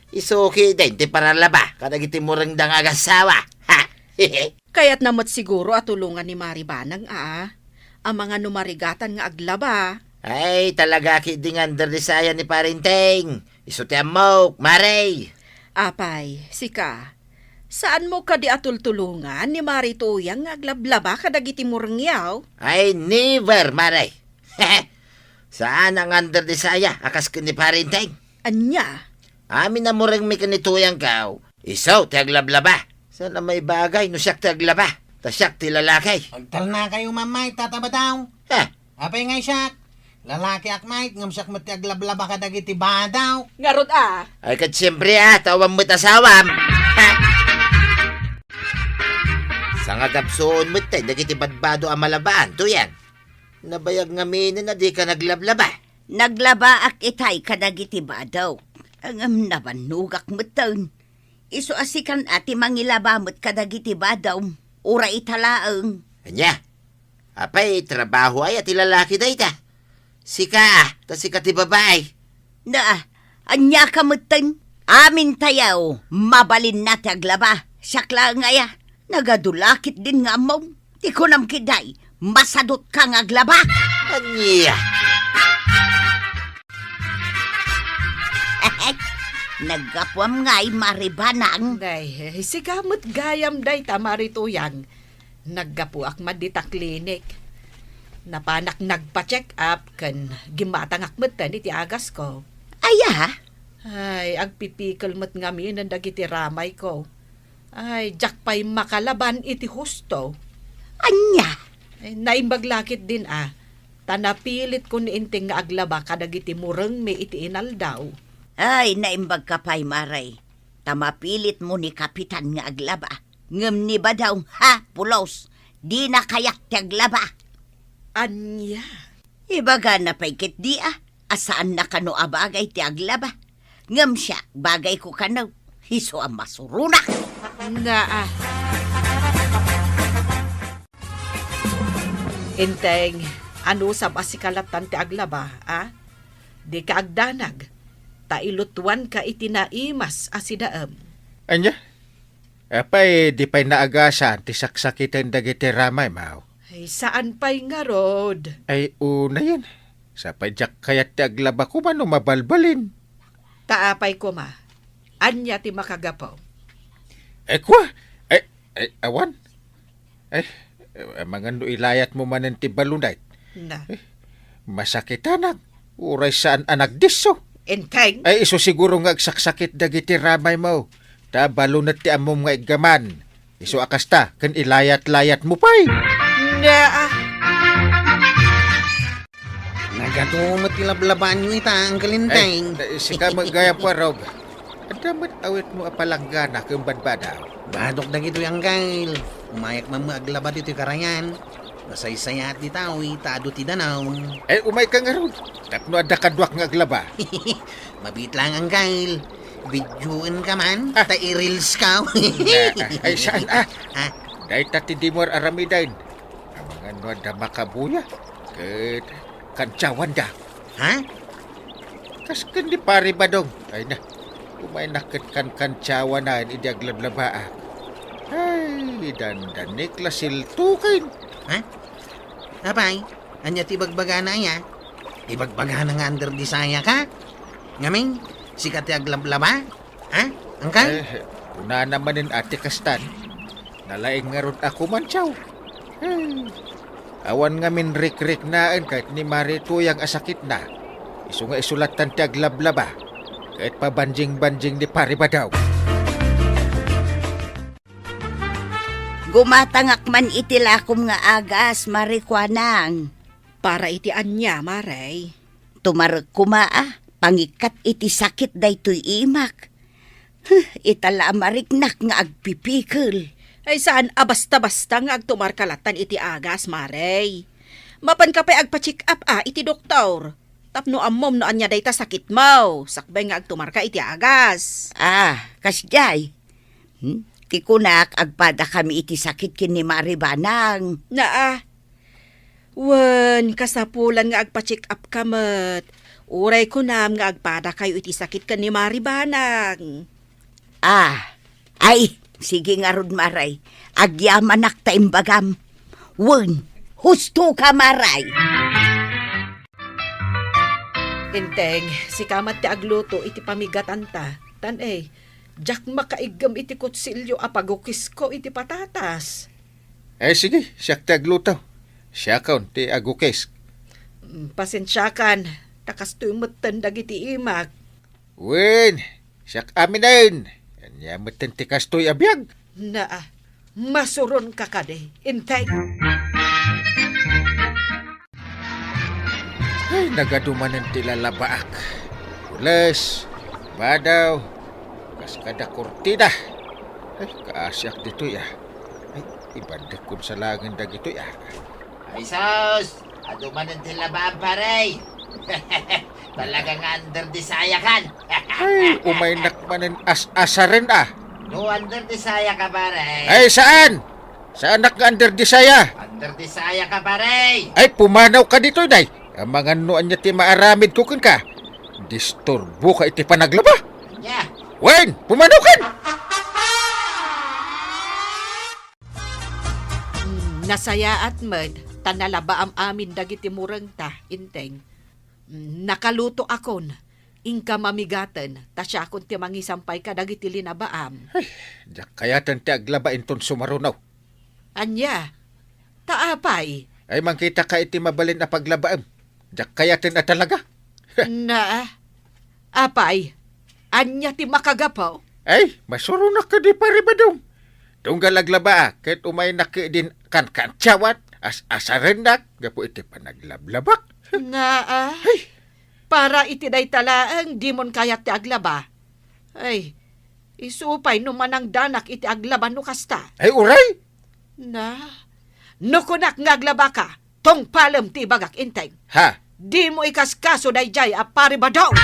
Isuki din ti paralaba kadagiti murengda nga agasawa. Ha? Kayatna met siguro a tulongan ni Mari Banang, a, a mangano marigatan nga aglaba. Ay, talaga ketdi nga under the saya ni Parenting. Isu ti ammok, Mari. Apay, sika, saanmo kadi a tultulongan ni Mari Tuyang nga aglablaba kadagiti murengyo? Ay, never, Mari. Saan nga under the saya a kas ken ni Parenting. Ania? Amin a murengmi ken ni Tuyangko, isu ti aglablaba. Saan a maibagay no siak ti aglaba, ta siak ti lalaki. Agtalnakayo, Mama, Tata Badaw. Ha? Apay ngay siak? Lalakiak met, ngem siak met ti aglablaba kadagiti badaw. Ngarud a. Ay, ket siempre a, ta awan met asawam. Ha? Sangagapsuon met tay dagiti badbado a malabaan, Tuyang. Nabayag ngaminen a dika naglablaba. Naglabaak itay kadagiti badaw. Ngem nabannogak metten. Isu a sikan a ti mangilaba met kadagiti badaw. Uray ita laeng. Ania? Apay, trabaho aya ti lalaki dayta? Sika, ta sika ti babai. Na, ania ka metten? Amin tayo, mabalinna ti aglaba. Siak laeng aya. Nagadu la ketdin nga ammom. Ti kunam ketdi, masadutka nga aglaba. Ania? Naggapuam ngay, Mari Banang. Day, sika met gayam dayta, Mari Tuyang. Naggapuak met dita klinik. Napanak nagpa-check up ken gimmatangak metten iti agasko. Aya? Ay, agpipikel met ngaminen dagiti ramayko. Ay, diak pay makalaban iti husto. Ania? Ay, naimbag la ketdin a, ta napilitkon ni Enteng nga aglaba kadagiti murengmi iti inaldaw. Ay, naimbagka pay, Mari. Ta mapilitmo ni Kapitan nga aglaba. Ngem ni Badaw, ha, pulos, dina kayat ti aglaba. Ania? Ibagana pay ketdi a, a saanna kano a bagay ti aglaba. Ngem siak, bagayko kano, isu a masuronak. Naa. Enteng, anusam a sika lattan ti aglaba, a? Dika agdanag, ta ilutuanka iti naimas a sidaem. Ania? Apay, di pay naagasan ti saksakiten dagiti ramaymo? Ay, saan pay ngarud? Ay, unayen. Sapay diak kayat ti aglaba koma no mabalbalin. Ta apay koma? Ania ti makagapu? Ay, kua? Ay, ay, awan. Ay, amangan no ilayatmo manen ti balonay. Na. Eh, masakitanak. Uray saan a nagdisso. Enteng? Ay, isu siguro nga agsaksakit dagiti ramaymo. Ta balonet ti ammom nga iggaman. Isu a kasta, ken ilayat-layatmo pay. Na, ah. Nagadu met ti lablabaanyo ita, Uncle Enteng. Ay, sika met gayam, Warog. Adda met awitmo a palanggana ken badbada. Badok dagitoy, Uncle. Umayak man met aglaba ditoy karayan. Nasaysayaat ditoy, ta adu ti danum. Ay, umayka ngarud. Tapno adda kaduak nga aglaba. Mabiit laeng, Uncle. Videoenka man, ah, ta i-reels ka. Na, ay, saan, ah? Ha? Dayta ti dimo ar-aramiden. Amangan no adda makabuya, ket kantiawanda. Ha? Kas ken ni Pare Badong. Ay na, umaynak ket kankantiawanan idi aglablabaak. Ay, dandanik la siltuken. Ha? Apay, ania ti ibagbagana aya? Ibagbagana nga under the saya ka? Ngamin, sika ti aglablaba? Ha? Angkal? Eh, kunana manen a ti kastan. Nalaing ngarud a kumantiaw. Eh, awan ngamin rikriknaen ket ni Mari Tuyang a sakitna. Isu nga isu lattan ti aglablaba. Ket pabanjing-banjing ni Pare Badaw. Gumatangak man iti lakom nga agas, Mare Kuanang. Para iti ania, Mare? Tumarek koma a, pangikkat iti sakit daytoy imak. Huh, ita la a mariknak nga agpipikel. Ay, saan a basta-basta nga agtumarka lattan iti agas, Mare. Mapanka pay agpa-check up a iti doktor. Tapno ammom no ania dayta sakitmo, sakbay nga agtumarka iti agas. Ah, kasdiay. Hmm? Ti kunak, agpadakami iti sakit ken ni Mare Banang. Naa. Wen, kasapulan nga agpa-check up ka met. Uray kunam nga agpadakayo iti sakit ken ni Mare Banang. Ah, ay, sige ngarud, Mare. Agyamanak ta imbagam. Wen, husto ka, Mare. Inteng, sika met ti agluto iti pamigatanta. Tan, eh, diak makaiggem iti kutsilio a pagukisko iti patatas. Eh, sige, siak ti agluto. Siakon ti agukis. Mm, pasensiakan, ta kastoy metten dagiti imak. Wen, siak aminen. Ania metten ti kastoy a biag? Naa, masuronka kadi, Inteng. Ay, nagadu manen ti lalabaak. Pules, badaw, kas kada kurtina. Ay, kaasiak ditoy, ah. Ay, ibandekkon sa laengen dagitoy, ah. Ay, sus! Adu manen ti labaam, pare! Talaga nga under the saya kan. Ay, umaynak manen as-asaren, ah. No under the saya ka, pare. Ay, saan? Saanak nga under the saya? Under the saya ka, pare. Ay, pumanaw ka ditoy, day. Amangan no ania ti maaramid ko kenka. Disturbo ka iti panaglaba. Ania? Wen, pumanaw kan! Mm, nasayaat met, ta nalabaam amin dagiti murengta, Inteng. Mm, nakaluto akon, inka mamigaten, ta siakon ti mangisampay kadagiti linabaam. Ay, diak kayaten ti aglaba inton sumaruno. Ania? Ta apay? Ay, mangkita ka iti mabalin a paglabaem. Diak kayaten a talaga. Na, apay, ania ti makagapu? Ay, masuronak kadi, Pare Badong. Tunggal aglabaak, ket umaynak idin kankantsawan, as-asarennak gapu iti panaglablabak. Naa, ay, para iti dayta laeng, dimon kayat ti aglaba. Ay, isu pay no manangdanak iti aglaba no kasta. Ay, uray! Na, no kunak nga aglabaka, tungpalem ti ibagak, Inteng. Ha? Dimo ikaskaso daydiay a Pare Badong.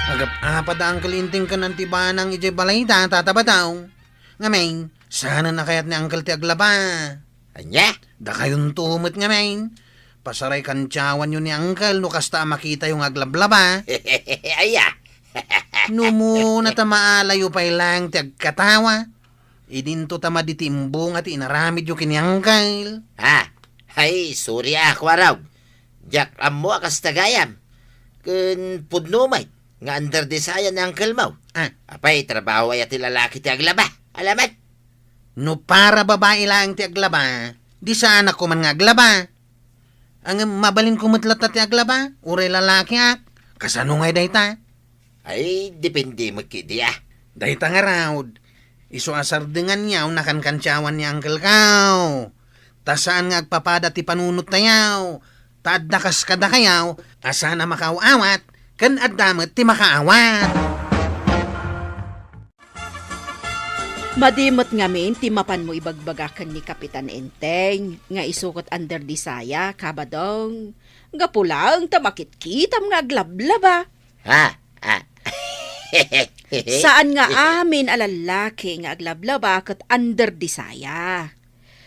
Agap-apa da Uncle Inteng ken Auntie Banang idiay balayda, Tata Badong. Ngamin, saanen a kayat ni Uncle ti aglaba. Ania? Dakayonto met ngamin. Pasaray kantsawanyo ni Uncle no kasta a makitayo nga aglablaba. Aya? No umuna ta maalayo pay laeng ti agkatawa. Idinto ta madi ti imbunga ti inaramidyo ken ni Uncle. Ah, ay, sorry a, Kuarog. Diak ammo a kasta gayam. Ken pudno met nga under the saya ni Uncle mo. Ah. Apay, trabaho aya ti lalaki ti aglaba? Alamet? No para babai laeng ti aglaba, di saanak koma nga aglaba. Ngem mabalinko met latta ti aglaba, uray lalakiak. Kasano ngay dayta? Ay, depende met ketdi, ah. Dayta ngarud, isu a sardenganyo a nakankantsawan ni Uncle ko. Ta saan nga agpapada ti panunottayo. Ta adda kas kadakayo a saan a makaaw-awat, ken adda met ti makaawat. Madi met ngamin ti mapanmo ibagbaga ken ni Kapitan Enteng nga isu ket under the saya, Kabadong. Gapu laeng ta makitkitam nga aglablaba. Ha? Ah. Saan nga amin a lallaki nga aglablaba ket under the saya.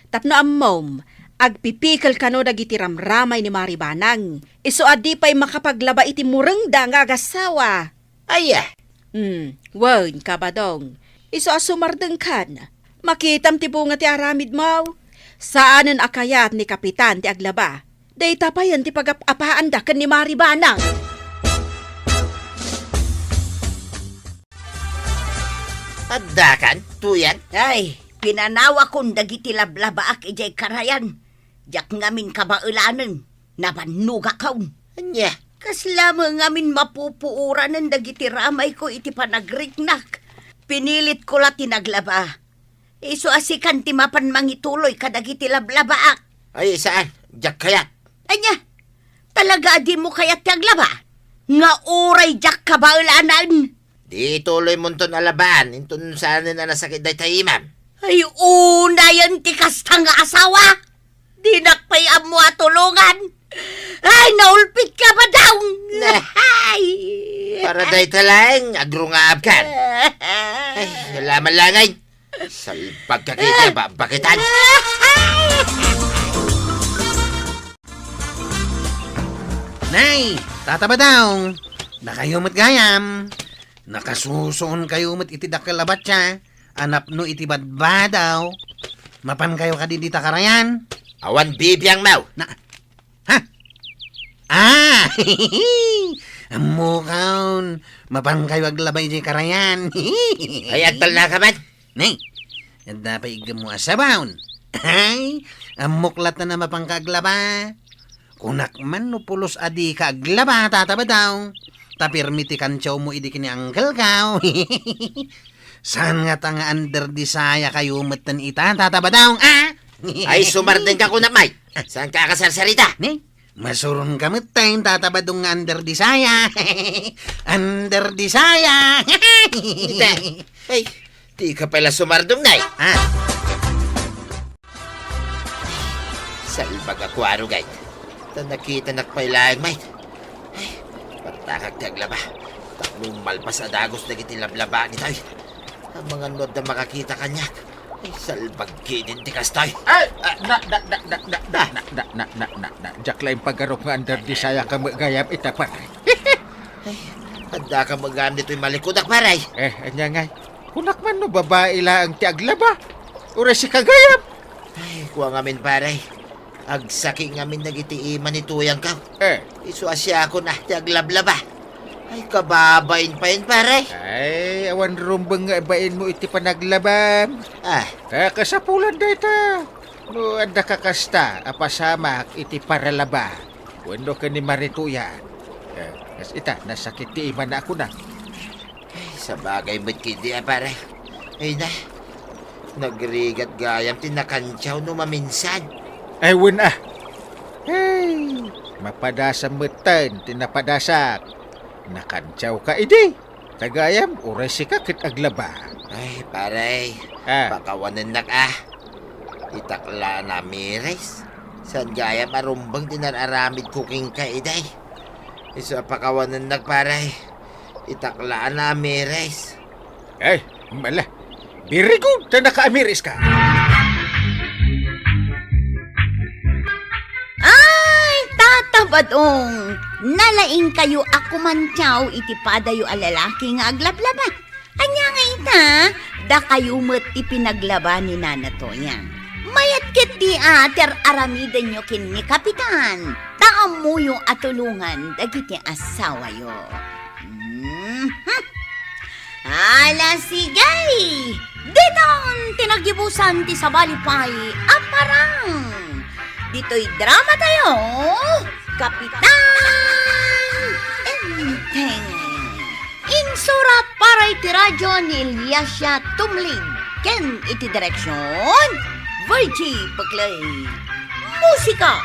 Tapno ammom, agpipikel kano dagiti ramramay ni Mari Banang. Isu a di pay makapaglaba iti murengda nga agasawa. Aya? Hmm, wen, Kabadong. Isu a sumardengkan. Makitam ti bunga ti aramidmo. Saanen a kayat ni Kapitan ti aglaba. Dayta payen ti pagap-apaanda ken ni Mari Banang. Addakan, tuyan? Ay, pinanawakon dagiti lablabaak idiay karayan. Diak ngamin kabaelanen. Nabannogakon. Ania? Kasla met ngamin mapupuoranen dagiti ramayko iti panagriknak. Pinilitko la ti naglaba. Isu a sikan ti mapan mangituloy kadagiti lablabaak. Ay, saan? Diak kayat. Ania? Talaga a dimo kayat ti aglaba? Nga uray diak kabaelan. Di tuloy monton a labaan, inton saanen a nasakit dayta imam. Ay, unayen ti kasta nga asawa. Dinak pay ammo a tulongan. Ay, naulpit ka, Badong! Neh. Ay! Para dayta laeng, agrungaabkan. Ay, alaman langay. Salbag ka kiti, babakitan. Nay, Tata Badong, dakayo met gayam. Nakasusuon kayo met iti dakkel a batsa a napno iti badbadaw. Mapan kayo kadi dita karayan? Awan bibiang, Maw. Na, ha? Ah! Ammokon, mapan kayo aglaba iti karayan. Ay, agtalna ka man. Nay, adda pay iggemmo a sabaon. Ay, ammok latta a mapanka aglaba. Kunak man no pulos a dika aglaba, Tata Badong. Ta pirmi ti kantiawmo idi ken ni uncle ko. Saan ngata nga under the saya kayo metten ita, Tata Badong, a? Ay, sumardeng ka kunak, May. Saanka a kasarsarita? Ni? Masuron ka metten, Tata Badong, nga under the saya. Under the saya. Ita. Ay, dika pay la sumardong, Nay. Ah. Salbag a kuaro, gayam. Ta nakitanak pay laeng, Mike. Ay, partakak ti aglaba. Tapno malpas a dagus dagiti lablaba ditoy. Amangan no adda makakita kaniak. Ay, salbag ketdin ti kastoy. Ay, ah, na, na, na, na, na, na, na, na, na, na, na, na. Diak laeng pagarup nga under the saya ka met gayam ita, pare. Ay, adda ka met gayam ditoy malikudak, pare. Eh, ania ngay? Kunak man no babai laeng ti aglaba. Uray sika gayam. Ay, kua ngamin, pare. Agsaki ngamin dagiti ima ni tuyangko. Eh. Isu a siakon a ti aglablaba. Ay, kababain payen, pare. Ay, awan rumbeng nga ibainmo iti panaglabam. Ah. Kakasapulan dayta. No adda ka kasta a pasamak iti paralaba wenno ken ni Marituyan. Eh, kas ita, nasakit ti imana a kuna. Ay, sabagay met ketdi a, pare. Ay na, nagrigat gayam ti nakantiaw no maminsan. Ay, wen a. Ay, mapadasam metten ti napadasak. Nakantiaw ka idi. Ta gayam, uray sika ket aglaba. Ay, pare. Ah. Pakawanennak a. Itak la a namiris. Saan gayam a rumbeng ti nar-aramidko kenka idi. Isu a pakawanennak, pare. Itak la a namiris. Ay, mala. Very good, ta nakaamiris ka. Ay, Tata Badong, nalaingkayo a kumantiaw iti padayo a lalaki nga aglablaba. Ania nga ita, dakayo met ti pinaglaba ni Nana Toyang. Mayat ketdi a ti ar-aramidenyo ken ni Kapitan, ta ammoyo a tulongan dagiti asawayo. Mhm. Ala, sige! Ditan ti naggibusan ti sabali pay a parang. Ditoy drama tayo, Kapitan Enteng. Insurat para iti radyo ni Eliasia Tumlig ken iti direksyon, Virgie Peclay. Musika,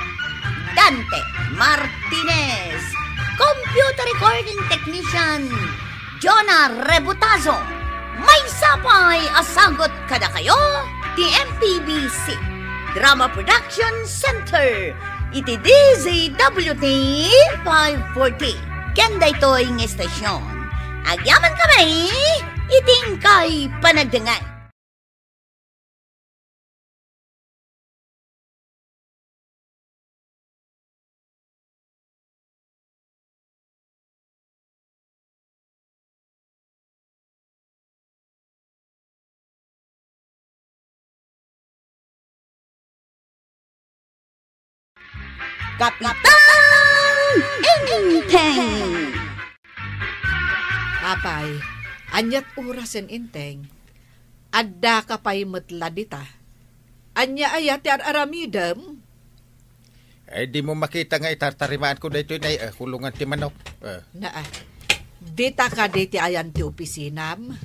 Dante Martinez. Computer recording technician, Jonah Rebutazo. Maysa pay a sagut kadakayo ti M P B C Drama Production Center iti D Z W T five forty. Ken daytoy nga estasyon, agyamankami iti inkay panagdengngeg. Kapitan Enteng! Apay, aniat orasen, Enteng? Addaka pay met la dita. Ania aya ti ar-aramidem? Eh, dimo makita nga itartarimaanko daytoy, Nay, eh, kulungan ti manok. Eh. Naa. Dita kadi ti ayan ti opisinam?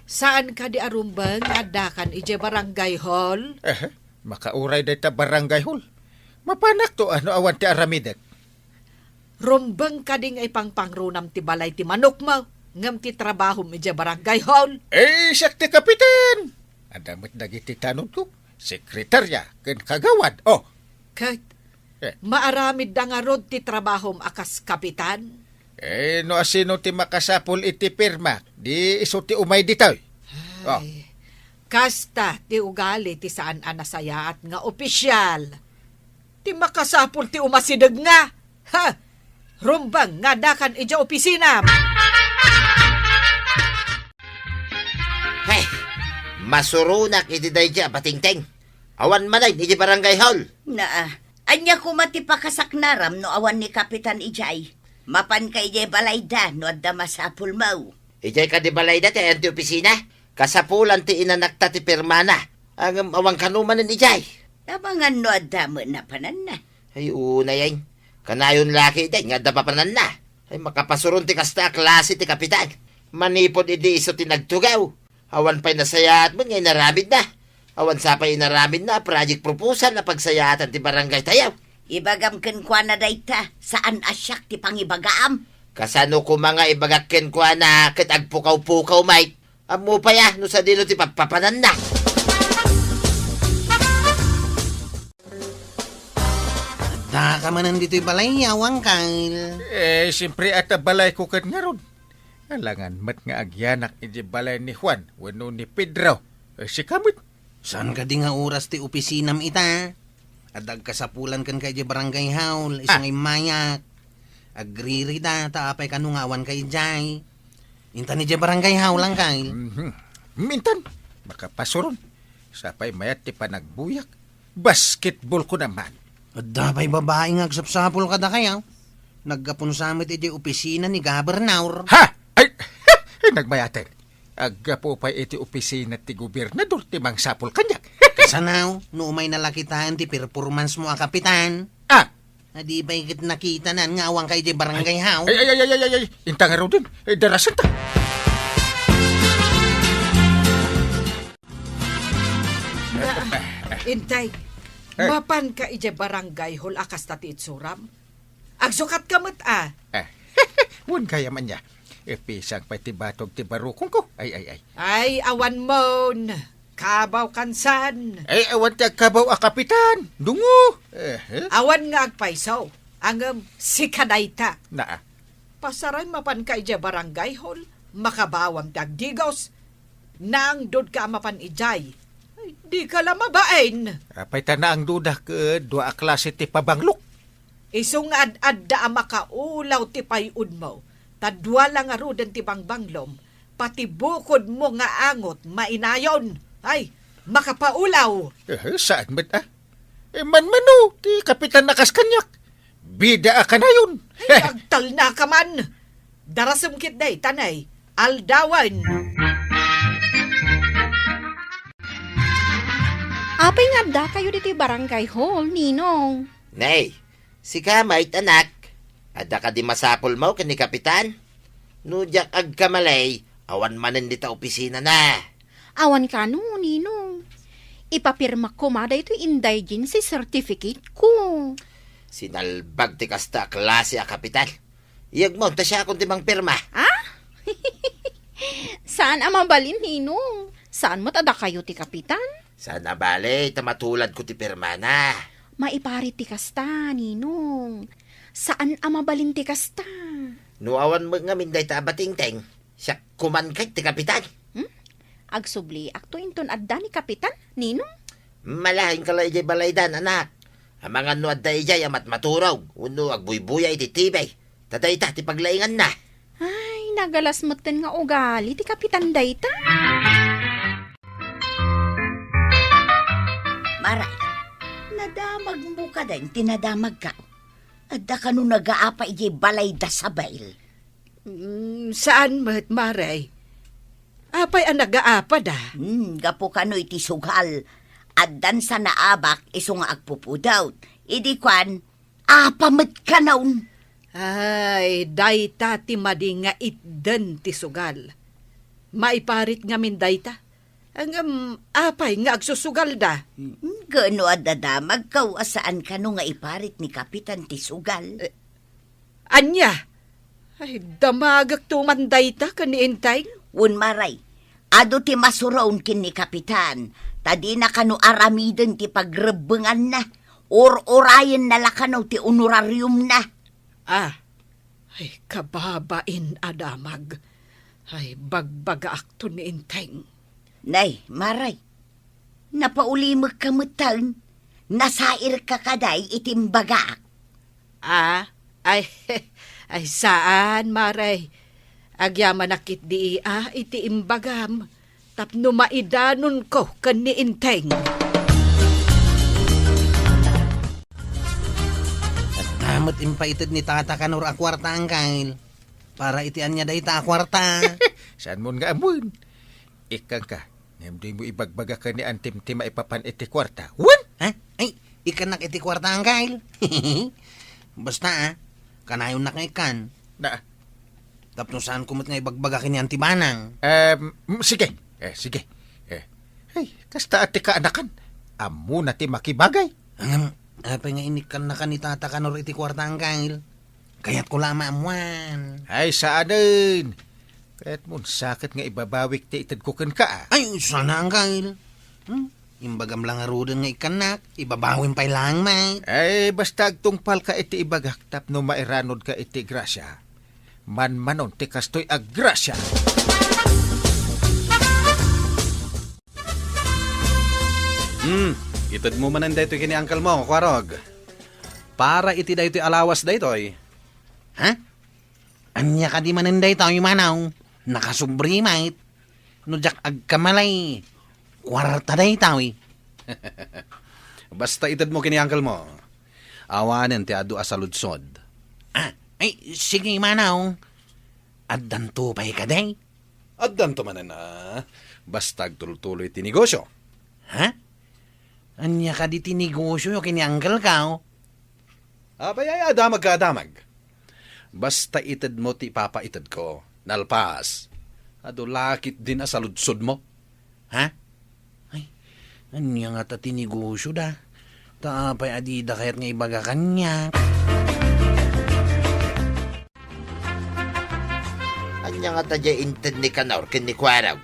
Saan kadi a rumbeng nga addakan idiay barangay hall? Eh, makauray dayta barangay hall. Mapanakto a no awan ti aramidek. Rumbeng kadi nga ipangpangrunam ti balay ti manokmo, ngem ti trabahom idiay barangay hall? Eh, siak ti kapitan! Adda met dagiti tanodko, sekretarya, ken kagawad. Oh! Ket, Eh. Maaramidda ngarud ti trabahom a kas kapitan? Eh, no asino ti makasapul iti pirmak, di isu ti umay ditoy. Oh. Ay, kasta ti ugali ti saan a nasayaat nga opisyal. Ti makasapul ti umasideg nga, ha? Rumbeng nga addakan idiay opisina. Hey, masuronak iti daydi a batingteng. Awan manen iti barangay hall. Naa, ania koma ti pakasaknaram no awan ni Kapitan idiay? Mapanka idiay balayda no adda masapulmo. Idiay kadi balayda ti ayan ti opisina? Kasapulan ti inanakta ti pirmana. Ngem awan kano manen idiay. Tabangan no adda met napananna. Ay, unay ay. Kanayon la ketdi nga adda mapananna. Ay, makapasuron ti kasta a klase ti kapitan. Manipud idi isu ti nagtugaw. Awan pay nasayaat met nga inaramidna. Awan sa pay inaramidna a project proposal a pagsayaatan ti barangay tayo. Ibagam kenkuana dayta, saan a siak ti pangibagaam. Kasano koma nga ibagak kenkuana ket agpukaw-pukaw met? Ammo pay a, no sadino ti pagpapananna. Adda ka manen ditoy balay, Awan Kyle? Eh, siyempre, adda balayko ket ngarud. Alangan met nga agyanak iti balay ni Juan wenno ni Pedro. Eh, sika met. Saan kadi nga oras ti opisinam ita? Adda agkasapulan kenka iti barangay hall, isu Ah. nga immayak. Agririda, ta apay kano nga awan ka idiay. Intan iti barangay hall lang, Kyle. Mhm. Mintan, makapasuron. Sapay mayat ti panagbuyak. Basketball ko naman. Adda pay babai nga agsapsapul kadakayo. Naggapunsa met iti opisina ni Gobernador. Ha? Ay, nagmayaten. Aggapu pay iti opisina ti gobernador ti mangsapul kaniak. Kasano, no umay nalakitan ti performance mo a kapitan? Ah. Adi pay ket nakitanan nga awan ka iti barangay hall. Ay, ay, ay, ay, ay, ay, ay. Inta ngaruden. Eh, darasenta. Intay, Eh. mapanka idiay barangay hall a kasta ti itsuram? Agsukatka met a. Eh, wen gayam ania. Ipisang pay ti batog ti barukongko. Ay, ay, ay. Ay, awan mon. Kabaw kansan. Ay, awan ti agkabaw a kapitan. Dungo. Eh, eh. Awan nga agpayso. Ngem sika dayta. Naa. Pasaray mapanka idiay barangay hall. Makabawam ti agdigos. Naangdodka a mapan idiay. Ay, dika la mabain. Apay ta naangdodak, eh, dua a klase ti pabanglok. Isu nga ad-adda a makaulaw ti pay-udmo, ta dua la ngaruden ti bangbanglom, pati bukodmo nga angot mainayon. Ay, makapaulaw! Eh, saan met, ah? Eh, manmano ti kapitan a kas kaniak? Bida a kanayon. Ay, agtalnaka man! Darasem ketdi, tanay, aldawen. Apay nga addakayo ditoy barangay hall, Ninong? Nay, sika met, anak. Adda kadi masapulmo ken ni Kapitan? No diak agkamali, awan manen dita opisinana. Awan kano, Ninong. Ipapirmak koma daytoy indigency certificate ko. Sinalbag ti kasta a klase a kapitan. Iyagmo, ta siakon ti mangpirma. Ah? Saan a mabalin, Ninong. Saan met a dakayo ti kapitan? Saan a bale, ta matuladko ti pirmana. Maiparit ti kasta, Ninong. Saan a mabalin ti kasta. No awan met ngamin dayta a batingteng, siak koman ket ti kapitan. Hmm? Agsubliakto inton adda ni kapitan, Ninong? Malaing ka la idiay balaydan, anak. Amangan no adda idiay a matmaturog, wenno agbuybuya iti T V. Ta dayta ti paglainganna. Ay, nagalas metten nga ugali ti kapitan dayta. Maray, nadamagmo kadi ti nadamagko. Adda kano nagaapa idiay balayda, Sabel? Mm, saan met, Maray? Apay a nagaapada? Hmm, gapu kano iti sugal. Addan sa naabak isu nga agpupudot. Idi kuan, apa met kanon? Ay, dayta ti madi nga itden ti sugal. Maiparit ngamin dayta. Ngem apay nga agsusugalda? Ngano a dadamagkaw a saan kano nga iparit ni Kapitan ti sugal? Eh, ania? Ay, damagekto man dayta ken ni Enteng. Wen, Maray, adu ti masuron ken ni Kapitan, ta dina kano aramiden ti pagrebbenganna. Ur-urayenna la kano ti honorariumna. Ah, ay, kababain a damag. Ay, bagbagaakto ni Enteng. Nay, Maray, napaulimekka metten. Nasairka kadi iti imbagak? Ah, ay, ay, saan, Maray. Agyamanak ketdi a iti imbagam tapno maidanonko ken ni Enteng. Adda met impaited ni Tata Kanor a kuarta, Angkel. Para iti ania dayta a kuarta? Saanmon nga ammoen? Ikkanka, ngem dimo ibagbaga ken ni Antim ti maipapan iti kuarta. Wen? Ha? Ay, ikkannak iti kuarta, Angkel. Basta, ah, kanayonnak nga ikkan. Na, Tapno saanko met nga ibagbaga ken ni Anti Banang. Em, mm, sige. Eh, sige. Eh. Ay, kasta a ti kaanakan. Ammona ti makibagay. Ngem, apay nga inikkannakan ni Tata Kanor iti kuarta, Angkel? Kayatko la a maammuan. Ay, saanen. Kayatmon saket nga ibabawik ti itedko kenka, a? Ay, sana, Angkel. Hmm? Imbagam la ngaruden nga ikkannak, ibabawim pay laeng met. Ay, basta agtungpalka iti ibagak tapno mairanodka iti grasia. Manmanon ti kastoy a grasia. Hmm, itedmo manen daytoy ken ni uncle mo, Kuarog. Para iti daytoy a lawas daytoy. Ha? Ania kadi manen daytoy, Manong? Nakasubri met. No diak agkamali, kuarta daytoy. Basta itedmo ken ni uncle mo. Awanen ti adu a saludsod. Ah, ay, sige, Manong. Addanto pay kadi? Addanto manen, a. Basta agtultuloy ti negosyo. Ha? Ania kadi ti negosyo ken ni uncle ko? Apay, ay, adamag ka, adamag. Basta itedmo ti ipapaitedko. Nalpas, adu la ketdin a saludsodmo. Ha? Ay, ania ngata ti negosyoda? Ta apay a dida kayat nga ibaga kaniak? Ania ngata diay inted ni Kanor ken ni Kuarog?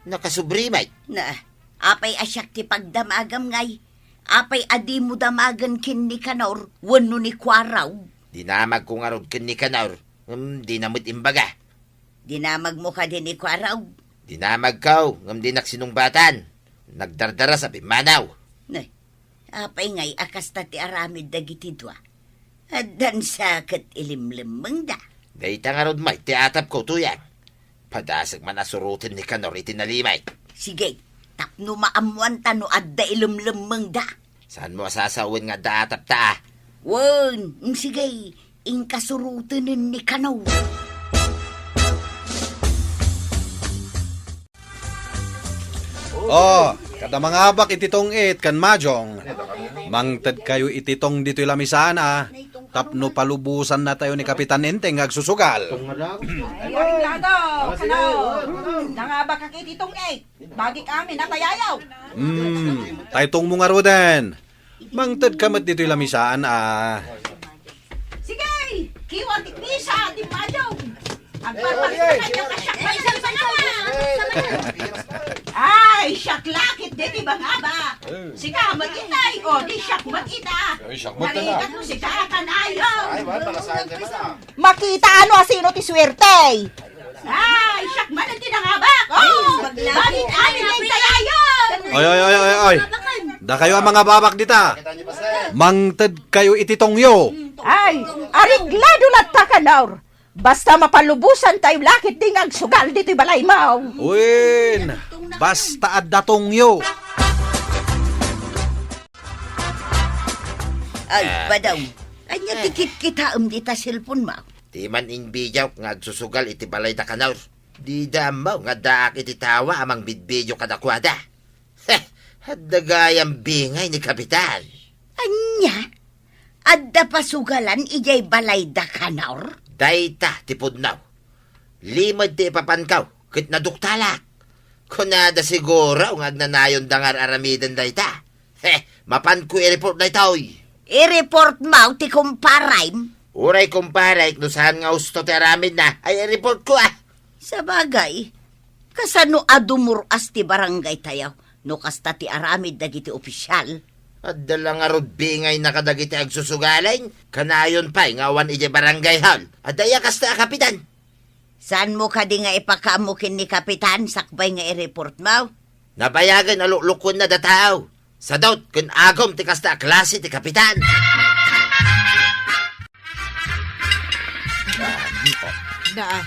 Nakasubri met. Na, apay a siak ti pagdamagam ngay? Apay a dimo damagen ken ni Kanor wenno ni Kuarog? Dinamagko ngarud ken ni Kanor, ngem dina met imbaga. Dinamagmo kadi ni Kuarog? Dinamagko, ngem dinak sinungbatan. Nagdardaras a pimmanaw. Nay, apay ngay a kasta ti aramid dagiti dua? Addan sa ket ilimlemmengda. Dayta ngarud met ti atapko, Tuyang. Padasek man a suroten ni Kanor iti nalimed. Sige, tapno maammoanta no adda ilimlemmengda. Saanmo a sasawen nga adda atapta, a? Wen, mm, sige, inka surotenen ni Kanor. Oh, kada mangabak iti tong-it ken Majong, mangtedkayo iti tong ditoy lamisaan, a, tapno palubosannatayo ni Kapitan Enteng nga agsusugal. Ay, Aring Lado, kano, nangabakak iti tong-it. Bagik amin a tayayaw. Hmm, tay tongmo ngaruden. Mangtedka met ditoy lamisaan, a. Sige, kiwa ti misa, ti Majong. Agpapakita kaniak a siak manen ti mangabak. Ay, siak la ketdi ti mangabak. Sika met itay, o, di siak met ita. Ay, siak met ita. Narigat mo sika, kanayon. Ay, wala, malasayan ka na. Makitaano a sino ti suerte. Ay, siak manen ti nangabak. Oh, bagit amin nga tayayon. Oy, oy, oy, oy, oy. Dakayo a mangababak dita. Mangtedkayo iti tongyo. Ay, areglado latta, Kanor. Basta mapalubosantayo la ketdi nga agsugal ditoy balaymo. Wen, basta adda tongyo. Ay, ah, Badong, ania ti, eh, kitkitaem dita cellphone mo? Ti man inbidiok nga agsusugal iti balay da Kanor. Dida ammo nga addaak iti tawa a mangbidbidio kadakuada. Heh, adda gayam bingay ni Kapitan. Ania? Adda pasugalan idiay balay da Kanor? Dayta ti pudno. Limed ti ipapanko. ket naduktalak. Kunada siguro nga agnanayonda nga ar-aramiden dayta. He, mapanko i-report daytoy. I-report mo ti kumparem? Uray kumparek no saan nga husto ti aramidna, ay i-report ko, ah. Sabagay, kasano a dumur-as ti barangay tayo no kasta ti aramid dagiti opisyal? Adda la ngarud bingayna kadagiti agsusugalin, kanayon pay nga awan idiay barangay hall. Adda iya kasta a kapitan. Saanmo kadi nga ipakaammo ken ni kapitan sakbay nga i-report mo? Nabayagen a luklukuenna da tao. Sadut ken agum ti kasta a klase ti kapitan. Na,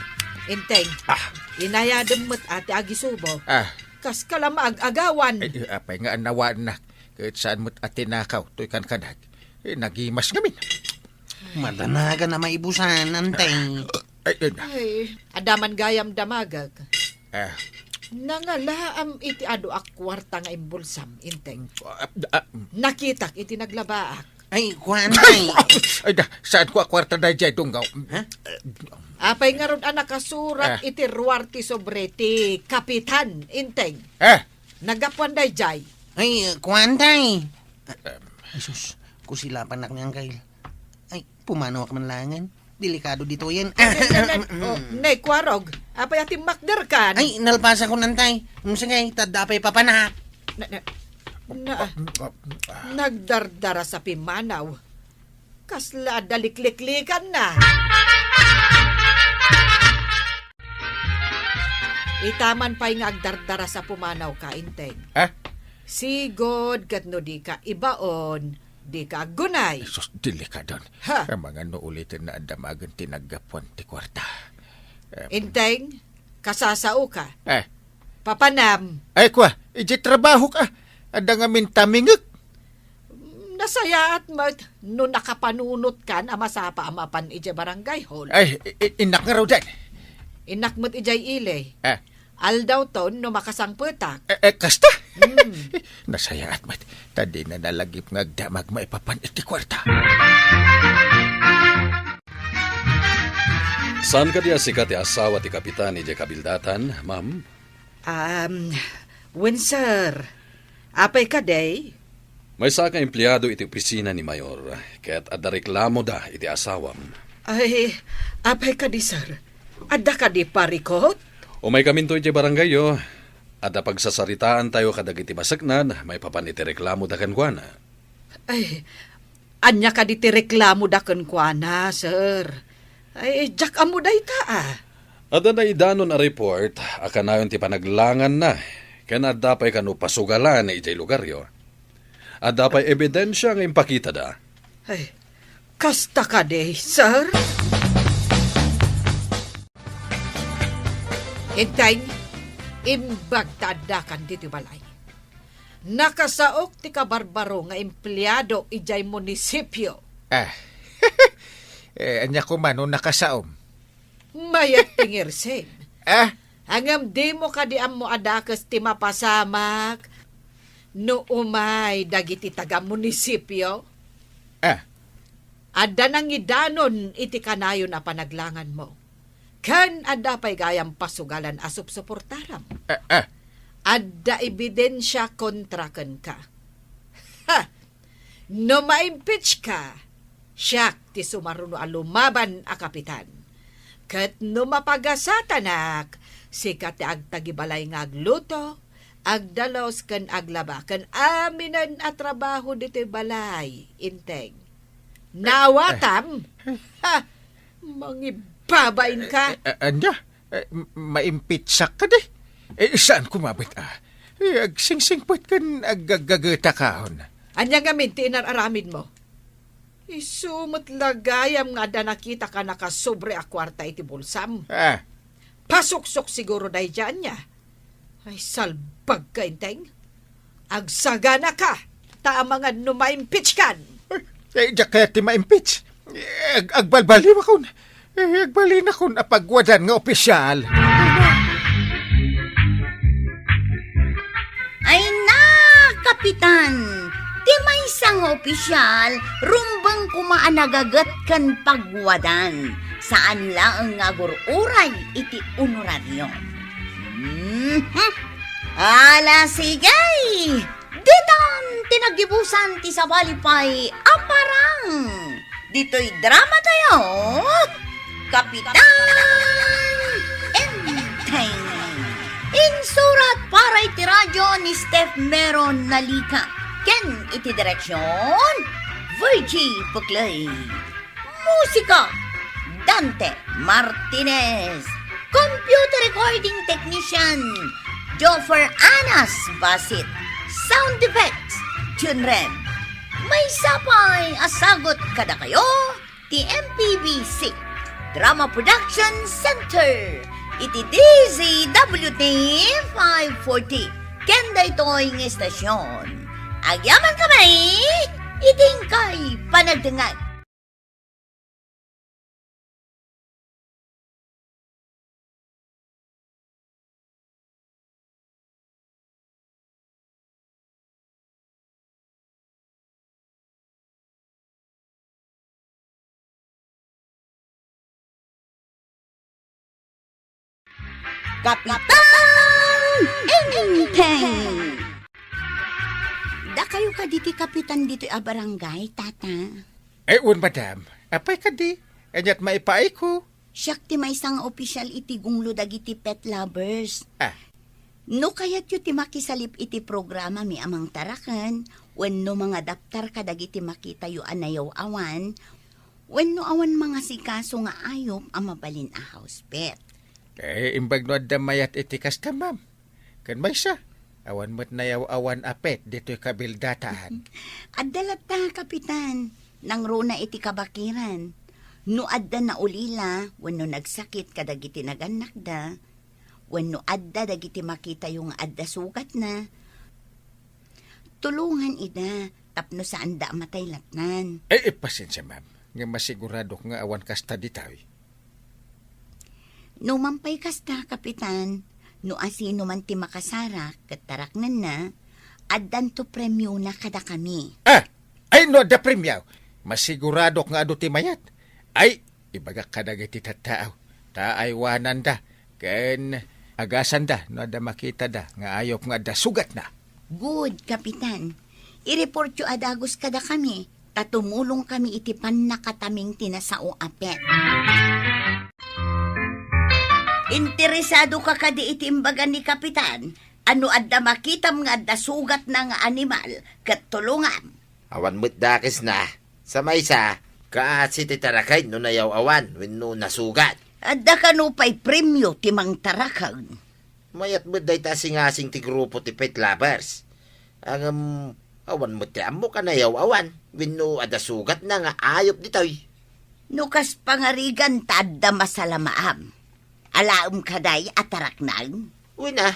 Enteng. Ah. Inayadem met a ti agisubo. Ah. Kaska la maag-agawan. Ay, apay nga anawaannak. Ket saan met a tinakaw toy kankanag. Eh, nagimas ngamin. Madanagan a maibusan, Enteng. Ay, ay, na. Ay, adda man gayam damagek. Ah. Nangalaam iti adu a kuarta nga imbulsam, Enteng. Ah, ah, Nakitak iti naglabaak. Ay, kuan, Tay. Ay, da, saan ko a kuarta daydiay, Dunggaw? Ha? Apay ngarud a nakasurat Ah. iti ruar ti sobre ti kapitan, Enteng. Ah. Naggapuan daydiay. Ay, kuan, Tay. Ah, ay, sus, kusilapanak ni Angkay. Ay, pumanawak man langen. Delikado ditoyen. Ne, ne, ne, oh, ne, Kuarog, apay a timmakderkan? Ay, nalpasakon, Tay. Mm, sige, tadda pay papanak. Na, na, na, nagdardaras a pimanaw. Kasla adda likliklikanna. Itaman pay nga agdardaras a pumanawka, Enteng. Ha? Sigud ket no dika ibaon, dika aggunay. Sus, delikadon. Ha? Amangan no uliten na adda magen ti naggapuan ti kuarta. Em. Enteng, kasasaoka. Eh. Papanam. Ay, kua, iti trabahok, ah. Adda ngamin tamingek. Nasayaat met no nakapanunotkan a masapa a mapan idiay barangay hall. Ay, i-, i-, innak ngaruden. Innak met idiay ili. Ah. Aldawton no makasangpetak. Eh, eh, kasta? Hmm. Nasayaat met. Ta dina nalagip nga agdamag maipapan iti kuarta. Saan kadi a sika ti asawa ti kapitan idiay kabildatan, ma'am? Um, wen, sir. Apay kadi? Maysa ka empleado iti opisina ni Mayor, ket adda reklamoda iti asawam. Ay, apay kadi, sir? Adda kadi parikot? Umaykaminto idiay barangayyo. Adda pagsasaritaantayo kadagiti maseknan maipapan iti reklamoda kenkuana. Ay, ania kadi ti reklamoda kenkuana, sir? Ay, diak ammo dayta, a. Adda naidanon a report a kanayon ti panaglanganna, ken adda pay kano pasugalan idiay lugaryo. Adda pay ebidensia nga impakitada. Ay, kasta kadi, sir? Enteng, imbag ta addakan ditoy balay. Nakasaok ti kabarbaro nga empleado idiay munisipio. Ah. Eh, ania koma no nakasaom? Mayat ti ngirsem. Ah? Ngem dimo kadi ammo a dakes ti mapasamak no umay dagiti taga-munisipio? Ah. Adda nangidanon iti kanayon a panaglanganmo. Ken adda pay gayam pasugalan a supsuportaram. Eh, eh. Adda ebidensia kontra kenka. Ha! No ma-impeach ka, siak ti sumaruno a lumaban a kapitan. Ket no mapagasatanak, sika ti agtagibalay nga agluto, agdalus ken aglaba ken aminen a trabaho ditoy balay, Enteng. Naawatam? Ha! Mangibabain ka? Eh, eh, ania? Eh, m-, maimpeachak kadi? Eh, saan kumabit, ah? Eh, agsingsingpet ken aggaggagetakon. Ania ngamin ti inar-aramidmo? Isu met la gayam nga adda nakitak a nakasobre a kuarta iti bulsam. Ah. Pasuksok siguro daydiay ania. Ay, salbag ka, Enteng. Agsaganaka, ta amangan no ma-impeach kan. Ay, eh, diak kayat ti ma-impeach. Eh, ag-, agbalbaliwakon. Eh, agbalinakon a pagwadan nga opisyal. Ay na, Kapitan! Ti maysa nga opisyal, rumbeng koma a nagaget ken pagwadan. Saan laeng nga agur-uray iti onorario. Ala, sige! Ditan ti naggibusan ti sabali pay a parang. Ditoy drama tayo, Kapitan Enteng. Insurat para iti radyo ni Steph Meron Nalika ken iti direksyon, Virgie Puclay. Musika, Dante Martinez. Computer recording technician, Joffer Anas Basit. Sound effects, Junren. Maysa pay a sagut kadakayo ti M P B C Drama Production Center iti D Z W T five forty. Ken daytoy nga istasyon, agyaman kami iti inkay panagdengngeg. Kapitan Enteng! Dakayo kadi ti kapitan ditoy a barangay, Tata? Eh, wen, madam. Apay kadi? Ania't maipaayko? Siak ti maysa nga opisyal iti gunglo dagiti pet lovers. Ah. No kayatyo ti makisalip iti programami a mangtaraken wenno mangadaptar kadagiti makitayo a nayaw-awan, wenno awan mangasikaso nga ayup a mabalin a house pet. Eh, imbag no adda mayat iti kasta, ma'am. Ken maysa, awan met nayaw-awan a pet ditoy kabildatan. Adda latta, Kapitan, nangruna iti kabakiran. No adda naulila wenno nagsakit kadagiti nagannakda, wenno adda dagiti makitayo nga adda sugatna, tulongan ida tapno saanda a matay latnan. Eh, eh, pasensia, ma'am, nga masiguradok nga awan kasta ditoy. No man pay kasta, Kapitan, no asino man ti makasarak ket taraknenna, addanto premiona kadakami. Ah! Ay, no adda premio, masiguradok nga adu ti mayat. Ay, ibagak kadagiti tattao, ta aywananda ken agasanda no adda makitada nga ayup nga adda sugatna. Good, Kapitan. Ireportyo a dagus kadakami, ta tumulongkami iti pannakataming ti nasao a pet. Interesadoka kadi iti imbaga ni Kapitan a no adda makitam nga adda sugatna nga animal ket tulongam? Awan met dakesna. Sa maysa, kaasi ti taraken no nayaw-awan wenno nasugat. Adda kano pay premio ti mangtaraken? Mayat met dayta a singasing ti grupo ti pet lovers. Ngem awan met ti ammok a nayaw-awan wenno adda sugatna nga ayup ditoy. No kas pangarigan ta adda masalamaam, alaem kadi a taraknang? Wen a,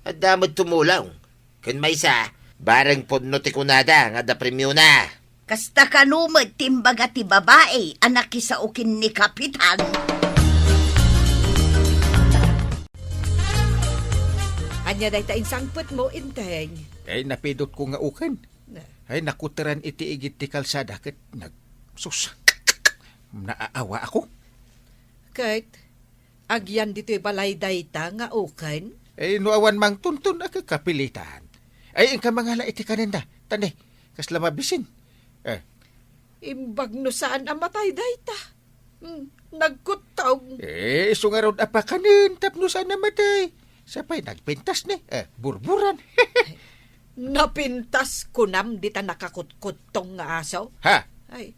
adda met tumulong. Ken maysa, bareng pudno ti kunada nga adda premiona. Kasta kano met ti imbaga ti babai a nakisao ken ni Kapitan. Ania dayta insangpetmo, Enteng? Ay, napidotko nga uken. Na. Ay, nakuteran iti igid ti kalsada ket nag-, sus, naaawaako. Ket, agyan ditoy balay dayta nga uken? Eh, no awan mangtuntun a kakapilitan. Ay, inka mangala iti kanenda. Tani, kasla mabisin. Eh. Imbag no saan a matay dayta. Hmm, nagkuttog. Eh, isu ngarud a pakanen tapno saan a matay. Sapay nagpintas ni, eh, burburan. Napintas kunam dita nakakutkuttong nga aso? Ha? Ay,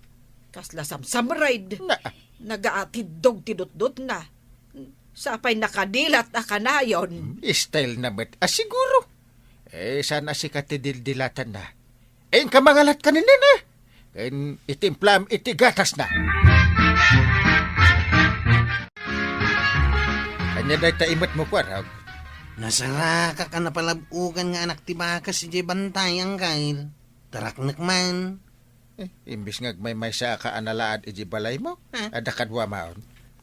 kasla samsamred. Na- Nagaatiddog ti dutdotna. Sapay nakadilat a kanayon. Hmm, style na met a siguro. Eh, saan a sika ti dildilatanna? Inka mangalat kanenena, ken itimplam iti gatasna. Ania dayta imetmo, Kuarog? Nasarakak a napalab-ogan nga anak ti bakas idiay bantay, Angkel. Taraknek man. Eh, imbes nga agmaymaysaak a nalaad idiay balaymo, ha? Adda kaduamaon.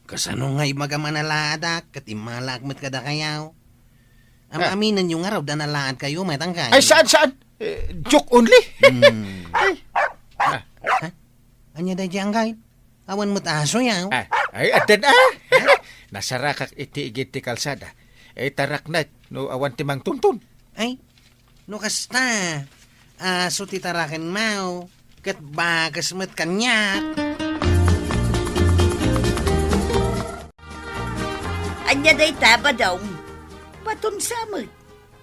Kasano nga ibagam a nalaadak, ket immalaak met kadakayo? Am-aminenyo ngarud a nalaadkayo met, Angkel. Ay, saan, saan? Eh, joke only. Hmm. Ay. Ah. Ha? Ania daydiay, Angkel? Awan met asoyo? Ah, ay, addan, ah. Nasarakak iti igid ti kalsada. Eh, taraknek, no awan ti mangtunton. Ay, no kasta, aso ti tarakenmo, ket bakes met kaniak. Ania dayta, Badong? Baton sa met.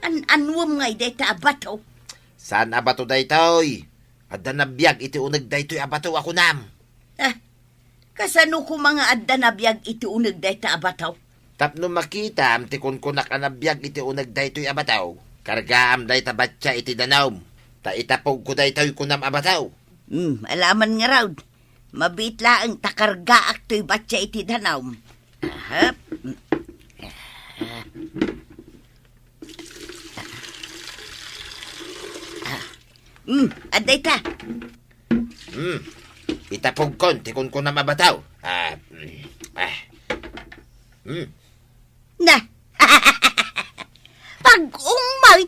An-anuem ngay dayta a bato? Saan a bato daytoy? Adda nabiag iti uneg daytoy a bato a kunam. Ah, kasano koma nga adda nabiag iti uneg dayta a bato? Tapno makitam ti kunkunak a nabiag iti uneg daytoy a bato, kargaam dayta batsia iti danum, ta itapogko daytoy kunam a bato. Hmm, alaman ngarud. Mabiit laeng ta kargaak toy batsia iti danum. Ahap. Hmm, adda ita. Hmm. Itapogkon ti kunkunam a bato. Ah, mm, ah. Hmm. Na. Pag-ungmay,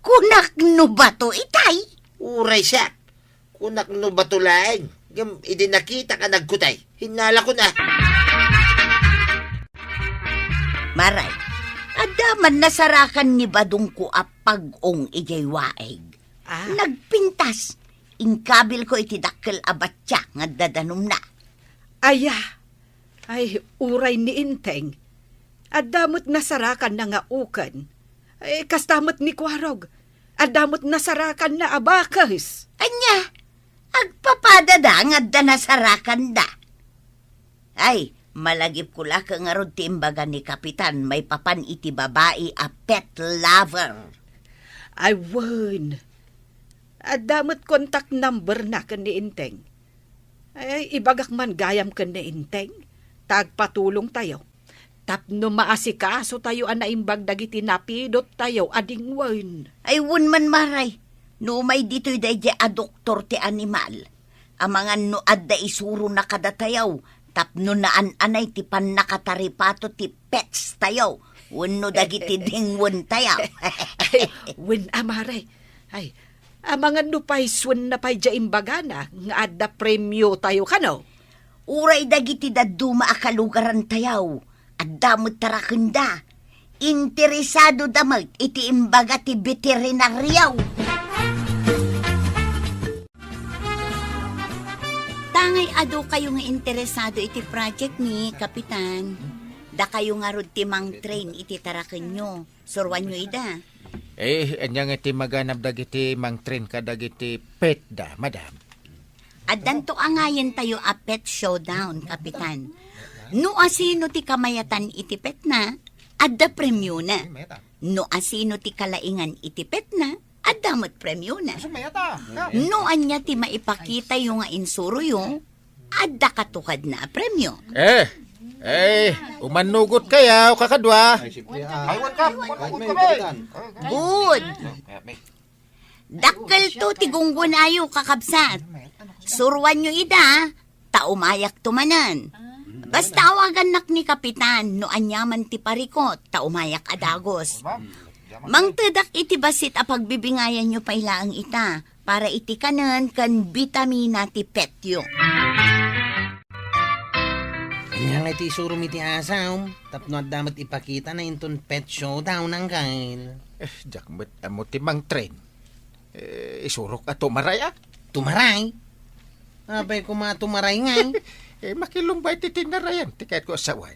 kunak no bato itay. Uray siak. Kunak no bato laeng. Ngem idi nakitak a nagkutay, hinnalakon a. Maray, adda man nasarakan ni Badongko a pag-ung idiay waig. Ah. Nagpintas, inkabilko iti dakkel a batsia nga adda danumna. Aya, ay, uray ni Enteng. Adda met nasarakanna nga uken. Eh, kasta met ni Kuarog. Adda met nasarakanna a bakes. Ania? Agpapadada nga adda nasarakanda. Ay, malagipko la ket ngarud ti imbaga ni Kapitan maipapan iti babai a pet lover. Ay, wen. Adda met contact number na ken ni Enteng. Ay, ibagak man gayam ken ni Enteng, ta agpatulongtayo. Tapno maasikasotayo a naimbag dagiti napidottayo a dingwen. Ay, wen man, Maray, no umay ditoy daydiay a doktor ti animal, amangan no adda isurona kadatayo, tapno naan-anay ti pannakataripato ti pets tayo, wenno dagiti dingwen tayo. Ay, wen a, Maray. Ay, amangan no paysuenna pay diay imbagana nga adda premio tayo kano? Uray dagiti dadduma a kalugaran tayo, adda met tarakenda. Interesado da met iti imbaga ti beterinario. Tangay adu kayo nga interesado iti project ni Kapitan. Dakayo ngarud ti mangtrain iti tarakenyo. Suruanyo ida. Eh, ania nga ti maganab dagiti mangtrain kadagiti pet da, madam? Addanto angayen tayo a pet showdown, Kapitan. No asino ti kamayatan iti petna, adda premiona. No asino ti kalaingan iti petna, adda met premiona. No ania ti maipakitayo nga insuroyo, adda katukadna a premio. Eh, eh, umannugot kayo, kakadua. Ay, wen ka, wen ka, wen ka, Kapitan. Good. Dakkelto ti gunggonayo, kakabsat. Suruanyo ida, ta umayakto manen. Basta awagannak ni Kapitan no aniaman ti parikot, ta umayak a dagus. Mangtedak iti bassit a pagbibingayanyo pay laeng ita para iti kanen ken bitamina ti petyo. Ania nga iti isurom iti asawm? Tapno adda met ipakitana inton pet showdown, Angkel. Eh, diak met ammo ti mangtrain. Eh, isurok a tumaray, a? Tumaray? Apay koma a tumaray ngay? Eh, makilumba iti tinarayan ti kayatko a sawen.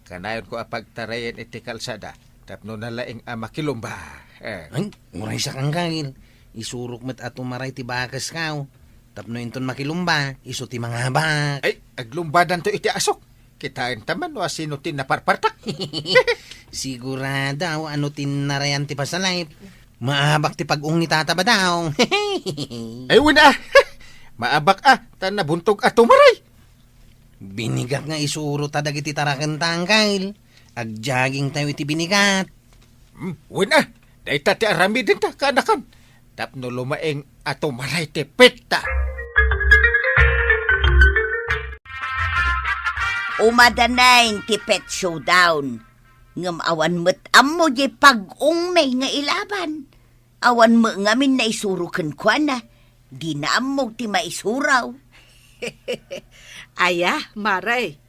Kanayonko a pagtarayan iti kalsada tapno nalaing a makilumba. Eh. Ay, uray sa, Angkel. Isurok met a tumaray ti bakesko. Tapno inton makilumba, isu ti mangabak. Ay, aglumbadanto iti asok. Kitaenta man no asino ti naparpartak. Sigurado a no tinnarayan ti pasalip, maabak ti pag-ung ni Tata Badong. Ay, wen a. Maabak a, ta nabuntog a tumaray. Binigat nga isurota dagiti tarakenta, Angkel. Agjogging tayo iti binigat. Hmm, wen a, dayta ti aramidenta, kaanakan. Tapno lumaing a tumaray ti petta. Umadanen ti pet showdown. Ngem awan met ammo diay pag-ungmi nga ilaban. Awan met ngamin naisuro kenkuana. Dina ammo ti maisuro. Aya, Mare.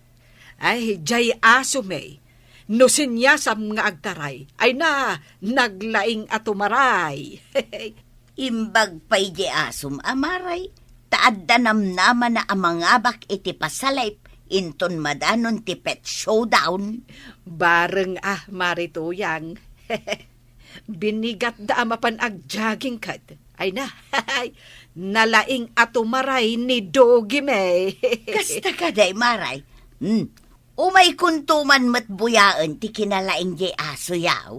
Ay, diay asomi. No siniasam nga agtaray, ay na, naglaing a tumaray. Imbag pay di asom a Maray, ta adda namnamana a mangabak iti pasalip inton madanon ti pet showdown. Bareng a, Mari Tuyang. Binigatda a mapan agjaging ket. Ay na, nalaing a tumaray ni Dogi May. Kasta kadi, Maray. Hmm. Umaykonto man met buyaen ti kinalaing di asoyaw.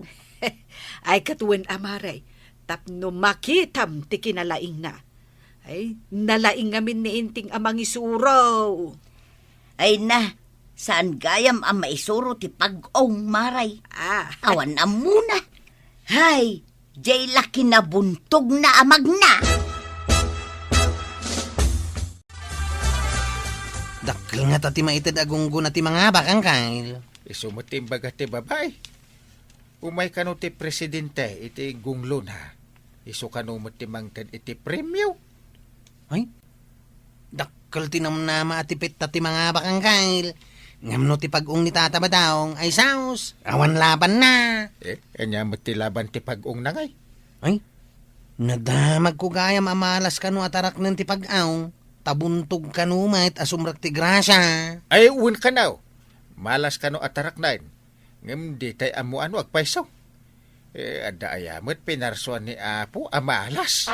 Ay, ket wen a, Maray, tapno makitam ti kinalaingna. Ay, nalaing ngamin ni Inting a mangisuro. Ay na, saan gayam a maisuro ti pag-ong, Maray? Ah. Awan ammona. Hay, jay la kinabuntogna a magna. Dakkel ngata ti maited a gunggona ti mangabak, Angkel. Isu met ti imbaga ti babai. Umay kano ti presidente iti gunglona. Isu kano met ti mangted iti premio. Ay, dakkel ti namnama a ti petta ti mangabak, Angkel. Ngem no ti pag-ong ni Tata Badong, ay saos, awan labanna. Eh, ania met ti laban ti pag-ongna ngay? Ay, nadamagko gayam a malas kano a taraknen ti pag-aw, ta buntog kano met a sumrek ti grasia. Ay, wen kano. Malas kano a taraknen. Ngem ditay ammo a no agpayso. Eh, adda aya met pinarsuan ni Apo a malas.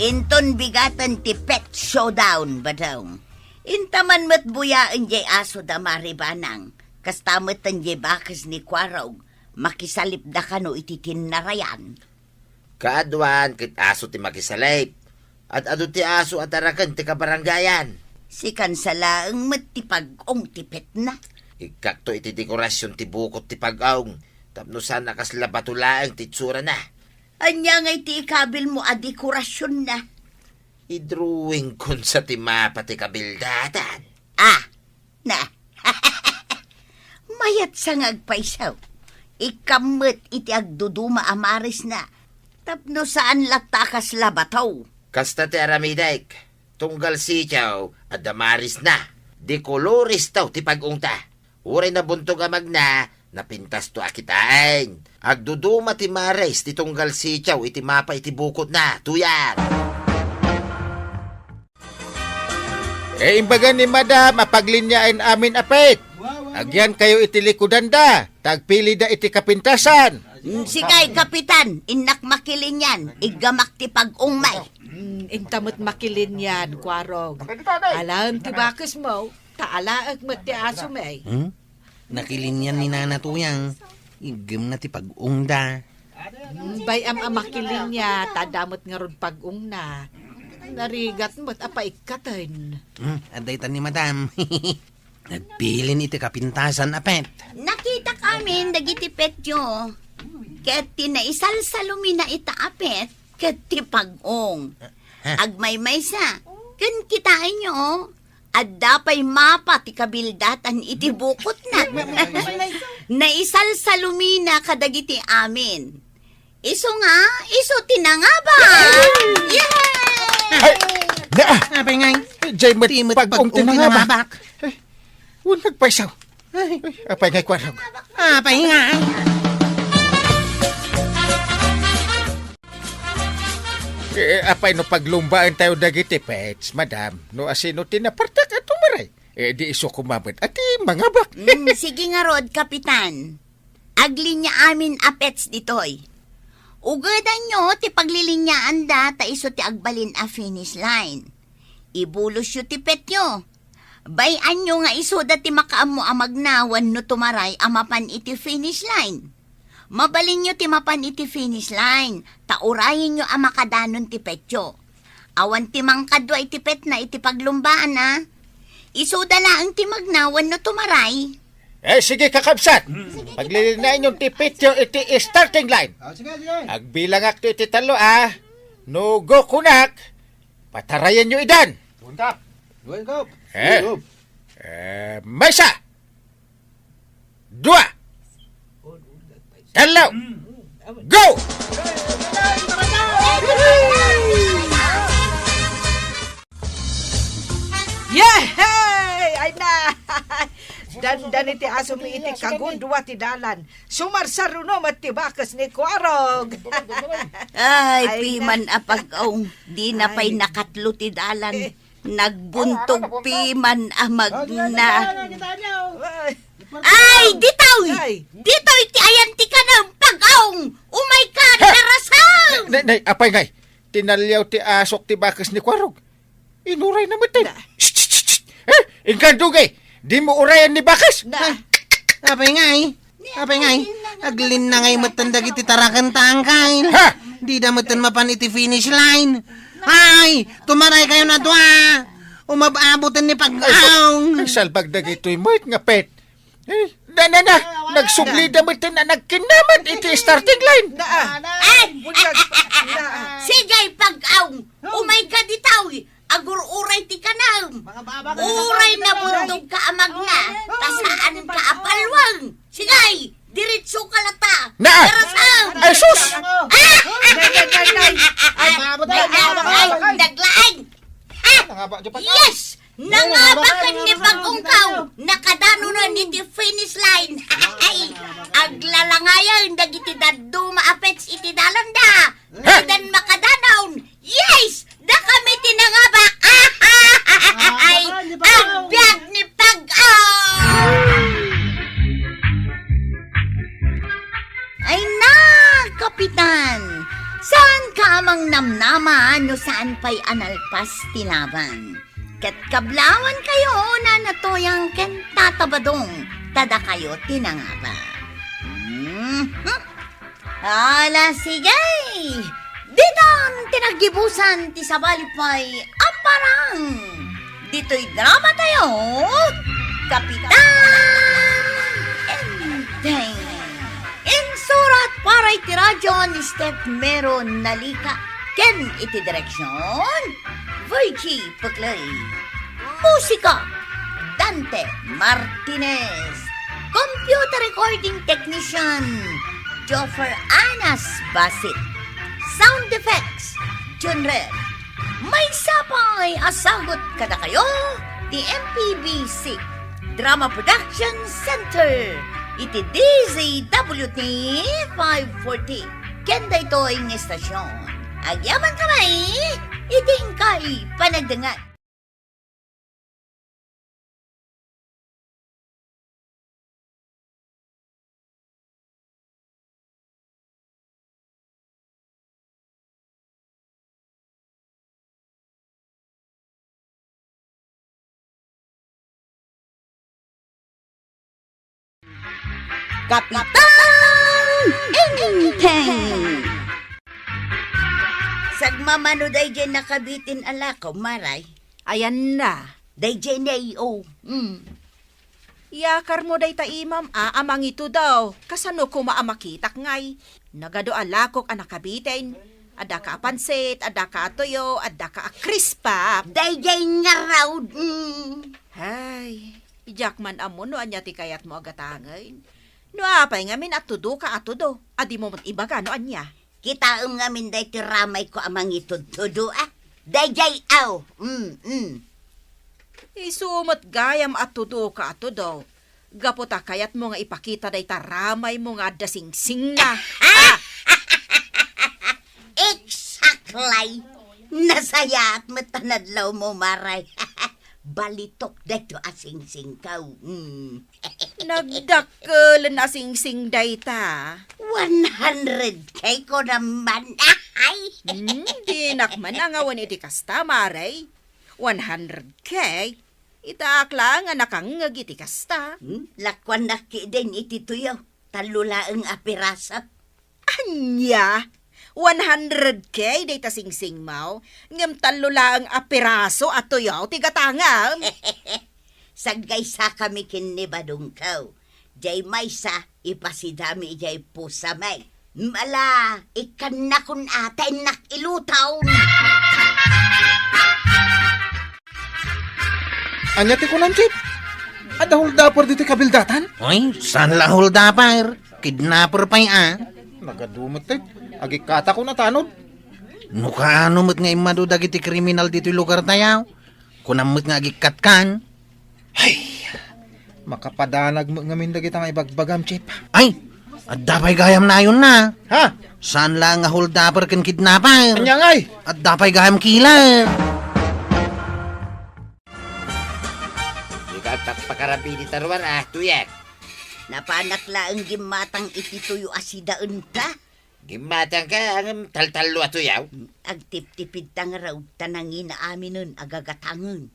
Inton bigaten ti pet showdown, Badong. Inta man met buyaen jay aso da Mari Banang. Kasta met ten jay bakes ni Kuarog, makisalipda kano iti tinnarayan. Kaaduan ket aso ti makisalip. Ad-adu ti aso a taraken ti kabarangayan. Sikan sa laeng met ti pag-ong ti petna. Ikkakto iti dekorasion ti bukot ti pag-ong, tapno saan a kasla bato laeng ti itsurana. Ania ngay ti ikabilmo a dekorasionna? Idrawingkon sa ti mapa ti kabildatan. Ah, na. Mayat sa nga agpayso. Ikkam met iti agduduma a marisna. Tapno saan latta a kasla bato. Kasta ti aramidek. Tunggal sitio, adda marisna. De colores taw ti pag-ongta. Uray nabuntog a magna, napintasto a kitaen. Agduduma ti maris ti tunggal sitio iti mapa iti bukotna, Tuyang. Eh, imbaga ni Madam a pagliniaen amin a pet. Agyankayo iti likudanda, ta agpilida iti kapintasan. Mm, sige, Kapitan, innak makilinian, iggamak ti pag-ongmi. Mm, inta met makilinian, Kuarog. Alaem ti bakesmo, ta alaek met ti asomi. Hmm? Nakilinian ni Nana Tuyang, iggemna ti pag-ongda. Mm, bay-am a makilinian, ta adda met ngarud pag-ongna. Narigat met a paikkaten. Hmm, adda itan ni Madam. Nagbilin iti kapintasan a pet. Nakitak amin dagiti petyo. Ket ti naisalsalumina ita a pet, ket ti pag-ong. Ha? Agmaymaysa. Ken kitaenyo, oh. Adda pay mapa ti kabildatan iti bukotna. Naisalsalumina kadagiti amin. Isu nga, isu ti nangabak. Yay! Ay, na! Apay ngay? Jay met pag-ong ti nangabak. Ay, wen nagpayso. Ay, apay ngay, Kuarog? Apay ngay? Eh, apay no paglumbaentayo dagiti pets, Madam? No asino ti napartak a tumaray? Eh, di isu koma met a ti mangabak. Mm, sige ngarud, Kapitan. Aglinia amin a pets ditoy. Ugedanyo ti pagliliniaanda ta isu ti agbalin a finish line. Ibulosyo ti petyo. Bay-anyo nga isuda ti makaammo a magna wenno tumaray a mapan iti finish line. Mabalinyo ti mapan iti finish line, ta urayenyo a makadanon ti petyo. Awan ti mangkadua iti petna iti paglumbaan, a. Isuda laeng ti magna wenno tumaray. Eh, sige, kakabsat. Paglilinaenyo ti petyo iti starting line. Ah, sige, sige. Agbilangakto iti tallo, a. No go kunak, patarayenyo idan. Duan ka. Duan ka. Eh. Duan. Eh, maysa. Dua. Tallo. Go! Yehey! Ay na! Dandani ti asomi iti kagundua ti dalan. Sumarsaruno met ti bakes ni Kuarog. Ay, Ay, na. Piman a pag-aw, di na pay Ay. Nakatlo ti dalan. Eh. Nagbuntog piman a magna. Ay. Ay, ditoy! Ay. Ditoy ti ayan ti kanam, pag-aw! Umay ka, Ha? Darasang! Nay, nay, apay ngay, tinaliaw ti asok ti bakes ni Kuarog. Inuray na met. Na. Shh, shh, shh, shh. Eh, inka dugay. Di mo urayan ni bakes. Na. Apay ngay? Apay ngay? Aglin na ngay metten dagiti taraken tangkay. Ha? Dida metten mapan iti finish line. Ay, tumaray kayo na dua. Umab-aboten ni pag-aw. Ay, salbag dagitoy met nga pet. Eh, na, na, na. Nagsublida met na nagkinnamat iti starting line. Naa. Ay! Bunyag. Naa. Sige, pag-aw. Umay ka ditoy. Agur-uray ti kanam. Mga baba ka na Uray na naman. Buntog ka a magna. Ay, Ta saan ka a palwang. Sige, diretso ka lata. Naa. Darasang. Ay, sus! Ah! Nay, nay, nay, nay. Ay, Mabot ay, ay, mabot ay, ay. Naglaing. Ah! Nangaba, di pa ka? Yes! Nangabaken ni Bagong Kaw, nakadanonan iti finish line. Ay, aglalangayen dagiti dadduma a pets iti dalanda. Ha? Didan makadanon. Yes! Dakami ti nangaba. Ay, agbiag ni Pag-aw! Ay na, Kapitan! Saan ka amang namnama no saan pay a nalpas ti laban? Ket kablawan kayo, Nana Toyang ken Tata Badong, ta dakayo ti nangaba. Mhm. Ala, sige! Ditan ti naggibusan ti sabali pay a parang! Ditoy drama tayo, Kapitan Enteng! Insurat para iti radyo ni Steph Mero Nalika ken iti direksyon, Virgie Puclay. Musika, Dante Martinez. Computer recording technician, Joffer Anas Basit. Sound effects, Junred. Maysa pay a sagut kadakayo ti M P B C Drama Production Center iti D Z W T five forty. Ken daytoy nga estasyon, agyaman kami iti inkay panagdangat. Kapitan Enteng! Sagmamano daydiay nakabitin a lako, Maray? Ayanna. Daydiay ne, o. Mm. Yakarmo dayta imam a, a mangitudaw. Kasano koma a makitak ngay? Nagadu a lakok a nakabitin. Adda ka a pansit, adda ka a tuyo, adda ka a crispap. Daydiay ngarud. Mm. Hay, diak man ammo no ania ti kayatmo a gatangen. No apay ngamin a tudo ka a tudo, a dimo met ibaga no ania? Kitaem ngamin daytoy ramayko a mangitudtudo, a. Daydiay, aw. Mm, mm. Isu met gayam a tudo ka a tudo. Gapu ta kayatmo nga ipakita dayta ramaymo nga adda singsingna. Ah! Exactly! Nasayaat met ta nadlawmo, Maray. Balitok dayto a singsingko. Mm. Nagdakkelen a singsing dayta. One hundred K ko naman. Ay! Hmm, dinak man angawan iti kasta, Maray. One hundred K? Itaak laeng a nakangngeg iti kasta. Hmm? Lakuannak ketdin iti tuyo. Tallo laeng a piraso. Ania? One hundred K dayta singsingmo, ngem tallo laeng a piraso a tuyo ti gatangem. Saggaysakami ken ni Badongko. Diay maysa, ipasidami idiay pusami. Mala, ikkannakon a ta innak iluton. Ania ti kunam, Chief? Adda holdaper ditoy kabildatan? Oy, saan la holdaper? Kidnapper pay a. Nagadu met, eh. Agikkatakon a tanod. No kaano met nga immadu dagiti kriminal ditoy lugartayo? Kunam met nga agikkatkan? Ay, makapadanag met ngamin dagita nga ibagbagam, Chief. Ay, adda pay gayam nayonna. Ha? Saan la nga holdaper ken kidnapper? Ania ngay? Adda pay gayam killer. Ikaw, agpakpakarabi dita ruar, a, Tuyang. Napanak laeng gimmatang iti tuyo a sidaenta. Gimmatangka, ngem taltallo a tuyaw? Agtiptipidta ngarud ta nangina aminen a gagatangen.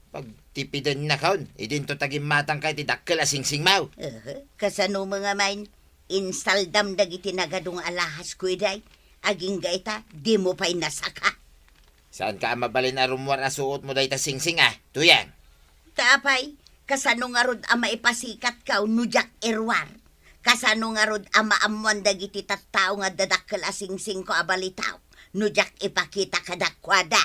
Pagtipidennakon, idinto ta gimmatangka iti dakkel a singsingmo. Aha, kasano met ngamin, insaldam dagiti nagadu nga alahasko idiay, agingga ita, dimo pay nasaka. Saanka a mabalin a rummuar a suotmo dayta singsing a, Tuyang? Ta apay, kasano ngarud a maipasikatko no diak iruar? Kasano ngarud a maammoan dagiti tattao nga adda dakkel a singsingko a balitaw no diak ipakita kadakuada?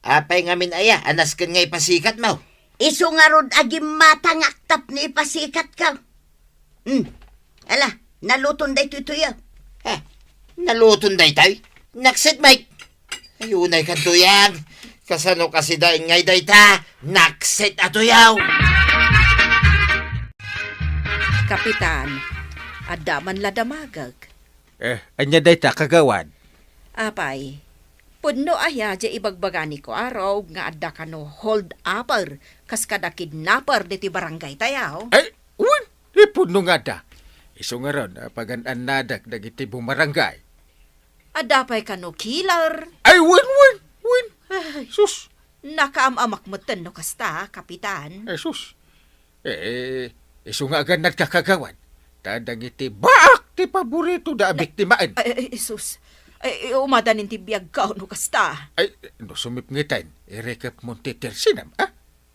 Apay ngamin aya a nasken nga ipasikatmo? Isu ngarud a gimmatangak tapno ipasikatko. Hmm. Ala, naluton daytoy tuyo. Ha? Naluton daytoy? Nakset, Mike. Ay, unay kan, Tuyang. Kasano kasi dain ngay dayta? Nakset a tuyaw. Kapitan, adda man la damagek. Eh, ania dayta, kagawad? Apay, pudno aya diay ibagbagani Kuarog nga adda kano hold upper kas kada kidnapper diti barangay tayo? Ay, wen, ipudno nga adda. Isu ngarud a pagan-annadek dagiti bumarangay. Adda pay kano killer? Ay, wen, wen, wen. Ay, sus. Nakaam-amak metten no kasta, Kapitan. Ay, sus. Eh, isu nga agannadka, kagawad. Ta dagiti baak ti paboritoda a biktimaen. Ay, ay, ay, sus. Ay, ay, umadanin ti biagko no kasta. Ay, no sumipngeten, irikepmon ti tersinam, a?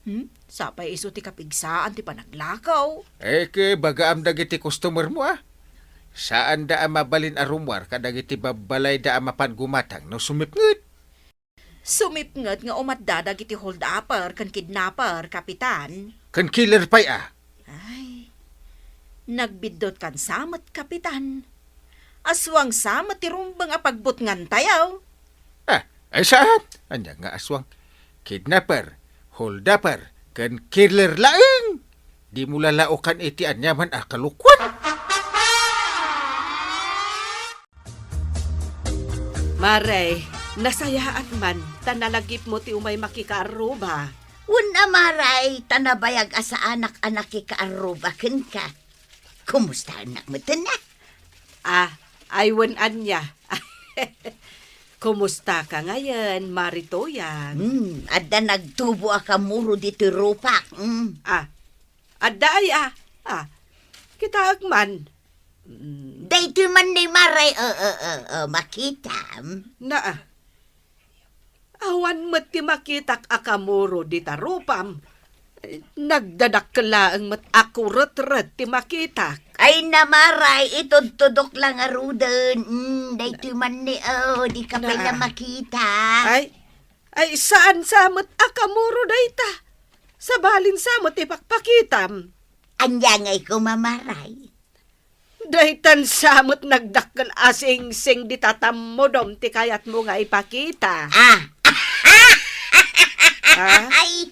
Hmm? Sapay isu ti kapigsaan ti panaglakaw. Eh, ke bagaam dagiti customermo, a? Saanda a mabalin a rummuar kadagiti babbalayda a mapan gumatang no sumipnget. Sumipnget nga umadda dagiti hold-upper ken kidnapper, Kapitan. Ken killer pay, a? Ay, nagbiddutkan sa met, Kapitan. Aswang sa met ti rumbeng a pagbutngantayo. Ah, ay saan? Ania nga aswang? Kidnapper, hold-upper, ken killer laeng. Dimo lalaokan iti aniaman a kalokuan. Mare, nasayaat man, ta nalagipmo ti umay makikaarruba. Wen a, Mare, ta nabayag a saanak a nakikaarruba kenka. Kumustaennak metten a? Ah, ay wen ania. Kumustaka ngayen, Mare Tuyang? Hmm, adda nagtubo a kamuro ditoy rupak. Hmm. Ah, adda aya? Ah, kitaek man. Mm. Daytoy man ni Mare, eh, eh, eh, eh, makitam. Na, ah. Awan met ti makitak a kamuro dita rupam. Nagdadakkel laeng met a kuretret ti makitak. Ay, Mare, itudtudok la ngaruden. Mm, daytoy man ni, oh, dika pay la makita. Ay, ay, saan sa met a kamuro dayta? Sabalin sa met ipakpakitam. Ania ngay koma, Mare? Daytan sa met nagdakkel a singsing dita tammudom ti kayatmo nga ipakita. Ah. Ah? Ay,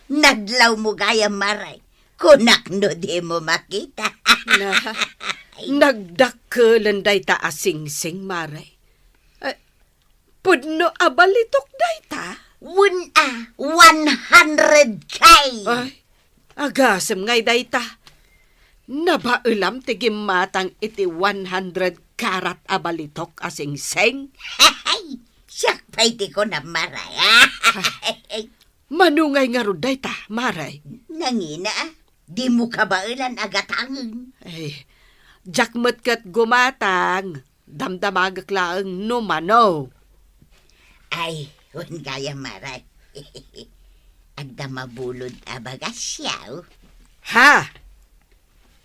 nadlawmo gayam, Mare. Kunak no dimo makita. Na, nagdakkelen dayta a singsing, Mare. Eh, Pudno a balitok dayta? Wen a, one hundred K. Ay, agasem ngay dayta. Nabaelam ti gimmatang iti one hundred karat a balitok a singsing? Siak pay ti kunam, Mare. Mano ngay ngarud dayta, Mare? Nangina, a. Dimo kabaelan a gatangen. Ay, diak met ket gumatang. Damdamagek laeng no mano. Ay, wen gayam, Mare. Adda mabulod a bagas, siaw. Ha?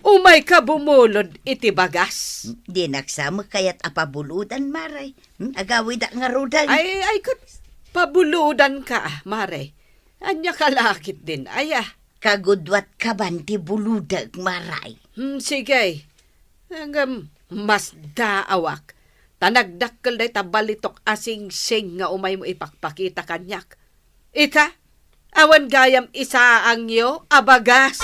Umayka bumulod iti bagas? Dinak sa met kayat a pabuludan, Mare. Hmm, agawidak ngaruden. Ay, ay, ket pabuludanka, Mare. Ania ka la ketdin, aya? Kagudwat kaban ti bulodek, Mare. Hmm, sige. Ngem, masdaawak. Ta nagdakkel dayta balitok a singsing nga umaymo ipakpakita kaniak. Ita, Awan gayam isaangyo a bagas.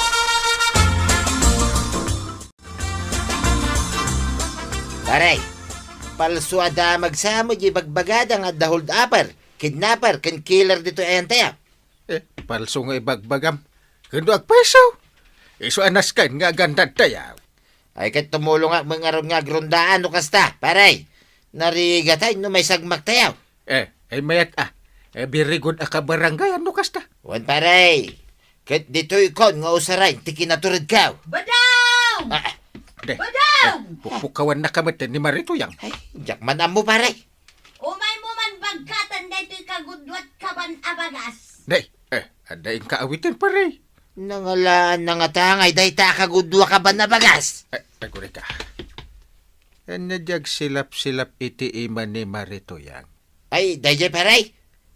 Pare, palso a damag sa met diay ibagbagada nga adda hold-upper, kidnapper, ken killer ditoy ayantayo. Eh, palso nga ibagbagam. Ken no agpayso, isu a nasken nga agandadtayo. Ay, ket tumulongak met ngarud nga agrondaan no kasta, pare. Narigatay no maisagmaktayo. Eh, ay mayat a. Eh, very good a kabarangay no kasta. Wen, pare. Ket ditoykon nga usaren ti kinaturedko. Badong! Ah, De, Badong! Eh, pukpukawan na ka met ni Mari Tuyang. Ay, diak man ammo, pare. Umaymo man bagkaten daytoy kagudua kaban a bagas. Nay, eh, adda inka awiten, pare. Nangalaan na nga tangay dayta a kagudua kaban a bagas. Eh, agurayka. Ania diay agsilap-silap iti ima ni Mari Tuyang? Ay, daydiay, pare.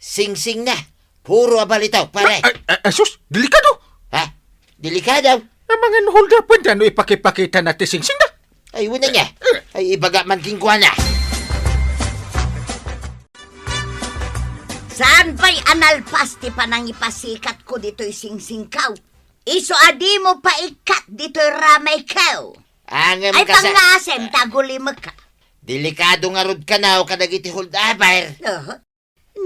Singsingna. Puro a balitok, pare. Ay, ay, ay, sus, delikado. Ha? Delikado? Amangan hold-upenda no ipakipakitana ti singsingda. Ay, wen ania. Ay, ibaga man kenkuana. Saan pay a nalpas ti panangipasikatko ditoy singsingko? Isu a dimo paikkat ditoy ramayko. Ay, kasa- pangngasem ta agulimekka. Delikado ngarud kano kadagiti hold-upper. Aha.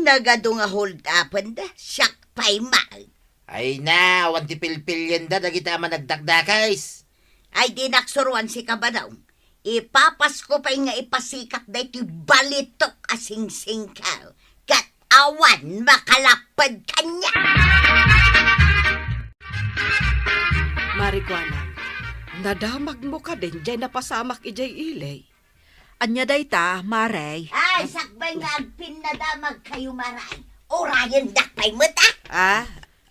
Nagadu nga hold-upenda, siak pay man. Ay na, awan ti pilpilienda dagiti a managdakdakes. Ay, dinak suroan sika, Badong. Ipapasko pay nga ipasikat daytoy balitok a singsingko. Ket awan makalapped kaniak. Mari Kuanang, nadamagmo kadin diay napasamak idiay ili? Ania dayta, Mare? Ay, sakbay nga agpinnadamagkayo, Mare. Urayendak pay met, a? Ah,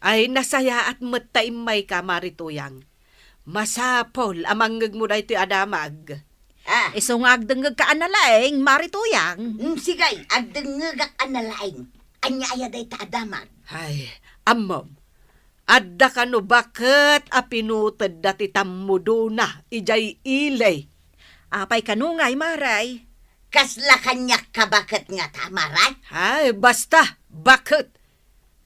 ay, nasayaat met ta immayka, Mari Tuyang. Masapul a mangngegmo daytoy a damag. Ah. Isu nga agdengngegka a nalaing, Mari Tuyang. Mm, sige, agdengngegak a nalaing. Ania aya dayta a damag? Ay, ammom. Adda kano baket a pinutedda ti tammudona idiay ili. Apay kano ngay, Mare? Kasla kaniak ka baket ngata, Mare? Ay, basta, baket.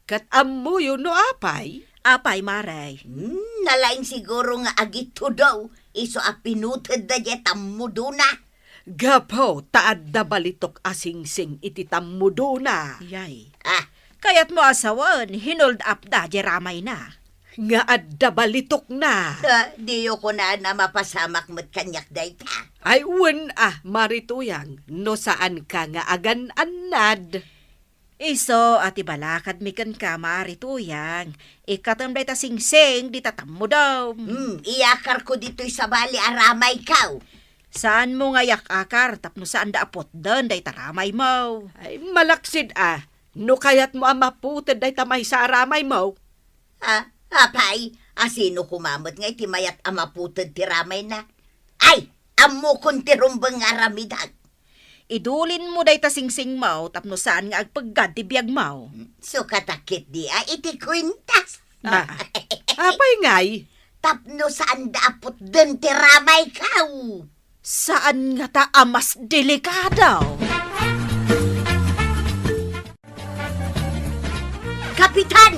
Ket ammoyo no apay? Apay, Mare? Hmm, nalaing siguro nga agitudo, isu a pinutedda diay tammudona. Gapu ta adda balitok a singsing iti tammudona. Yay. Ah. Kayatmo a sawen, hinold-upda diay ramayna. Nga adda balitokna. Ah, diyo kunaan a mapasamak met kaniak dayta. Ay, wen a, Mari Tuyang, no saanka nga agan-annad. Isu a ti balakadmi kenka, Mari Tuyang, ikkatem dayta singsing dita tammudom. Hmm, iyakarko ditoy sabali a ramayko. Saanmo nga iyak-akar tapno saanda a putden dayta ramaymo. Ay, malaksid a, no kayatmo a maputed dayta maysa a ramaymo. Ah, apay, a sino koma met ngay ti mayat a maputed ti ramayna? Ay, ammokon ti rumbeng nga aramidek. Idulinmo dayta singsingmo tapno saan nga agpeggad ti biagmo. Sukatak ketdi a iti kuentas. Ah, apay ngay? Tapno saanda a putden ti ramayko. Saan ngata a mas delikado? Kapitan!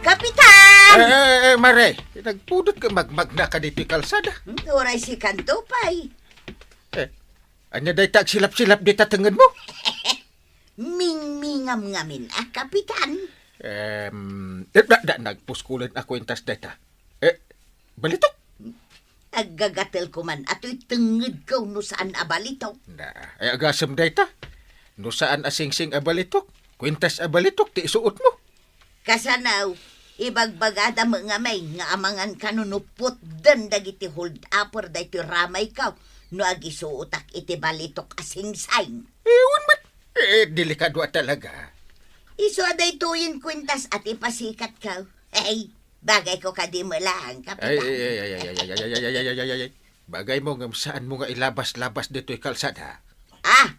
Kapitan! Eh, eh, eh, Mare, nagpudot ka magmagna ka ditoy kalsada? Hmm, uray sikanto pay. Eh, ania dayta agsilap-silap dita tengngedmo? Mingmingam ngamin a, Kapitan. Em, eh, da, da, nagpuskulen a kuentas dayta. Eh, balitok? Aggagatelko man a toy tengngedko no saan a balitok. Na, ay agasem dayta. No saan a singsing a balitok, kuentas a balitok ti isuotmo. Kasano, ibagbagada met ngamin nga amangan kano no putden dagiti hold-upper daytoy ramayko no agisuotak iti balitok a singsing. Eh, wen met. Eh, delikado a talaga. Isu a daytoyen kuentas a ti pasikatko. Hey, bagayko kadi met laeng, Kapitan. Ay, ay, ay. Bagaymo ngem saanmo nga ilabas-labas ditoy kalsada. Ah,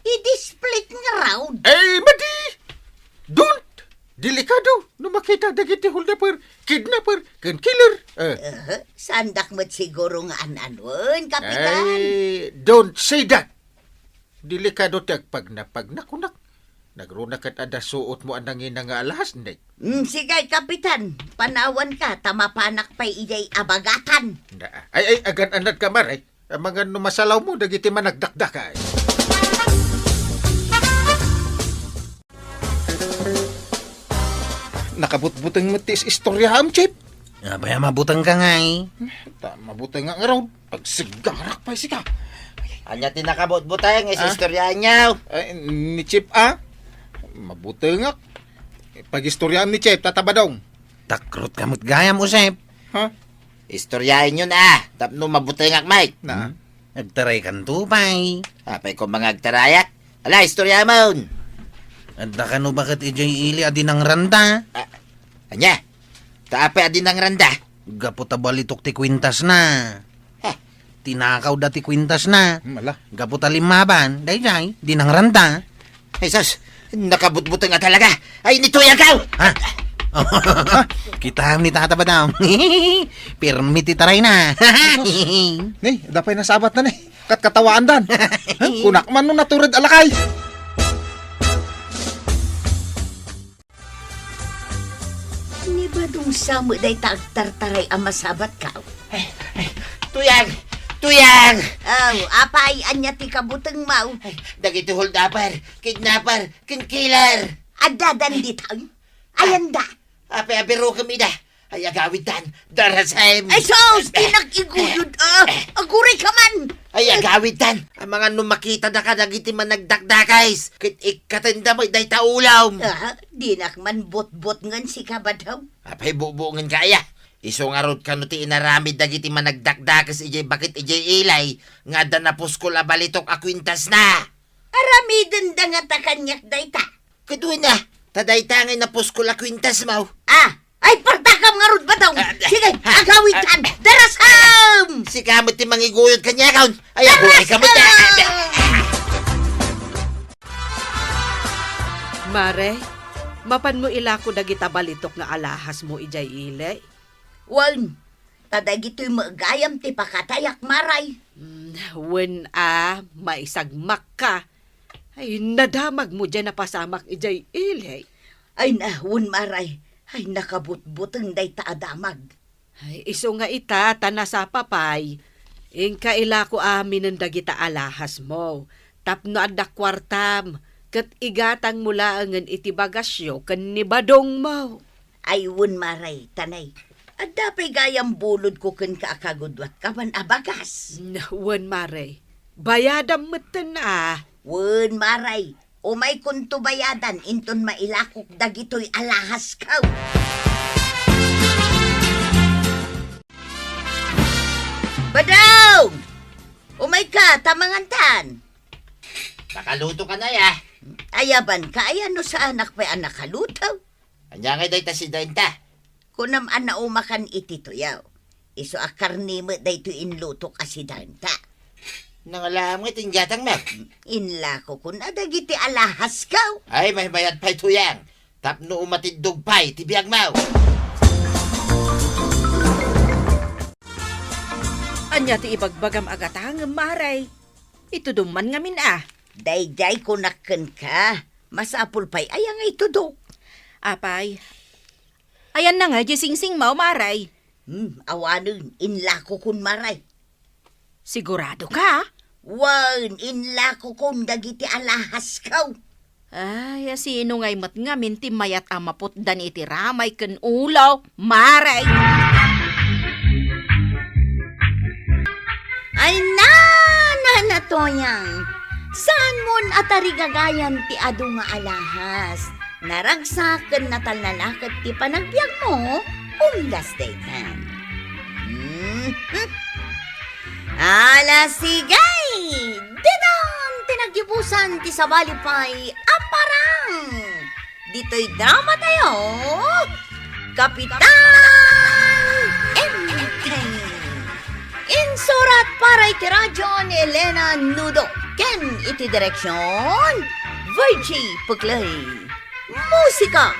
i-display ngarud. Ay, madi! Don't! Delikado no makita dagiti holdaper, kidnaper, ken killer. Eh. Eh, saandak met siguro nga an-anuen, Kapitan. Ay, don't say that. Delikado ti agpagnapagna kunak. Nagruna ket adda suotmo a nangina nga alahas, Nick. Mm, sige, Kapitan. Panawanka, ta mapanak pay idiay abagatan. Na, ay, ay, agan-anadka, Mare. Amangan no masalawmo dagiti managdakdakes. Nakabutbuteng met ti istoriaam, Chief. Apay a mabutengka ngay? Ta mabutengak ngarud. Agsigarak pay sika. Ania ti nakabutbuteng nga Ah? istoryaanyo? Ay, ni Chief, ah? Mabutengak. Pagistoryaam ni Chief, Tata Badong. Takrutka met gayam, Josep. Ha? Istoryaenyo na, tapno mabutengak, Mike. Na? Hmm? Agtaraykanto pay. Apay ko mga agtarayak? Ala, istoryaam. Adda kano baket idiay ili a dinangranda? Ah, ania? Ta apay a dinangranda? Gapu ta balitok ti kuintasna. Heh. Tinakawda ti kuintasna. Hmm, ala. Gapu ta limmaban, daydiay, dinangranda. Jesus, nakabutbuteng nga talaga. Ay, ni Tuyang kaw! Ha? Kita ni Tata Badong. Pirmi ti tarayna. Ni, adda pay nasabatna ni. Katkatawaandan. Ha? Kunak man no natured a lakay. Ni Badong sa met dayta agtartaray a masabatkaw. Ay, ay, Tuyang! Tuyang! Aw, apay, ania ti kabutengmo? Ay, dagiti hold-upper, kidnapper, ken killer. Addadan ditoy? Ayanda? Apay a birokem ida? Ay, agawidtan, darasem. Ay, sus! Ti nag-iguyod, ah! Aguray ka man! Ay, agawidtan! Amangan no makitada kadagiti managdakdakes, ket ikkatenda met dayta ulom. Ah, dinak man butbutngen sika, Badong. Apay butbutngenka aya? Isu ngarud kano ti inaramid dagiti managdakdakes idiay baket idiay ili nga adda napuskol a balitok a kuintasna? Aramidenda ngata kaniak dayta. Kaduana, ta dayta ngay napuskol a kuintasmo. Ah, ay, partakam ngarud, Badong. Ah, sige, ah, agawidtan. Ah, darasem! Sika met ti mangiguyod kaniakon. Ay, aguray ka met. Darasem! Mare, mapanmo ilako dagita balitok nga alahasmo idiay ili? Wen, ta dagitoy met gayam ti pakatayak, Mare. Mm, wen a, maisagmakka. Ay, nadamagmo diay napasamak idiay ili. Ay na, wen, Mare. Ay, nakabutbuteng dayta a damag. Ay, isu nga ita, ta nasapa pay. Inka ilako aminen dagita alahasmo. Tapno adda kuartam, ket igatangmo laengen iti bagasyo ken ni Badongmo. Ay, wen, Mare, ta nay, adda pay gayam bulodko kenka a kagudua ti kaban a bagas. N-, wen, Mare. Bayadam metten a. Wen, Mare, umaykonto bayadan inton mailakok dagitoy alahasko. Badong! Umayka, ta mangantan. Nakaluto ka na, ya. Ayabanka, aya no saanak pay a nakaluto? Ania ngay dayta sidaenta? Kunam a naumakan iti tuyaw. Isu a karne met daytoy inlutok a sidaenta. Nangalaam ngay ti inggatangmo? Inlakokon a dagiti alahasko. Ay, maymayat pay, Tuyang. Tapno umatiddog pay ti biagmo. Ania ti ibagbagam a gatangem, Mare? Itudom man ngamin a. Daydiay kunak kenka, masapul pay aya nga itudok. Apay, ayanna nga diay singsingmo, Mare? Hmm, awanen, inlakokon, Mare. Sigurado ka? Wen, inlakokon dagiti alahasko. Ay, a sino ngay met ngamin ti mayat a maputdan iti ramay ken ulo, Mare? Ay, na, na, na, Tuyang. Saanmon a tarigagayan ti adu nga alahas. Naragsak ken natalnalaket ti panagbiagmo, umdas daytan. Mhm. Ala, sige! Didon ti naggibusan ti sabali pay a parang. Ditoy drama tayo, Kapitan Enteng. Insurat para iti radyo ni Elena Nudo ken iti direksyon, Virgie Puclay. Musika,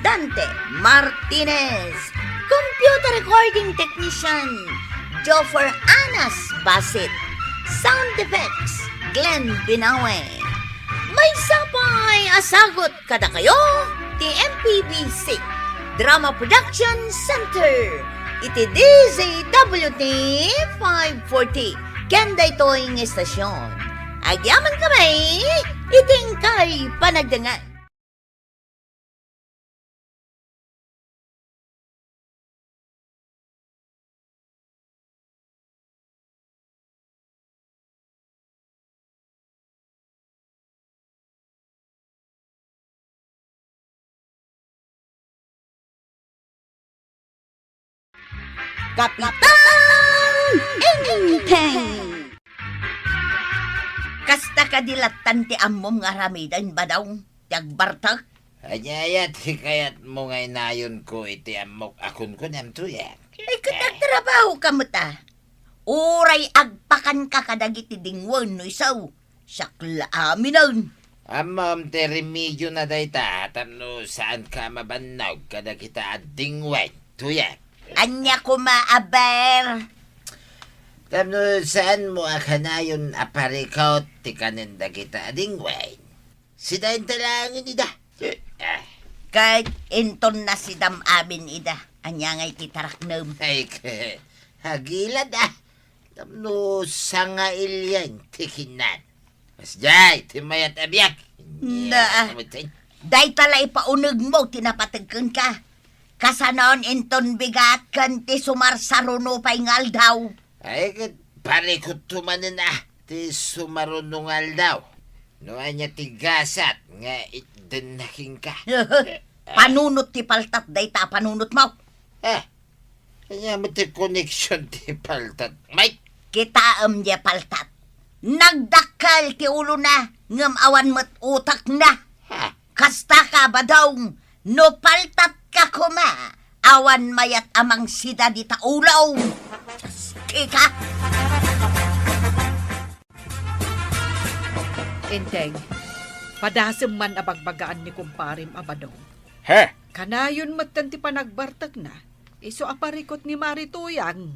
Dante Martinez. Computer recording technician, Joffer Anas Basit. Sound effects, Glenn Binawe. Sapay a sagut kadakayo ti M P B C Drama Production Center iti D Z W T five forty ken daytoy nga estasion. Agyaman kami iti inkay panagdangan. Kapitan Enteng! Kasta kadi lattan ti ammom nga aramiden, Badong, ti agbartek? Ania aya ti kayatmo nga inayonko iti ammok a kunkunam, Tuyang? Ay, ket agtrabahoka met, a. Uray agpakanka kadagiti dingwen no isu, siak la aminen. Ammom ti remediona dayta tapno saanka a mabannog kadagita a dingwen, Tuyang. Ania koma, aber? Tapno saanmo a kanayon a parikut ti kanen dagita a dingwen. Sida inta laengen ida. Ah. Ket inton nasidam amin ida, ania ngay ti taraknem? Ay, ke-, agilad, a. Tapno sangailian ti kinnan. Kasdiay ti mayat a biag. Na, a. Dayta la ipaunegmo ti napateg kenka. Kasanon inton bigat ken ti sumarsaruno pay nga aldaw. Ay, ket parikutto manen, a, ti sumaruno nga aldaw. No ania ti gasat nga itdenna kenka. Panunot ti paltat dayta a panunotmo. Ah, ania met ti koneksion ti paltat, Mike? Kitaem diay paltat. Nagdakkel ti ulona, ngem awan met utekna. Ha? Kasta ka, Badong, no paltatka koma, awan mayat a mangsida dita ulom. Kika? Enteng, padasem man a bagbagaan ni kumparem a Badong. He? Kanayon metten ti panagbartekna, isu a parikut ni Mari Tuyang.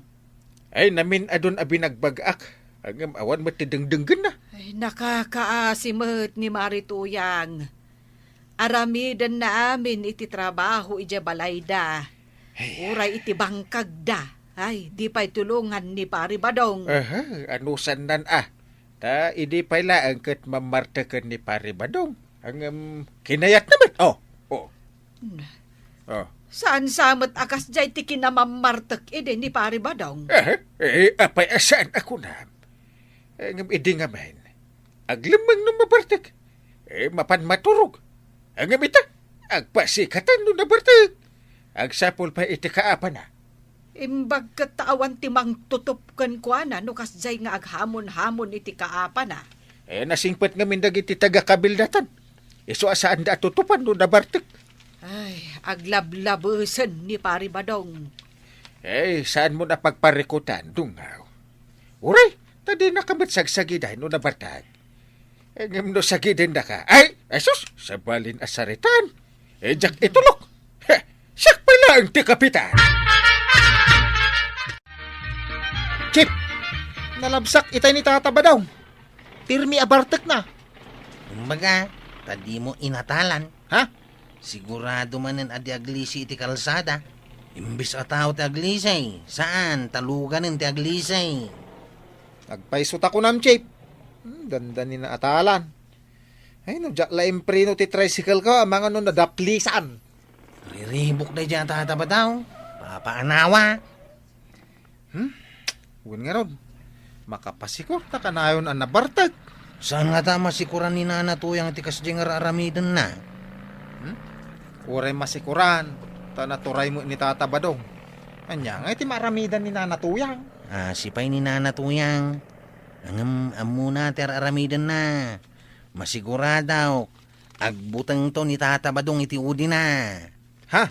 Ay, namin-adun a binagbag-ak. Ngem awan met ti dengdenggenna. Ay, nakakaasi met ni Mari Tuyang. Aramidenna amin iti trabaho idiay balayda. Ay. Uray iti bangkagda. Ay, di pay tulongan ni Pari Badong. Aha, anusannan, a. Ta idi pay laeng ket mammarteken ni Pari Badong. Ngem, kinayatna met. Oh, oh. Na. Oh. Saan sa met a kasdiay ti kinamammartek idi ni Pari Badong? Eh, eh, apay a saan a kunam? Eh, ngem idi ngamin, aglemmeng no mabartek. Eh, mapan maturog. Ngem ita, agpasikatan no nabartek. Agsapul pay iti kaapana. Imbag ket ta awan ti mangtutup kenkuana no kasdiay nga aghamon-hamon iti kaapana. Eh, nasingpet ngamin dagiti taga-kabildatan. Isu a saanda a tutupan no nabartek. Ay, aglablabesen ni Pari Badong. Eh, saanmon a pagparikutan, dungaw. Uray, ta dinaka met sagsagiday no nabartek. Eh, ngem no sagidendaka, ay, asus, sabalin a saritan. Eh, diak itulok. Heh, siak pay laeng ti kapitan. Chief, nalabsak itay ni Tata Badong. Pirmi a bartekna. Kumbaga, ta dimo inatalan. Ha? Sigurado manen a di aglisi iti kalsada. Imbes a tao ti aglisi, saan, ta luganen ti aglisi. Agpayso ta kunam, Chief. Hmm, dandani naatalan. Ay, no, diak la impreno ti tricycle ko, amangan no nadaplisan. Riribuk daydiay a Tata Badong. Papaanawa. Hmm? Wen ngarud, makapasikor ta kanayon a nabartek. Saan ngata a masikoran ni Nana Tuyang ti kasdiay nga ar-aramidenna? Hmm? Uray masikoran, ta naturay met ni Tata Badong. Ania ngay ti maaramidan ni Nana Tuyang? Asi pay ni Nana Tuyang. Ngem ammona ti ar-aramidenna. Masiguradok, agbutengto ni Tata Badong iti udina. Ha?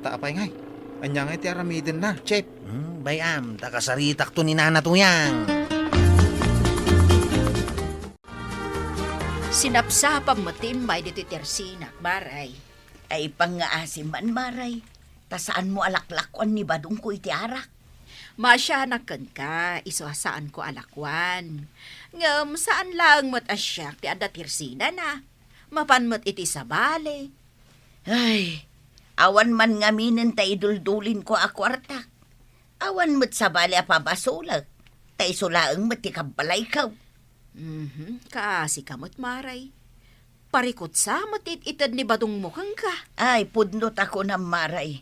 Ta apay ngay? Ania ngay ti aramidenna, Chief? Hmm, bay-am, ta kasaritakto ni Nana Tuyang. Sinapsapam met ti immay ditoy tersinak, Maray. Ay, pangngaasim man, Maray. Ta saanmo a laklakuan ni Badongko iti arak. Maasianak kenka, isu a saanko a lakuan. Ngem saan laeng met a siak ti adda ti residensiana. Mapan met iti sabali. Ay, awan man ngaminen ta iduldulinko a kuartak. Awan met sabali a pabasolek, ta isu laeng met ti kabbalayko. Mhm, kaasika met, Maray. Parikut sa met it-ited ni Badongmo kenka. Ay, pudno ta kunam, Maray.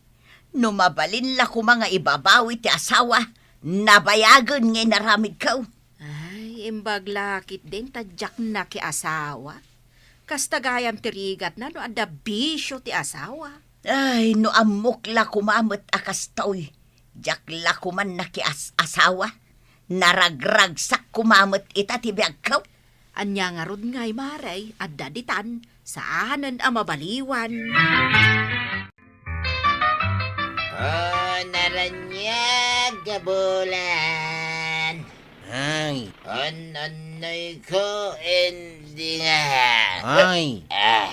No mabalin la koma nga ibabawi ti asawa, nabayagen nga inaramidko. Ay, imbag la ketdin ta diak nakiasawa. Kasta gayam ti rigatna no adda bisio ti asawa. Ay, no ammok la koma met a kastoy, diak la koman nakias-asawa. Naragragsak koma met ita ti biagko. Ania ngarud ngay, Maray, adda ditan, saanen a mabaliwan. Oh, naraniag a bulan. Ay. On-onnoyko, indi nga. Ay. Ah.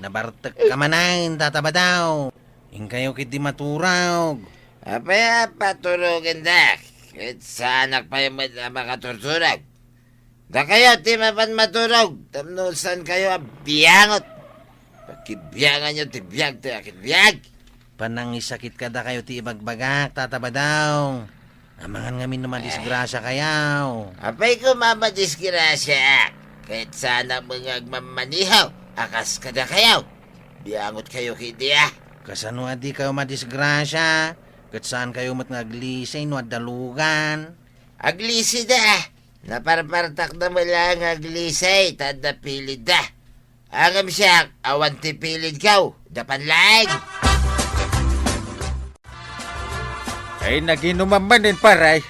Nabartekka manen, Tata Badaw. Inkayo ketdi maturog. Apay a paturogendak? Ket saanak pay met a makaturturog. Dakayo ti mapan maturog, tapno saankayo a biangot. Pakibianganyo ti biag ti akin biag. Panangisakit kadakayo ti ibagbagak, Tata Badaw. Amangan ngamin no madisgrasiakayo. Apay koma madisgrasiaak, ket saanak met nga agmammaneho a kas kadakayo. Biangotkayo ketdi a. Kasano a dikayo madisgrasia, ket saankayo met nga aglisay no adda lugan? Aglisayda a. Naparpartakda met laeng nga aglisay ta adda pilidda. Ngem siak, awan ti pilidko, dapan laeng. Ay, naginumam manen, pare.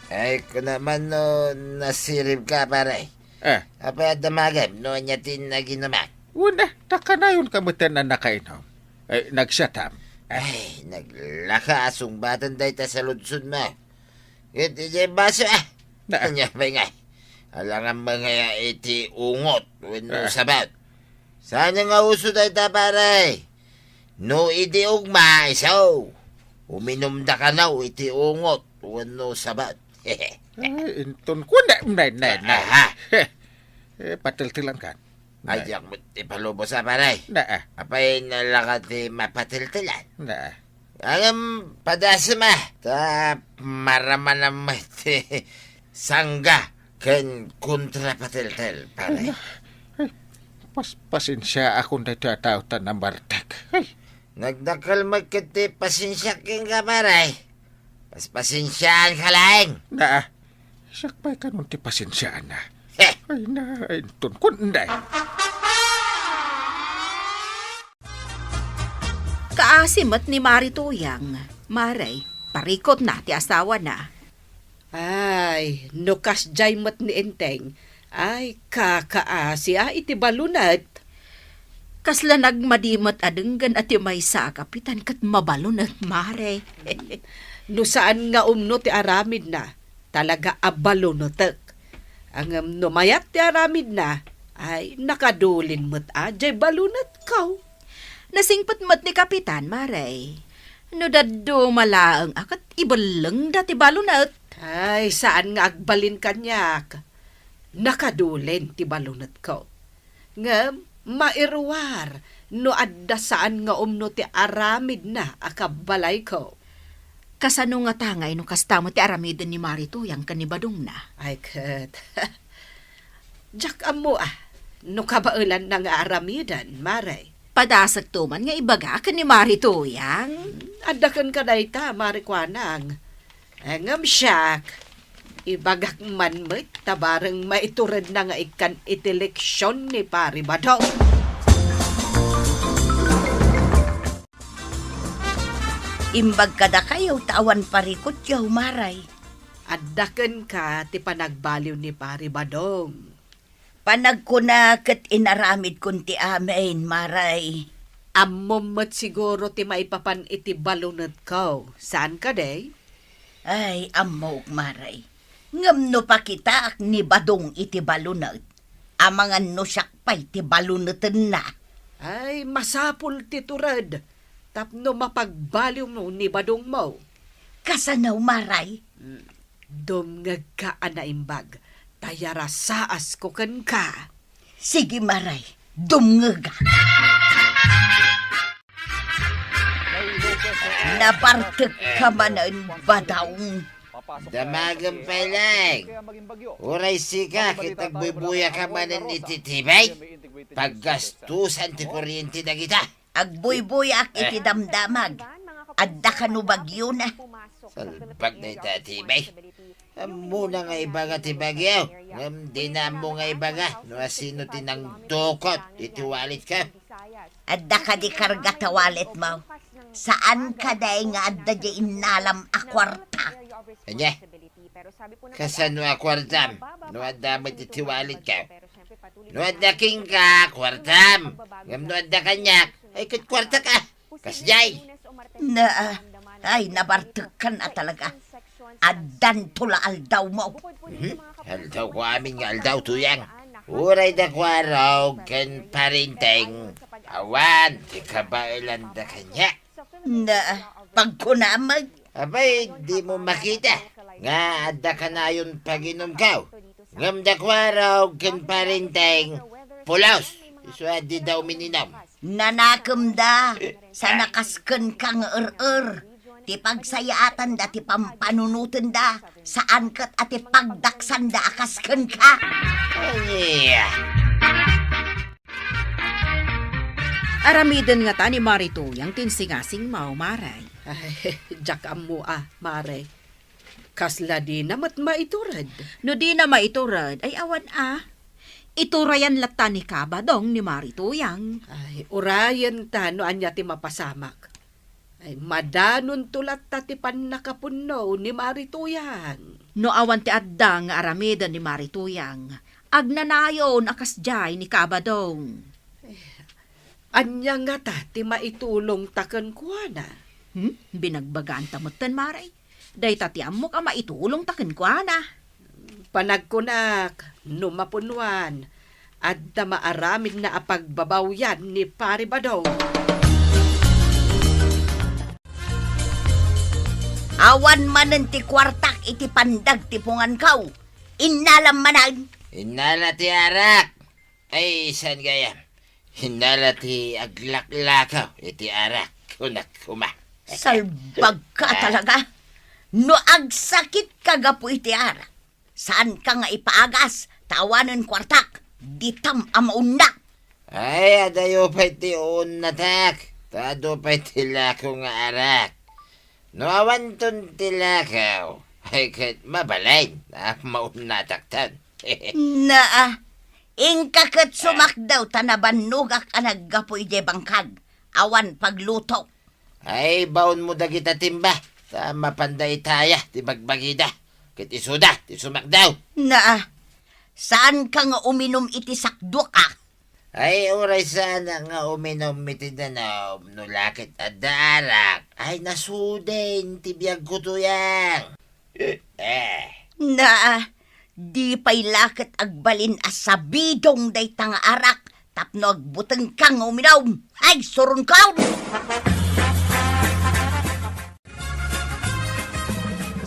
Ay, kunam man no nasiribka, pare. Eh. Apay a damagem no ania ti naginumam? Wen a, ta kanayonka met a nakainom. Ay, nagsiatam. Eh. Ay, naglaka a sungbatan dayta saludsodmo. Ket idiay baso, ah. Na. Ania pay ngay? Alangan mangaya iti ungot wenno Ah. sabaw. Saan nga uso dayta, pare? No idi ugma, isu, uminumda kano iti ungot wenno sabaw. Ay, inton ko na, na, na, na. Aha. Eh, pateltelankan. Ay, diak met ipalubos a, pare. Na, ah. Apay, nalaka ti mapateltelan? Na, ah. Ngem, padasem a, ta maramanam met ti sangga ken kontrapateltel, pare. Ay, na, ay, pas-, pasensiaakon daytoy a tao ta nabartek. Ay. Nagdakkel met ket ti pasensiak kenka, pare. Paspasensiaanka laeng. Na, ah. Siak pay kanon ti pasensiaanna. Heh. Ay, na, inton ko, inday. Kaasi met ni Mari Tuyang, Maray, parikutna ti asawana. Ay, no kasdiay met ni Enteng, ay, kakaasi a iti balunet. Kasla nagmadi met a denggen a ti maysa a kapitan ket mabalunet, Mare. No saan nga umno ti aramidna, talaga a balunetek. Ngem no mayat ti aramidna, ay, nakadulin met a diay balunetko. Nasingpet met ni Kapitan, Mare. No dadduma laeng a ket ibellengda ti balunet. Ay, saan nga agbalin kaniak. Nakadulin ti balunetko. Ngem mairuar no adda saan nga umno ti aramidna a kabbalayko. Kasano ngata ngay no kasta met ti aramiden ni Mari Tuyang ken ni Badongna? Ay ket, diak ammo a no kabaelanna nga aramiden, Mare. Padasekto man nga ibaga ken ni Mari Tuyang. Adda kenka dayta, Mari Kuanang. Ngem siak, ibagak man met ta bareng maituredna nga ikkan iti leksion ni Pari Badong. Imbag kadakayo ta awan parikutyo, Maray. Adda kenka ti panagbaliw ni Pari Badong. Panagkuna ket inaramidkon ti amin, Maray. Ammom met siguro ti maipapan iti balunetko, saan kadi? Ay, ammok, Maray. Ngem no pakitaak ni Badong iti balunet, amangan no siak pay ti balunetenna. Ay, masapul ti tured tapno mapagbaliwmo ni Badongmo. Kasano, Maray? Dumngegka a naimbag, ta yarasaasko kenka. Sige, Maray, dumngegak. Nabartekka manen, Badong. Damagem pay laeng. Uray sika ket agbuybuyak manen iti tibay. Paggastusan ti kuryente dagita. Agbuybuyak iti damdamag. Adda kano bagiona. Salbag dayta a tibay. Ammona nga ibaga ti bagio, ngem dina ammo nga ibaga no asino ti nangdukot iti walitko. Adda kadi karga ta walitmo? Saan kadi nga adda diay innalam a kuarta? Ania? Kasano a kuartam no adda met iti walitko? No adda kenka, kuartam. Ngem no adda kaniak, ay ket kuartak. Kasdiay. Na, ay, nabartekkan a talaga. Addanto la aldawmo. Mhm. Aldawko amin nga aldaw, Tuyang. Uray da Kuarog ken Parinteng, awan ti kabaelanda kaniak. Na, pagkunam met. Abay, dimo makita nga adda kanayon paginumko. Ngem da Kuarog ken Parinteng, pulos. Isu a dida umininum. Nanakemda, saan a kas kenka nga er-er. Ti pagsayaatanda ti pampanunotenda, saan ket a ti pagdaksanda a kas kenka. Ania? Aramiden ngata ni Mari Tuyang ti insingasingmo, Maray? Ay, diak ammo a, Maray. Kasla dina met maitured. No dina maitured, ay awan a. Iturayan latta ni Kabadong ni Mari Tuyang. Ay, urayen ta no ania ti mapasamak. Ay, madanonto latta ti pannakapunno ni Mari Tuyang. No awan ti adda nga aramiden ni Mari Tuyang, agnanayon a kasdiay ni Kabadong. Ania ngata ti maitulongta kenkuana? Hmm? Binagbaganta metten, Maray. Dayta ti ammok a maitulongta kenkuana. Panagkunak, no mapunnoan, adda maaramidna a pagbabawian ni Pari Badong. Awan manen ti kuartak iti pandagtipunganko. Innalam manen. Innala ti arak. Ay, saan gayam? Innala ti aglaklakaw iti arak, kunak koma. Salbagka talaga. No agsakitka gapu iti arak, saanka nga ipaagas, ta awanen kuartak, ditam a maunna. Ay, adayo pay ti uunnatak, ta adu pay ti lako nga arak. No awanton ti lakaw, ay ket mabalin a maunnatakton. Naa, inka ket sumakdaw ta nabannogak a naggapu idiay bangkag. Awan pagluto. Ay, baonmo dagita timba, ta mapanda itaya ti bagbagida, ket isuda ti sumakdaw. Naa, saanka nga uminum iti sakduak a? Ay, uray saanak nga uminum iti danum, no la ket adda arak, ay, nasuden ti biagko, Tuyang. Eh. Naa, di pay la ket agbalin a sabidong dayta nga arak tapno agbutengka nga uminum. Ay, suronkaw!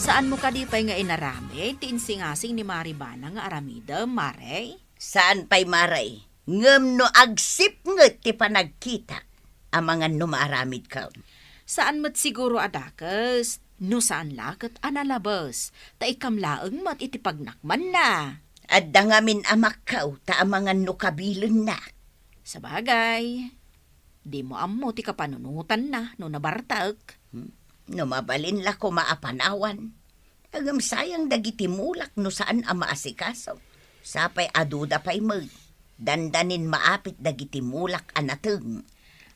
Saanmo kadi pay nga inaramid ti insingasing ni Mari Bana nga aramidem, Mare? Saan pay, Mare. Ngem no agsipnget ti panagkitak, amangan no maaramidka. Saan met siguro a dakes, no saan la ket a nalabes, ta ikkam laeng met iti pagnakmanna. Adda ngamin a makkaw, ta amangan no kabilenna. Sabagay, dimo ammo ti kapanunotanna no nabartek. Hmm? No mabalin la koma a panawan. Ngem sayang dagiti mulak no saan a maasikaso. Sapay aduda pay met. Dandanin maapit dagiti mulak a nateng.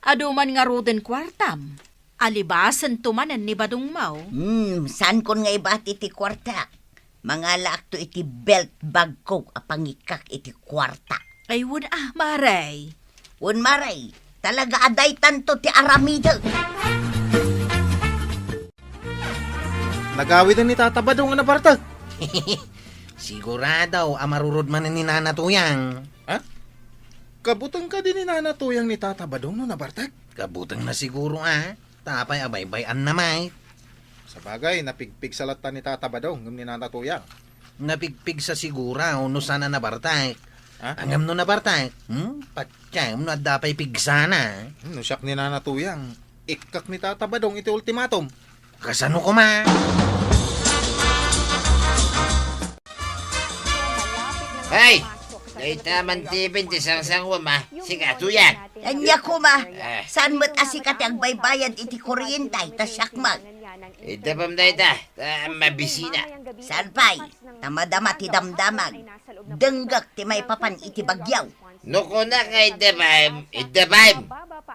Adu man ngaruden kuartam. Alibasento manen ni Badong Mao. Hmm, saankon nga ibati ti kuarta. Mangalaakto iti belt bagko a pangikkak iti kuarta. Ay, wen a, Mare. Wen, Mare. Talaga a daytanto ti aramidek. Nagawiden ni Tata Badong a nabartek. Sigurado a marurod manen ni Nana Tuyang. Ha? Kabuteng kadi ni Nana Tuyang ni Tata Badong no nabartek? Kabutengna siguro, a. Tapay a baybay-anna met. Sabagay, napigpigsa latta ni Tata Badong ngem ni Nana Tuyang. Napigpigsa sigura, o no saan a nabartek. Ha? Ngem no nabartek, hmm? Patiem no adda pay pigsana. Hmm, no siak ni Nana Tuyang, ikkak ni Tata Badong iti ultimatum. Kasano koma? Hey! Dayta man ti binti sangsangwam, a. Sika, Tuyang. Ania koma? Eh. Saan met a sika ti agbaybayad iti kuryente, ta siak man? Iddepem dayta, ta mabisina. Saan pay? Ta madama ti damdamag. Denggek ti maipapan iti bagyo. No kunak nga iddepem, iddepem.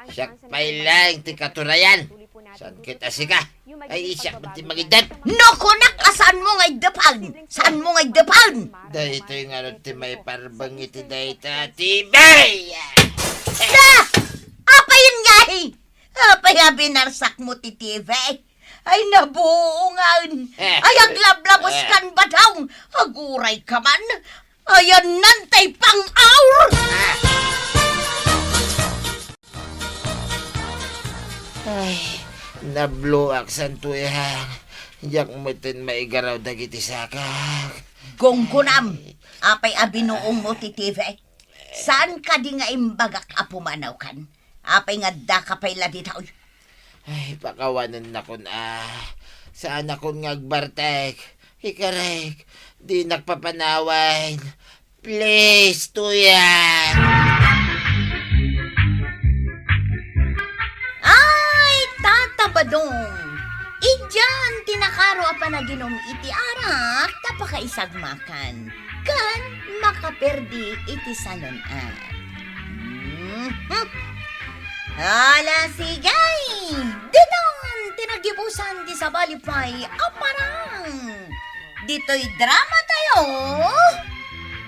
Siak pay laeng ti katurayan. Saan ket a sika? Ay, siak met ti mangiddep. No kunak a saanmo nga iddepen! Saanmo nga iddepen! Daytoy ngarud ti maiparbeng iti dayta a T V! Da! Apayen ngay! Apay a binarsakmo ti T V? Ay, nabuongan! Eh. Ay, aglablabes kan badong! Aguray ka man! Ayan nantay pang-aur! Ay, nabloak, Santoyan. Diak metten maigaraw dagiti sakak. Gunggonam, apay a binuongmo ti T V? Saan kadi nga imbagak a pumanawkan? Apay nga addaka pay la ditoy? Ay, pakawanennakon a. Saanakon nga agbartek. Ikarek, dinak papanawen. Please, Tuyang. Ay, Tata Badong! Idian ti nakaro a panaginum iti arak ta pakaisagmakan ken makaperdi iti sanun-at. Mhm. Ala, sige! Ditan ti nagibusan ti sabali pay a parang. Ditoy drama tayo,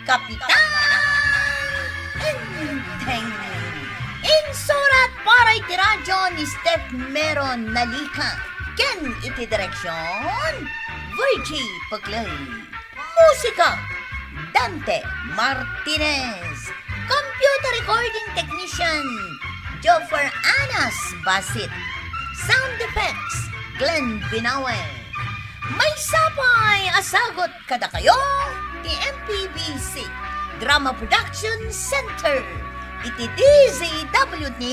Kapitan Enteng. Insurat para iti radyo ni Steph Meron Nalica. Ken iti direksyon, Virgie Pagloy. Musika, Dante Martinez. Computer recording technician, Joffer Anas Basit. Sound effects, Glenn Binawe. Maysa pay a sagut kadakayo ti M P B C Drama Production Center iti D Z W T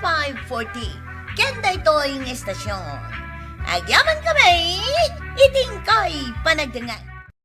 five forty. Ken daytoy nga estasyon, agyamankami iti inkay panagdengngeg.